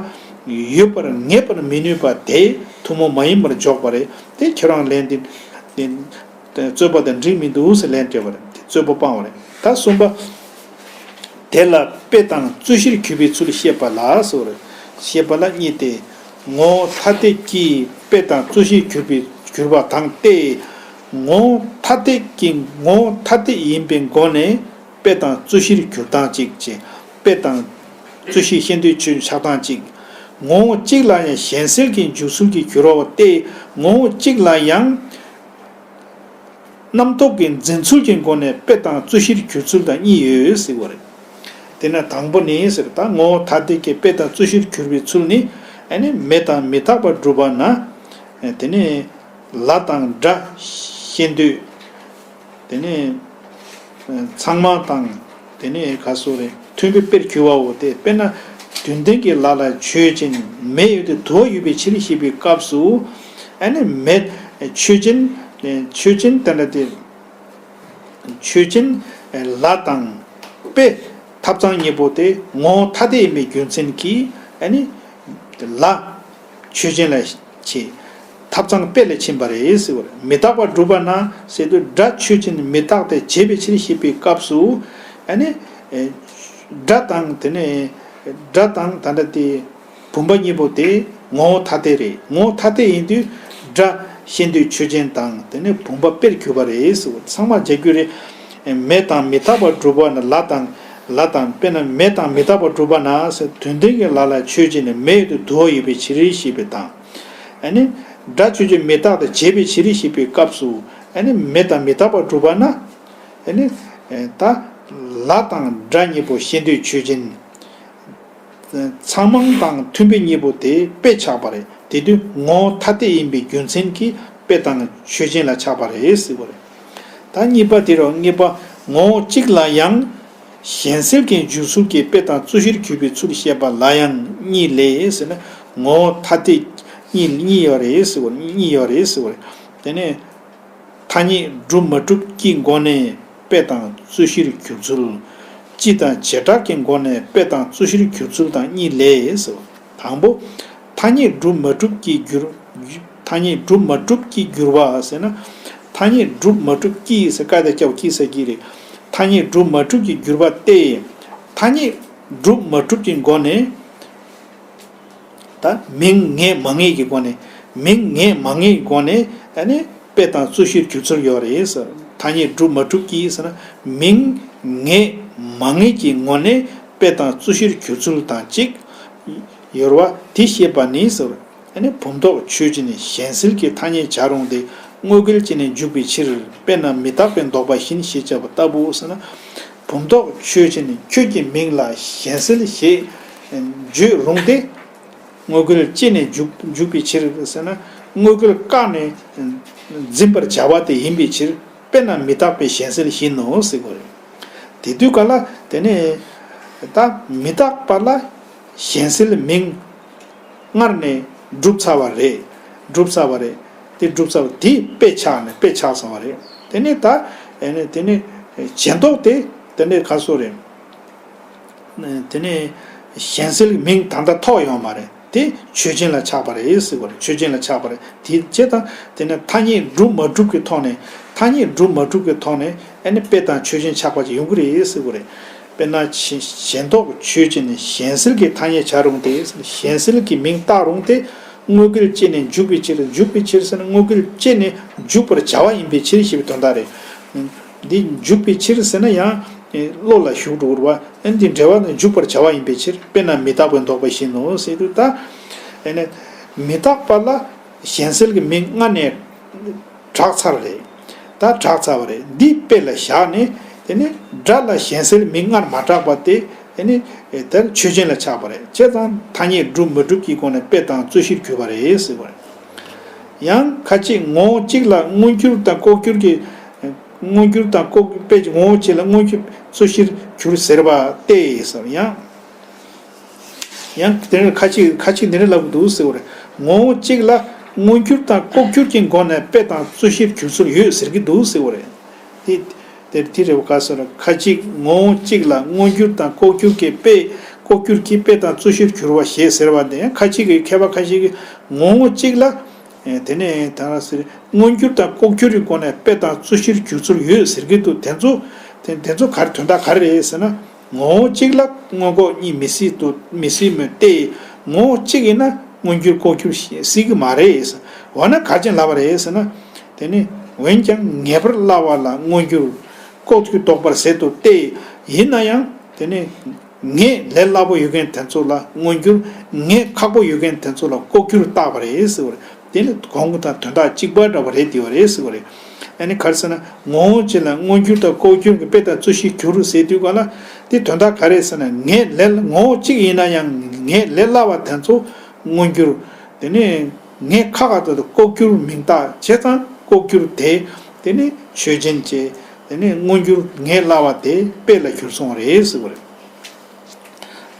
ཡོད་པར་ངེས་པར་མི་ནུས་པ་དེ་ཐུན་མོང་མ་ཡིན་པར་འཇོག་པ་རེད། དེ་ཁྱོད་རང་ལན་དེ། རྩོད་པ་དང་འགྲིག་མི་འདུག་ཟེར་ལན་སྤྲད་པ་རེད། དེ་རྩོད་པ་སྤང་བ་རེད། ད་གསུམ་པ། དེ་ལ་དཔེ་དང་རྩོད་གཞིར་གྱུར་པའི་ཚུལ་བཤད་པ་ལ་ཟེར་བ་རེད། བཤད་པ་ལ་གཉིས་ཏེ། ངོ་བོ་ཐ་དད་ཀྱི་དཔེ་དང་རྩོད་གཞིར་གྱུར་པའི་གྱུར་པ་དང་སྟེ། ངོ་བོ་ཐ་དད་ཀྱི་ངོ་བོ་ཐ་དད་ཡིན་པའི་སྒོ་ནས་དཔེ་དང་རྩོད་གཞིར་གྱུར་སྟངས་གཅིག་བྱས། དཔེ་དང་རྩོད་གཞི་ཤེས་འདོད་ཆོས་ཆགས་སྟངས་གཅིག་ངོ་བོ་གཅིག་ལ་ཡང་གཞན་སེལ་གྱི་འཇུག་ཚུལ་གྱི་གྱུར་པ་སྟེ། ངོ་བོ་གཅིག་ལ་ཡང་རྣམ་རྟོག་གི་འཛིན་ཚུལ་གྱི་སྒོ་ནས་དཔེ་དང་རྩོད་གཞིར་གྱུར་ཚུལ་དང་གཉིས་ཡོད་ཟེར་བ་རེད། དེ་ན་དང་པོ་ནི་ཟེར། ད་ངོ་བོ་ཐ་དད་ཀྱི་དཔེ་དང་རྩོད་གཞིར་གྱུར་པའི་ཚུལ་ནི། ཨ་ནི་མེ་དང་མི་རྟག་པར་གྲུབ་པ་ན། དེ་ནི་ལ་དང་སྒྲ་ཤེས་འདོད། དེ་ནི་ཚང་མ་དང་། དེ་ནི་ག་སོགས་རེད། མཐུན་དཔེ་དཔེར་གྱུར་པའོ། དེ་དཔེར་ན་དོན་ལྡན་གྱི་ལ་ལ་ཆོས་ཅན། མེ་ཡོད་དེ་དུ་བ་ཡོད་པའི་ཕྱིར་ཞེས་པའི་སྐབས་སུ། ཨ་ནི་མེ་ཆོས་ཅན། ཆོས་ཅན་དེ་འདྲ་དེ། ཆོས་ཅན་ལ་དང་དཔེ་ཐབ་ཚང་གཉིས་པོ་དེ་ངོ་བོ་ཐ་དད་ཡིན་པའི་རྒྱུ་མཚན་གྱིས། ཨ་ནི་ལ་ཆོས་ཅན་ལ་ཕྱིན། ཐབ་ཚང་དཔེ་ལ་ཕྱིན་པ་རེད་ཟེར་བ་རེད། མི་རྟག་པར་གྲུབ་པ་ན་ཟེར་དུས། སྒྲ་ཆོས་ཅན་མི་རྟག་སྟེ་བྱས་པའི་ཕྱིར་ཞེས་པའི་སྐབས་སུ། ཨ་ནི་སྒྲ་དང་། དེ་ནས་སྒྲ་དང་ད་ལྟ་དེ་བུམ་པ་གཉིས་པོ་དེ་ངོ་བོ་ཐ་དད་རེད། ངོ་བོ་ཐ་དད་ཡིན་དུས་སྒྲ་ཤེས་འདོད་ཆོས་ཅན་དང་། དེ་ནས་བུམ་པ་དཔེར་གྱུར་པ་རེད་ཟེར་བ་ཚང་མ་རྒྱག་རྒྱུ་རེད། མེ་དང་མི་རྟག་པར་གྲུབ་པ་ན། ལ་དང་། ལ་དང་། དཔེར་ན་མེ་དང་མི་རྟག་པར་གྲུབ་པ་ན་ཟེར། དོན་ལྡན་གྱི་ལ་ལ་ཆོས་ཅན་ནི་མེ་ཡོད་དེ་དུ་བ་ཡོད་པའི་ཕྱིར་ཞེས་པའི་དང་། ཨ་ནི་སྒྲ་ཆོས་ཅན་མི་རྟག་སྟེ་བྱས་པའི་ཕྱིར་ཞེས་པའི་སྐབས་སུ། ཨ་ནི་མེ་དང་མི་རྟག་པར་གྲུབ་པ་ན། ཨ་ནི་ད་ལ་དང་སྒྲ་གཉིས་པོ་ཤེས་འདོད་ཆོས་ཅན། ཚང་མ་དང་མཐུན་དཔེ་གཉིས་པོ་དེ་དཔེ་ཆགས་པ་རེད། དེ་དུས་ངོ་བོ་ཐ་དད་ཡིན་པའི་རྒྱུ་མཚན་གྱིས་དཔེ་དང་ཆོས་ཅན་ལ་ཆགས་པ་རེད་ཟེར་བ་རེད། ད་གཉིས་པ་དེ་རུ་གཉིས་པ། ངོ་བོ་གཅིག་ལ་ཡང་གཞན་སེལ་གྱི་འཇུག་ཚུལ་གྱི་དཔེ་དང་རྩོད་གཞིར་གྱུར་པའི་ཚུལ་བཤད་པ་ལ་ཡང་གཉིས་ལས་ཟེར་ན། ངོ་བོ་ཐ་དད་གཉིས་གཉིས་ཡོད་རེད་ཟེར་བ། གཉིས་ཡོད་རེད་ཟེར་བ་རེད། དེ་ནས། ཐ་སྙད་སྒྲུབ་མ་གྲུབ་ཀྱི་སྒོ་ནས་དཔེ་དང་རྩོད་གཞིར་གྱུར་ཚུལ། སྤྱི་དང་བྱེ་བྲག་གི་སྒོ་ནས་དཔེ་དང་རྩོད་གཞིར་གྱུར་ཚུལ་དང་གཉིས་ལས་ཟེར་བ། དང་པོ། ཐ་སྙད་སྒྲུབ་མ་གྲུབ་ཀྱི་གྱུར། ཐ་སྙད་སྒྲུབ་མ་གྲུབ་ཀྱི་གྱུར་པ་ཟེར་ན། ཐ་སྙད་སྒྲུབ་མ་གྲུབ་ཀྱི་ཟེར། ཀ་དང་སྐྱ་བོ་ཀྱི་ཟེར་གྱི་རེད། ཐ་སྙད་སྒྲུབ་མ་གྲུབ་ཀྱི་གྱུར་པ་སྟེ། ཐ་སྙད་སྒྲུབ་མ་གྲུབ་ཀྱི་སྒོ་ནས། ད་མིང་ངེས་མ་ངེས་ཀྱི་སྒོ་ནས། མིང་ངེས་མ་ངེས་ཀྱི་སྒོ་ནས་ཨ་ནི་དཔེ་དང་རྩོད་གཞིར་གྱུར་ཚུལ་ཡོད་རེད་ཟེར། ཐ་སྙད་སྒྲུབ་མ་གྲུབ་ཀྱི་ཟེར་ན། མིང་ངེས་མ་ངེས་ཀྱི་ངོ་ནས་དཔེ་དང་རྩོད་གཞིར་གྱུར་ཚུལ་དང་གཅིག་ཡོད་པ་དེ་བཤད་པ་ནི་ཟེར། ཨ་ནི་བུམ་ཐོགས་ཆོས་ཅན་ནི་གཞན་སེལ་གྱི་ཐ་སྙད་བྱ་རུང་སྟེ། དངོས་འགལ་ཅན་ནས་འཇུག་པའི་ཕྱིར། དཔེར་ན་མི་རྟག་པས་འདོགས་པ་བཞིན་ཞེས་བྱ་བ་ལྟ་བུ་ཟེར་ན། བུམ་ཐོགས་ཆོས་ཅན་ནི་ཁྱོད་ཀྱི་མིང་ལ་གཞན་སེལ་ཞེས་བརྗོད་རུང་སྟེ། དངོས་འགལ་ཅན་ནས་འཇུག་འཇུག་པའི་ཕྱིར་ཟེར་ན། དངོས་འགལ་བཀག་ནས་འཛིན་པར་བྱ་བ་དེ་ཡིན་པའི་ཕྱིར། དཔེར་ན་མི་རྟག་པས་གཞན་སེལ་བཞིན་ནོ་ཟེར་དགོས་རེད། དེ་དུས་ག་ལ་དེ་ནས་ད་མི་རྟག་པ་ལ་གཞན་སེལ་མིང་སྔར་ནས་གྲུབ་ཚར་བ་རེད། གྲུབ་ཚར་བ་རེད། དེ་གྲུབ་ཚར་བ་དེ་དཔེ་ཆགས་ནས་དཔེ་ཆགས་སོང་བ་རེད། དེ་ནས་ད་ཨེ་ནས་དེ་ནས་བྱེ་བྲག་དེ་དེ་ནས་ག་སོ་རེད། དེ་ནས་གཞན་སེལ་མིང་ད་ལྟ་ཐོགས་ཡོད་མ་རེད། དེ་ཆོས་ཅན་ལ་ཆགས་པ་རེད་ཟེར་བ་རེད། ཆོས་ཅན་ལ་ཆགས་པ་རེད། དེ་བྱས་ཙང་དེ་ནས་ཐ་སྙད་སྒྲུབ་མ་གྲུབ་ཀྱི་ཐོག་ནས། ཐ་སྙད་སྒྲུབ་མ་གྲུབ་ཀྱི་ཐོག་ནས་ཨ་ནི་དཔེ་དང་ཆོས་ཅན་ཆགས་པ་ཅིག་ཡོང་གི་རེད་ཟེར་བ་རེད། དཔེར་ན་ཆེ་གཞན་ཐོགས་ཆོས་ཅན་ནི་གཞན་སེལ་གྱི་ཐ་སྙད་བྱ་རུང་སྟེ། གཞན་སེལ་གྱི་མིང་བཏགས་རུང་སྟེ། དངོས་འགལ་ཅན་ནས་འཇུག་པའི་ཕྱིར། འཇུག་པའི་ཕྱིར་ཟེར་ན་དངོས་འགལ་ཅན་ནས་འཇུག་པར་བྱ་བ་ཡིན་པའི་ཕྱིར་ཞེས་པའི་དོན་དག་རེད། འདི་འཇུག་པའི་ཕྱིར་ཟེར་ན་ཡང་བློ་ལ་ཞུགས་འགྲོ་བ། ཨ་ནི་འདི་འབྲེལ་བ་ནི་འཇུག་པར་བྱ་བ་ཡིན་པའི་ཕྱིར། དཔེར་ན་མི་རྟག་པས་འདོགས་པ་བཞིན་ནོ་ཟེར་དུས་ད། ཨ་ནི་མི་རྟག་པ་ལ་གཞན་སེལ་གྱི་མིང་སྔར་ནས་གྲགས་ཚར་རེད། ད་གྲགས་ཚར་བ་རེད། འདི་དཔེ་ལ་བཞག་ནས་དེ་ནས་སྒྲ་ལ་གཞན་སེལ་མིང་སྔར་མ་གྲགས་པ་དེ་དེ་ནས་དེར་ཆོས་ཅན་ལ་ཆགས་པ་རེད། བྱས་ཙང་ཐ་སྙད་སྒྲུབ་མ་གྲུབ་ཀྱི་སྒོ་ནས་དཔེ་དང་རྩོད་གཞིར་གྱུར་པ་རེད་ཟེར་བ་རེད། ཡང་ཁ་ཅིག་ངོ་བོ་གཅིག་ལ་མངོན་གྱུར་དང་ལྐོག་གྱུར་གྱི། མངོན་གྱུར་དང་ལྐོག་གྱུར་དཔེ་ངོ་བོ་གཅིག་ལ་མངོན་གྱུར་རྩོད་གཞིར་གྱུར་ཟེར་བ་སྟེ་ཟེར། ཡང་། ཡང་དེ་ནས་ཁ་ཅིག་ཁ་ཅིག་འདི་འདྲ་ལབ་ཀྱི་འདུག་ཟེར་བ་རེད། ངོ་བོ་གཅིག་ལ་མངོན་གྱུར་དང་ལྐོག་གྱུར་གྱི་སྒོ་ནས་དཔེ་དང་རྩོད་གཞིར་གྱུར་ཚུལ་ཡོད་ཟེར་གྱི་འདུག་ཟེར་བ་རེད། དེ་དེ་དེ་རེད་བ། ག་ཟེར་ན་ཁ་ཅིག་ངོ་བོ་གཅིག་ལ་མངོན་གྱུར་དང་ལྐོག་གྱུར་གྱི་དཔེ། ལྐོག་གྱུར་གྱི་དཔེ་དང་རྩོད་གཞིར་གྱུར་པ་ཞེས་ཟེར་བ་འདི་ཡང་ཁ་ཅིག་གི་མཁས་པ་ཁ་ཅིག་གིས་ངོ་བོ་གཅིག་ལ། དེ་ནས་ད་ར་ཟེར་མངོན་གྱུར་དང་ལྐོག་གྱུར་གྱི་སྒོ་ནས་དཔེ་དང་རྩོད་གཞིར་གྱུར་ཚུལ་ཡོད་ཟེར་གྱི་འདུག་དེ་ཚོ་དེ་དེ་ཚོ་ག་རེ་དོན་དག་ག་རེ་རེད་ཟེར་ན། ངོ་བོ་གཅིག་ལ་མངོན་ལྐོག་གཉིས་མི་སྲིད་དུ་མི་སྲིད་མོད་དེ། ངོ་བོ་གཅིག་ཡིན་ན་མངོན་གྱུར་ལྐོག་གྱུར་སྲིད་ཀྱི་མ་རེད། འོ་ན་ག་རེ་བྱས་ལབ་པ་རེད་ཟེར་ན། དེ་ནི་འོན་ཀྱང་ངེས་པར་སླ་བ་ལ་མངོན་གྱུར་ལྐོག་གྱུར་དོགས་པར་ཟད་དོ་སྟེ། ཡིན་ན་ཡང་དེ་ནི་ངེས་ལས་སླ་པོ་ཡོད་མཁན་དེ་ཚོ་ལ་མངོན་གྱུར། ངེས་ཁག་པོ་ཡོད་མཁན་དེ་ཚོ་ལ་ལྐོག་གྱུར་བཏགས་པ་རེད་ཟེར་བ་རེད། དེ་ནི་གོང་གི་དང་དོན་དག་གཅིག་པ་འདྲ་བ་རེད། དེ་བ་རེད་ཟེར་བ་རེད། ཨ་ནི་ག་རེ་ཟེར་ན། ངོ་བོ་གཅིག་ལ་མངོན་གྱུར་དང་ལྐོག་གྱུར་གྱི་དཔེ་དང་རྩོད་གཞིར་གྱུར་ཟེར་དུས་ག་ལ། དེ་དོན་དག་ག་རེ་ཟེར་ན། ངེས་ལས་ངོ་བོ་གཅིག་ཡིན་ན་ཡང་ངེས་ལས་སླ་བ་དེ་ཚོ་མངོན་གྱུར། དེ་ནི་ངེས་ཁག་ཁག་ཏུ་ལྐོག་གྱུར་མིང་བཏགས་བྱས་ཙང་ལྐོག་གྱུར་དེ། དེ་ནི་ཆོས་ཅན་བྱས། དེ་ནི་མངོན་གྱུར་ངེས་སླ་བ་དེ་དཔེ་ལ་གྱུར་སོང་བ་རེད་ཟེར་བ་རེད།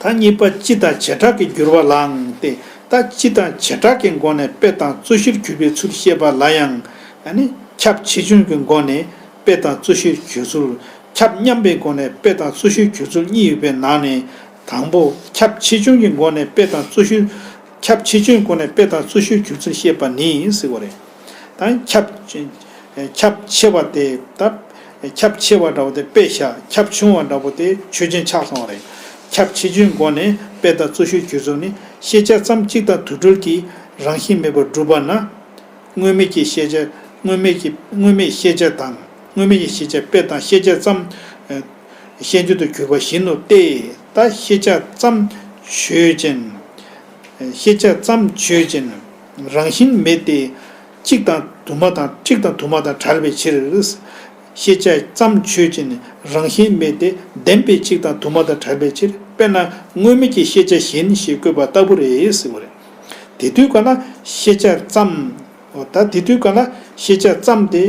ད་གཉིས་པ་སྤྱི་དང་བྱེ་བྲག་གི་འགྱུར་བ་ལའང་སྟེ། ད་སྤྱི་དང་བྱེ་བྲག་གི་སྒོ་ནས་དཔེ་དང་རྩོད་གཞིར་གྱུར་པའི་ཚུལ་བཤད་པ་ལ་ཡང་། ཨ་ནི་ཁྱབ་ཆེ་ཆུང་གི་སྒོ་ནས་དཔེ་དང་རྩོད་གཞིར་གྱུར་ཚུལ། ཁྱབ་མཉམ་པའི་སྒོ་ནས་དཔེ་དང་རྩོད་གཞིར་གྱུར་ཚུལ་གཉིས་ཡོད་པའི་ནང་ནས། དང་པོ་ཁྱབ་ཆེ་ཆུང་གི་སྒོ་ནས་དཔེ་དང་རྩོད་གཞིར། ཁྱབ་ཆེ་ཆུང་གི་སྒོ་ནས་དཔེ་དང་རྩོད་གཞིར་གྱུར་ཚུལ་བཤད་པ་ནི་ཟེར་བ་རེད། ད་ཁྱབ་ཁྱབ་ཆེ་བ་དེ། ད་ཁྱབ་ཆེ་བ་འདྲ་བོ་དེ་དཔེ་བཞག་ཁྱབ་ཆུང་བ་འདྲ་བོ་དེ་ཆོས་ཅན་ཆགས་སོང་བ་རེད། ཁྱབ་ཆེ་ཆུང་སྒོ་ནས་དཔེ་དང་རྩོད་གཞིར་གྱུར་ཚུལ་ནི། ཤེས་བྱ་ཙམ་གཅིག་དང་དུ་སྦྲུལ་གྱི་རང་བཞིན་མེད་པར་གྲུབ་པ་ན། དངོས་མེད་ཀྱི་ཤེས་བྱ། དངོས་མེད་ཀྱི་དངོས་མེད་ཤེས་བྱ་དང་། དངོས་མེད་ཀྱི་ཤེས་བྱ་དཔེ་དང་ཤེས་བྱ་ཙམ་ཤེས་འདོད་དུ་གྱུར་པ་བཞིན་ནོ་སྟེ། ད་ཤེས་བྱ་ཙམ་ཆོས་ཅན། ཤེས་བྱ་ཙམ་ཆོས་ཅན། རང་བཞིན་མེད་དེ། གཅིག་དང་དུ་མ་དང་གཅིག་དང་དུ་མ་དང་བྲལ་བའི་ཕྱིར། ཤེས་བྱ་ཙམ་ཆོས་ཅན། རང་བཞིན་མེད་དེ། བདེན་པའི་གཅིག་དང་དུ་མ་དང་བྲལ་བའི་ཕྱིར། དཔེར་ན་དངོས་མེད་ཀྱི་ཤེས་བྱ་བཞིན་ཞེས་བཀོད་པ་ལྟ་བུ་རེད་ཟེར་བ་རེད། དེ་དུས་ག་ན་ཤེས་བྱ་ཙམ། འོ་ད་དེ་དུས་ག་ན་ཤེས་བྱ་ཙམ་དེ་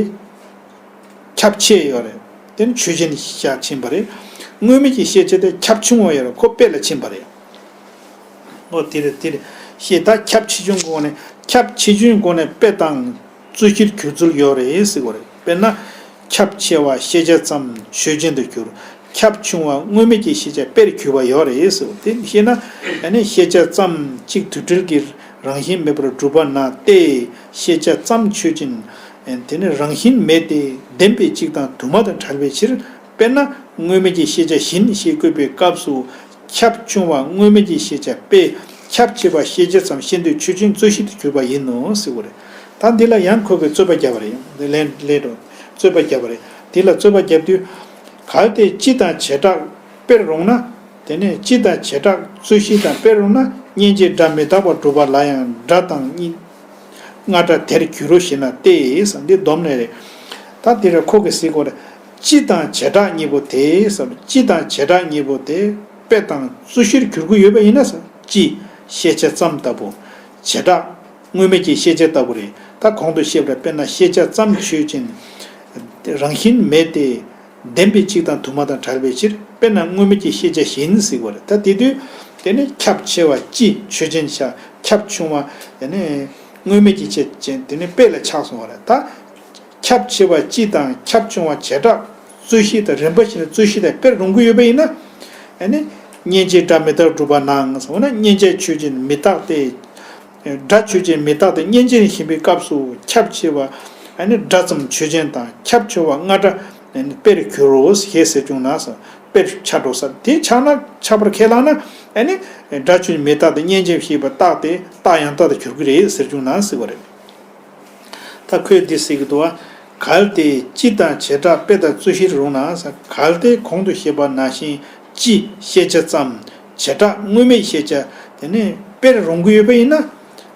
ཁྱབ་ཆེ་ཡོད་རེད། དེ་ནི་ཆོས་ཅན་ཤ་ཕྱིན་པ་རེད། དངོས་མེད་ཀྱི་ཤེས་བྱ་དེ་ཁྱབ་ཆུང་བ་ཡོད་རེད། ཁོ་དཔེ་ལ་ཕྱིན་པ་རེད། འོ་དེ་རེད་དེ་རེད། ཤེས་ད་ཁྱབ་ཆེ་ཆུང་སྒོ་ནས། ཁྱབ་ཆེ་ཆུང་སྒོ་ནས་དཔེ་དང་རྩོད་གཞིར་གྱུར་ཚུལ་ཡོད་རེད་ཟེར་བ་རེད། དཔེར་ན། ཁྱབ་ཆེ་བ་ཤེས་བྱ་ཙམ་ཆོས་ཅན་དུ་གྱུར། ཁྱབ་ཆུང་བ་དངོས་མེད་ཀྱི་ཤེས་བྱ་དཔེར་གྱུར་པ་ཡོད་རེད་ཟེར་བ་དེ་ཤེས་ན། ཨ་ནི་ཤེས་བྱ་ཙམ་གཅིག་དུ་སྦྲུལ་གྱི་རང་བཞིན་མེད་པར་གྲུབ་པ་ན་སྟེ། ཤེས་བྱ་ཙམ་ཆོས་ཅན། དེ་ནི་རང་བཞིན་མེད་དེ། བདེན་པའི་གཅིག་དང་དུ་མ་དང་བྲལ་བའི་ཕྱིར། དཔེར་ན་དངོས་མེད་ཀྱི་ཤེས་བྱ་བཞིན་ཞེས་བཀོད་པའི་སྐབས་སུ། ཁྱབ་ཆུང་བ་དངོས་མེད་ཀྱི་ཤེས་བྱ་དཔེ། ཁྱབ་ཆེ་བ་ཤེས་བྱ་ཙམ་ཤེས་འདོད་ཆོས་ཅན་རྩོད་གཞི་དུ་གྱུར་པ་ཡིན་ནོ་ཟེར་བ་རེད། ད་འདི་ལ་ཡང་ཁོ་གིས་རྩོད་པ་བརྒྱབ་པ་རེད། ལན་ལན་དུ་རྩོད་པ་བརྒྱབ་པ་རེད། འདི་ལ་རྩོད་པ་བརྒྱབ་དུས། གལ་ཏེ་སྤྱི་དང་བྱེ་བྲག་དཔེར་རུང་ན། དེ་ནས་སྤྱི་དང་བྱེ་བྲག་རྩོད་གཞི་དང་དཔེར་རུང་ན། མཉན་བྱའི་སྒྲ་མི་རྟག་པར་སྒྲུབ་པ་ལ་ཡང་སྒྲ་དང་གཉིས། རྔ་སྒྲ་དེར་འགྱུར་རོ་ཞེ་ན་སྟེ་ཟེར། འདི་སྡོམ་ལས་རེད། ད་འདི་རེད། ཁོ་གིས་ཟེར་གོ་རེད། སྤྱི་དང་བྱེ་བྲག་གཉིས་པོ་དེ་ཟེར། སྤྱི་དང་བྱེ་བྲག་གཉིས་པོ་དེ་དཔེ་དང་རྩོད་གཞིར་གྱུར་གྱི་ཡོད་པ་ཡིན་ན་ཟེར། སྤྱི་ཤེས་བྱ་ཙམ་ལྟ་བུ། བྱེ་བྲག་དངོས་མེད་ཀྱི་ཤེས་བྱ་ལྟ་བུ་རེད། ད་གོང་དུ་བཤད་པ་དཔེར་ན་ཤེས་བྱ་ཙམ་ཆོས་ཅན། རང་བཞིན་མེད་དེ། བདེན་པའི་གཅིག་དང་དུ་མ་དང་བྲལ་བའི་ཕྱིར། དཔེར་ན་དངོས་མེད་ཀྱི་ཤེས་བྱ་བཞིན་ཟེར་བ་རེད། ད་དེ་དུས་དེ་ནི་ཁྱབ་ཆེ་བ་སྤྱི་ཆོས་ཅན་ཤ། ཁྱབ་ཆུང་བ་དེ་ནི་དངོས་མེད་ཀྱི་ཆོས་ཅན་དེ་ནི་དཔེ་ལ་ཆགས་སོང་བ་རེད། ད་ཁྱབ་ཆེ་བ་སྤྱི་དང་ཁྱབ་ཆུང་བ་བྱེ་བྲག་རྩོད་གཞི་དང་རིམ་པ་བཞིན་དུ་རྩོད་གཞི་དང་དཔེར་རུང་གི་ཡོད་པ་ཡིན་ན། ཨ་ནི་མཉན་བྱའི་སྒྲ་མི་རྟག་སྒྲུབ་པ་ནའང་ཟེར་བ་ན། མཉན་བྱ་ཆོས་ཅན་མི་རྟག་སྟེ། སྒྲ་ཆོས་ཅན་མི་རྟག་སྟེ་མཉན་བྱ་ཞེས་པའི་སྐབས་སུ་ཁྱབ་ཆེ་བ་ཨ་ནི་སྒྲ་ཙམ་ཆོས་ཅན་དང་། ཁྱབ་ཆུང་བ་རྔ་སྒྲ་ཨ་ནི་དཔེར་འགྱུར་རོ་ཞེས་ཟེར་བྱུང་ན་ཟེར། དཔེར་ཆ་འགྲོ་ས་དེ་ཆགས་ན། ཆགས་པར་ཁས་བླངས་ན། ཨ་ནི་སྒྲ་ཆོས་མི་རྟག་སྟེ་མཉན་བྱ་ཞེས་པའི་རྟགས་དེ་རྟགས་ཡང་དག་ཏུ་གྱུར་གྱི་རེད་ཟེར་བྱུང་ན་ཟེར་བ་རེད། ད་ཁོས་འདི་ཟེར་གྱི་འདུག་བ། གལ་ཏེ་སྤྱི་དང་བྱེ་བྲག་དཔེ་དང་རྩོད་གཞིར་རུང་ན། གལ་ཏེ་གོང་དུ་བཤད་པ་ནང་བཞིན་སྤྱི་ཤེས་བྱ་ཙམ། བྱེ་བྲག་དངོས་མེད་ཤེས་བྱ་དེ་ནི་དཔེར་རུང་གི་ཡོད་པ་ཡིན་ན།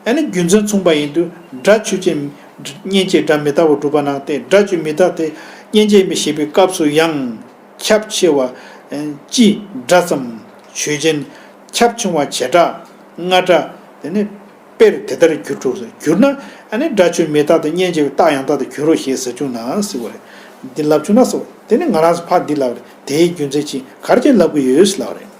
ཨ་ནི་རྒྱུ་མཚན་མཚུངས་པ་ཡིན་དུས་སྒྲ་ཆོས་ཅན། མཉན་བྱའི་སྒྲ་མི་རྟག་པར་སྒྲུབ་པ་ནང་སྟེ། སྒྲ་ཆོས་མི་རྟག་སྟེ་མཉན་བྱ་ཡིན་པའི་ཞེས་པའི་སྐབས་སུ་ཡང་། ཁྱབ་ཆེ་བ་སྤྱི་སྒྲ་ཙམ་ཆོས་ཅན། ཁྱབ་ཆུང་བ་བྱེ་བྲག་རྔ་སྒྲ་དེ་ནི་དཔེར་དེ་ལྟར་གྱུར་འགྲོ་ཟེར། གྱུར་ན་ཨ་ནི་སྒྲ་ཆོས་མི་རྟག་སྟེ་མཉན་བྱ་ཡིན་པའི་རྟགས་ཡང་དག་ཏུ་གྱུར་རོ་ཞེས་ཟེར་བྱུང་ན་ཟེར་བ་རེད། འདི་ལབ་བྱུང་ན་ཟེར། དེ་ནི་ང་རང་ཚོ་ཕར་འདི་ལབ་རེད། དེའི་རྒྱུ་མཚན་ཅི། ག་རེ་བྱས་ལབ་གི་ཡོད་ལབ་རེད།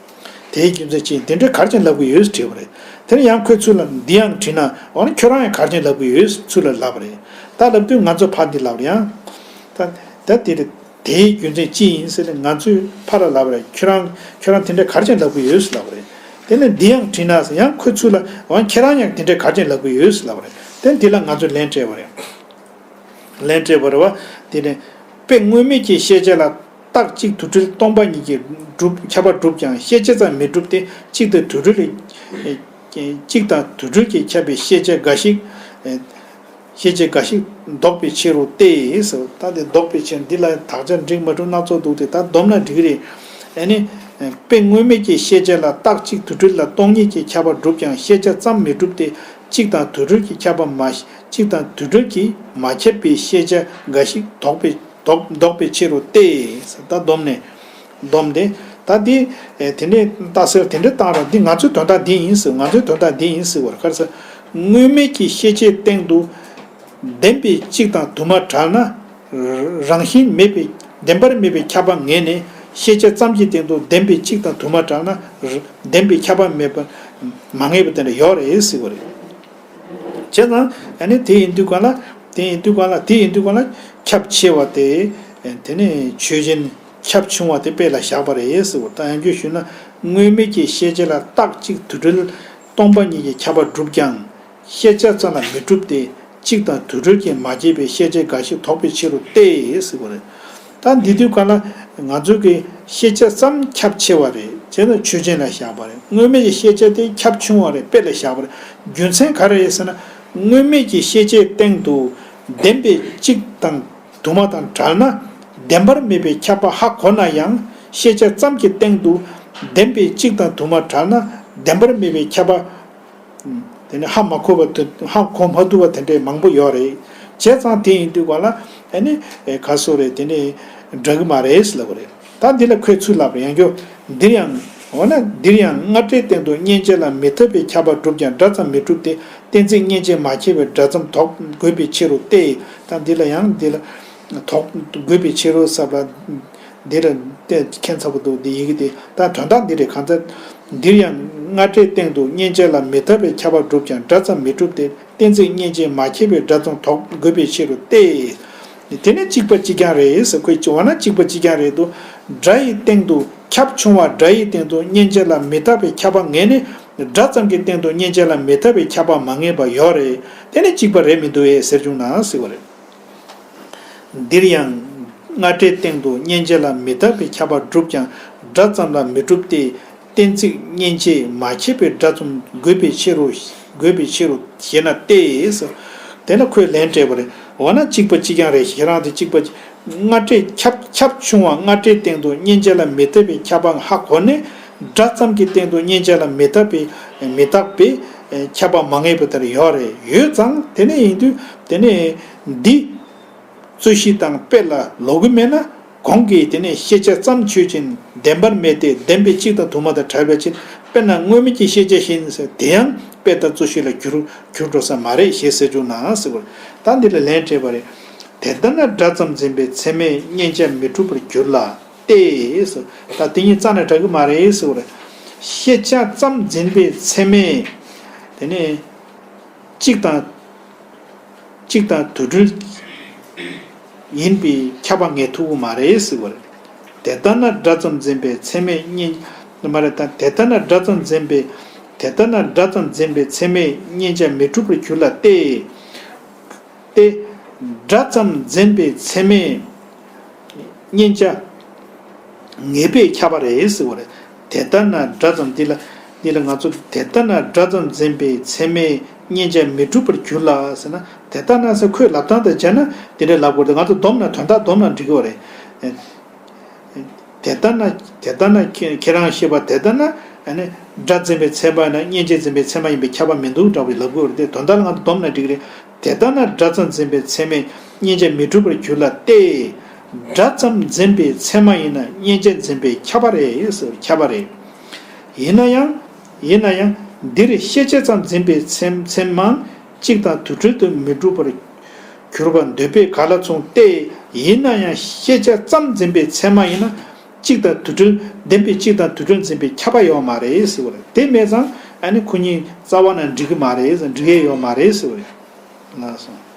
དེའི་རྒྱུ་མཚན་ཅི། འདི་འདྲའི་ག་རེ་བྱས་ལབ་གི་ཡོད་དྲིས་པ་རེད། དེ་ནི་ཡང་ཁོས་ཚུར་ལ་འདི་ཡང་དྲིས་ན། འོ་ན་ཁྱོད་རང་ཡང་ག་རེ་བྱས་ལབ་གི་ཡོད་ཚུར་ལ་ལབ་པ་རེད། ད་ལབ་དུས་ང་ཚོ་ཕར་འདི་ལབ་རེད་ཡང་། ད་ད་དེ་རེད། དེའི་རྒྱུ་མཚན་ཅི་ཡིན་ཟེར་ནས་ང་ཚོས་ཕར་ལ་ལབ་པ་རེད། ཁྱོད་རང་ཁྱོད་རང་དེ་འདྲ་ག་རེ་བྱས་ལབ་གི་ཡོད་ལབ་པ་རེད། དེ་ནས་འདི་ཡང་དྲིས་ན་ཟེར། ཡང་ཁོས་ཚུར་ལ་འོ་ན་ཁྱེད་རང་ཡང་དེ་འདྲ་ག་རེ་བྱས་ལབ་གི་ཡོད་ལབ་པ་རེད། དེ་འདི་ལ་ང་ཚོས་ལན་སྤྲད་པ་རེད། ལན་སྤྲད་པ་རེད་བ། དེ་ནས་དཔེ་དངོས་མེད་ཀྱི་ཤེས་བྱ་ལ་རྟག་གཅིག་དུ་སྤྲུལ་སྟོང་པ་ཉིད་ཀྱིས་གྲུབ་ཁྱབ་པ་གྲུབ་ཀྱང་ཤེས་བྱེད་ཙམ་མི་གྲུབ་སྟེ། གཅིག་དང་དུ་སྤྲུལ་གཅིག་དང་དུ་སྤྲུལ་གྱིས་ཁྱབ་པའི་ཤེས་བྱ་འགའ་ཞིག་ཤེས་བྱེད་འགའ་ཞིག་ལྡོག་པའི་ཕྱིར་རོ་སྟེ། ད་དེ་ལྡོག་པའི་ཕྱིར་འདི་ལ་དག་ཆ་འགྲིག་མ་འགྲིག་སྣ་ཚོགས་འདུག་སྟེ། ད་བསྡོམས་ན་འགྲིག་གི་རེད། ཨ་ནི། དཔེ་དངོས་མེད་ཀྱི་ཤེས་བྱ་ལ་རྟག་གཅིག་དུ་སྤྲུལ་ལ་སྟོང་ཉིད་ཀྱིས་ཁྱབ་པ་གྲུབ་ཀྱང་ཤེས་བྱ་ཙམ་མི་གྲུབ་སྟེ། གཅིག་དང་དུ་སྤྲུལ་གྱིས་ཁྱབ་པ་མ་གཅིག་དང་དུ་སྤྲུལ་གྱིས་མ་ཁྱབ་པའི་ཤེས་བྱ་འགའ་ཞིག་ལྡོག་པའི་ལྡོག་ལྡོག་པའི་ཕྱིར་རོ་སྟེ། ད་བསྡོམས་ནས་བསྡོམས་ཏེ། ད་འདི། དེ་ནས་རྟགས་གསལ་དེ་འདྲ་བཏང་ར། འདི་ང་ཚོའི་དོན་དག་འདི་ཡིན་ཟེར། ང་ཚོའི་དོན་དག་འདི་ཡིན་ཟེར་བར་ཁར་ས། དངོས་མེད་ཀྱི་ཤེས་བྱའི་སྟེང་དུ་བདེན་པའི་གཅིག་དང་དུ་མ་བྲལ་ན། རང་བཞིན་མེད་པའི་བདེན་པར་མེད་པའི་ཁྱབ་པ་ངེས་ནས། ཤེས་བྱ་ཙམ་གྱི་སྟེང་དུ་བདེན་པའི་གཅིག་དང་དུ་མ་བྲལ་ན། བདེན་པའི་ཁྱབ་པ་མེད་པ་མ་ངེས་པ་དེ་འདྲ་ཡོད་རེད་ཟེར་བ་རེད། བྱས་ཙང་ཨ་ནི་དེ་ཡིན་དུས་གང་ལ། དེ་ཡིན་དུས་གང་ལ། དེ་ཡིན་དུས་གང་ལ་ཁྱབ་ཆེ་བ་དེ། དེ་ནས་ཆོས་ཅན། ཁྱབ་ཆུང་བ་དེ་དཔེ་ལ་བཞག་པ་རེད་ཟེར་བ། ད་ཡང་བསྐྱར་ཞུས་ན། དངོས་མེད་ཀྱི་ཤེས་བྱ་ལ་རྟག་གཅིག་དུ་སྤྲུལ་སྟོང་པ་ཉིད་ཀྱིས་ཁྱབ་པ་གྲུབ་ཀྱང་། ཤེས་བྱ་ཙམ་ལ་མི་གྲུབ་སྟེ། གཅིག་དང་དུ་སྤྲུལ་གྱིས་མ་ཁྱབ་པའི་ཤེས་བྱ་འགའ་ཞིག་ལྡོག་པའི་ཕྱིར་རོ་སྟེ་ཟེར་བ་རེད། ད་འདི་དུས་གང་ལ་ང་ཚོ་གི་ཤེས་བྱ་ཙམ་ཁྱབ་ཆེ་བ་རེད། བྱས་ན་ཆོས་ཅན་ལ་བཞག་པ་རེད། དངོས་མེད་ཀྱི་ཤེས་བྱ་དེ་ཁྱབ་ཆུང་བ་རེད། དཔེ་ལ་བཞག་པ་རེད། རྒྱུ་མཚན་ག་རེ་རེད་ཟེར་ན། དངོས་མེད་ཀྱི་ཤེས་བྱའི་སྟེང་དུ་བདེན་པའི་གཅིག་དང་དུ་མ་དང་བྲལ་ན། བདེན་པར་མེད་པའི་ཁྱབ་པ་ཧ་གོ་ན་ཡང་། ཤེས་བྱ་ཙམ་གྱི་སྟེང་དུ་བདེན་པའི་གཅིག་དང་དུ་མ་བྲལ་ན། བདེན་པར་མེད་པའི་ཁྱབ་པ། དེ་ནི་ཧ་མ་གོ་བ་དེ། ཧ་གོ་མ་ཐུབ་པ་དེ་འདྲའི་མང་པོ་ཡོད་རེད། བྱས་ཙང་དེ་ཡིན་དུས་གང་ལ་ཨ་ནི་ག་སོ་རེད། དེ་ནི་འདྲ་གི་མ་རེད་ཟེར་ལབ་པ་རེད། ད་འདི་ལ་ཁོས་ཚུར་ལབ་པ་རེད། ཡང་བསྐྱར། འདིར་ཡང་། འོ་ན་འདིར་ཡང་སྔ་སྒྲའི་སྟེང་དུ་མཉན་བྱ་ལ་མི་ལྟ་བས་ཁྱབ་པ་གྲུབ་ཀྱང་སྒྲ་ཙམ་མི་གྲུབ་སྟེ། གཏན་ཚིགས་མཉན་བྱས་མ་ཁྱབ་པའི་སྒྲ་ཙམ་ལྡོག་དགོས་པའི་ཕྱིར་རོ་སྟེ། ད་འདི་ལ་ཡང་འདི་ལ་ལྡོག་དགོས་པའི་ཕྱིར་རོ་ཟེར་བ། འདི་ལ་བལྟས་མཁྱེན་ཚ་པོ་འདུག་འདི་ཡི་གེ་དེ། ད་དོན་དག་འདི་རེད། གང་ལྟར། འདིར་ཡང་སྔ་སྒྲའི་སྟེང་དུ་མཉན་བྱ་ལ་མི་ལྟ་བས་ཁྱབ་པ་གྲུབ་ཀྱང་སྒྲ་ཙམ་མི་གྲུབ་སྟེ། གཏན་ཚིགས་མཉན་བྱས་མ་ཁྱབ་པའི་སྒྲ་ཙམ་ལྡོག་དགོས་པའི་ཕྱིར་རོ་སྟེ། དེ་ནི་གཅིག་པ་གཅིག་རྐྱང་རེད་ཟེར། ཁོས་བྱས་པ་ན་གཅིག་པ་གཅིག་རྐྱང་རེད་འདུག་སྒྲ་ཡི་སྟེང་དུ་ཁྱབ་ཆུང་བ། སྒྲ་ཡི་སྟེང་དུ་མཉན་བྱ་ལ་མི་ལྟ་བའི་ཁྱབ་པ་ངེས་ནས། སྒྲ་ཙམ་གྱི་སྟེང་དུ་མཉན་བྱ་ལ་མི་ལྟ་བའི་ཁྱབ་པ་མ་ངེས་པ་ཡོད་རེད། དེ་ནི་གཅིག་པ་རེད་མི་འདུག་ཨེ་ཟེར་བྱུང་ན་ཟེར་བ་རེད། འདིར་ཡང་སྔ་སྒྲའི་སྟེང་དུ་མཉན་བྱ་ལ་མི་ལྟ་བའི་ཁྱབ་པ་གྲུབ་ཀྱང་སྒྲ་ཙམ་ལ་མི་གྲུབ་སྟེ། གཏན་ཚིགས་མཉན་བྱས་མ་ཁྱབ་པའི་སྒྲ་ཙམ་དགོས་པའི་ཕྱིར་རོ། དགོས་པའི་ཕྱིར་རོ་ཞེ་ན་སྟེ། དེ་ལ་ཁོས་ལན་སྤྲད་པ་རེད། འོ་ན་གཅིག་པ་གཅིག་རྐྱང་རེད། ཁྱེད་རང་དེ་གཅིག་པ། སྔ་སྒྲའི་ཁྱབ་ཁྱབ་ཆུང་བ། སྔ་སྒྲའི་སྟེང་དུ་མཉན་བྱ་ལ་མི་ལྟ་བའི་ཁྱབ་པ་ཧ་གོ་ནས། སྒྲ་ཙམ་གྱི་སྟེང་དུ་མཉན་བྱ་ལ་མི་ལྟ་བའི་མི་རྟག་པའི་ཁྱབ་པ་མ་ངེས་པ་དེར་ཡོད་རེད། ཡོད་ཙང་དེ་ནས་ཡིན་དུས་དེ་ནས་འདི་རྩོད་གཞི་དང་དཔེ་ལ་ལོག་གི་མེད་ན། གོང་གི་དེ་ནས་ཤེས་བྱ་ཙམ་ཆོས་ཅན། བདེན་པར་མེད་དེ། བདེན་པའི་གཅིག་དང་དུ་མ་དང་བྲལ་བའི་ཕྱིར། དཔེར་ན་དངོས་མེད་ཀྱི་ཤེས་བྱ་བཞིན་ཟེར། དེ་ཡང་དཔེ་དང་རྩོད་གཞི་ལ་འགྱུར་འགྱུར་འགྲོ་ས་མ་རེད་ཞེས་ཟེར་བྱུང་ན་ཟེར་བ། ད་འདི་ལ་ལན་སྤྲད་པ་རེད། དེ་ལྟ་ན་སྒྲ་ཙམ་འཛིན་པའི་ཚད་མས་མཉན་བྱ་མི་འགྲུབ་པར་འགྱུར་ལ་སྟེ། ད་དེ་གཉིས་རྩ་ནས་འདྲ་གི་མ་རེད་ཟེར་བ་རེད། ཤེས་བྱ་ཙམ་འཛིན་པའི་ཚད་མས་དེ་ནས་གཅིག་དང་གཅིག་དང་དུ་སྤྲུལ་ཡིན་པས་ཁྱབ་པ་ངེས་ཐུབ་ཀྱི་མ་རེད་ཟེར་བ་རེད། དེ་ལྟ་ན་སྒྲ་ཙམ་འཛིན་པའི་ཚད་མས་མཉན། མ་རེད། ད་དེ་ལྟ་ན་སྒྲ་ཙམ་འཛིན་པའི། དེ་ལྟ་ན་སྒྲ་ཙམ་འཛིན་པའི་ཚད་མས་མཉན་བྱ་མི་འགྲུབ་པར་འགྱུར་ལ་སྟེ། སྟེ། སྒྲ་ཙམ་འཛིན་པའི་ཚད་མས་མཉན་བྱ་ངེས་པས་ཁྱབ་པ་རེད་ཟེར་བ་རེད། དེ་ལྟ་ན་སྒྲ་ཙམ། འདི་ལ་འདི་ལ་ང་ཚོ་དེ་ལྟ་ན་སྒྲ་ཙམ་འཛིན་པའི་ཚད་མས་མཉན་བྱ་མི་འགྲུབ་པར་འགྱུར་ལ་ཟེར་ན། དེ་ལྟ་ན་ཟེར་ཁོས་ལབ་སྟངས་དང་བྱས་ན་དེ་འདྲ་ལབ་དགོས་རེད། ང་ཚོ་བསྡོམས་ན། དོན་དག་བསྡོམས་ན་འགྲིག་གི་རེད། དེ་ལྟ་ན། དེ་ལྟ་ན་ཁྱེད་ཁྱེད་རང་ཤེས་པ། དེ་ལྟ་ན་ཨ་ནི་སྒྲ་འཛིན་པའི་ཚད་མ་ཡིན་ན་མཉན་བྱའི་འཛིན་པའི་ཚད་མ་ཡིན་པས་ཁྱབ་པ་མི་འདུག་འདྲ་བའི་ལབ་དགོས་རེད་དེ། དོན་དག་ལ་ང་ཚོ་བསྡོམས་ན་འགྲིག་གི་རེད། དེ་ལྟ་ན་སྒྲ་ཙམ་འཛིན་པའི་ཚད་མས་མཉན་བྱ་མི་འགྲུབ་པར་འགྱུར་ལ་སྟེ། སྒྲ་ཙམ་འཛིན་པའི་ཚད་མ་ཡིན་ན་མཉན་བྱ་འཛིན་པས་ཁྱབ་པ་རེད་ཟེར། ཁྱབ་པ་རེད། ཡིན་ན་ཡང་། ཡིན་ན་ཡང་། འདིར་ཤེས་བྱ་ཙམ་འཛིན་པའི་ཚད་ཚད་མའང་གཅིག་དང་དུ་སྤྲུལ་དུ་མི་འགྲུབ་པར་གྱུར་པར་འདོད་པས་ག་ལ་མཚུངས་ཏེ། ཡིན་ན་ཡང་ཤེས་བྱ་ཙམ་འཛིན་པའི་ཚད་མ་ཡིན་ན། གཅིག་དང་དུ་སྤྲུལ། བདེན་པའི་གཅིག་དང་དུ་སྤྲུལ་འཛིན་པས་ཁྱབ་པ་ཡོད་མ་རེད་ཟེར་བ་རེད། དེ་མེད་ཙང་ཨ་ནི་ཁོ་གཉིས་རྩ་བ་ནས་འགྲིག་གི་མ་རེད། འགྲིག་ཡས་ཡོད་མ་རེད་ཟེར་བ་རེད། ལགས་སོ།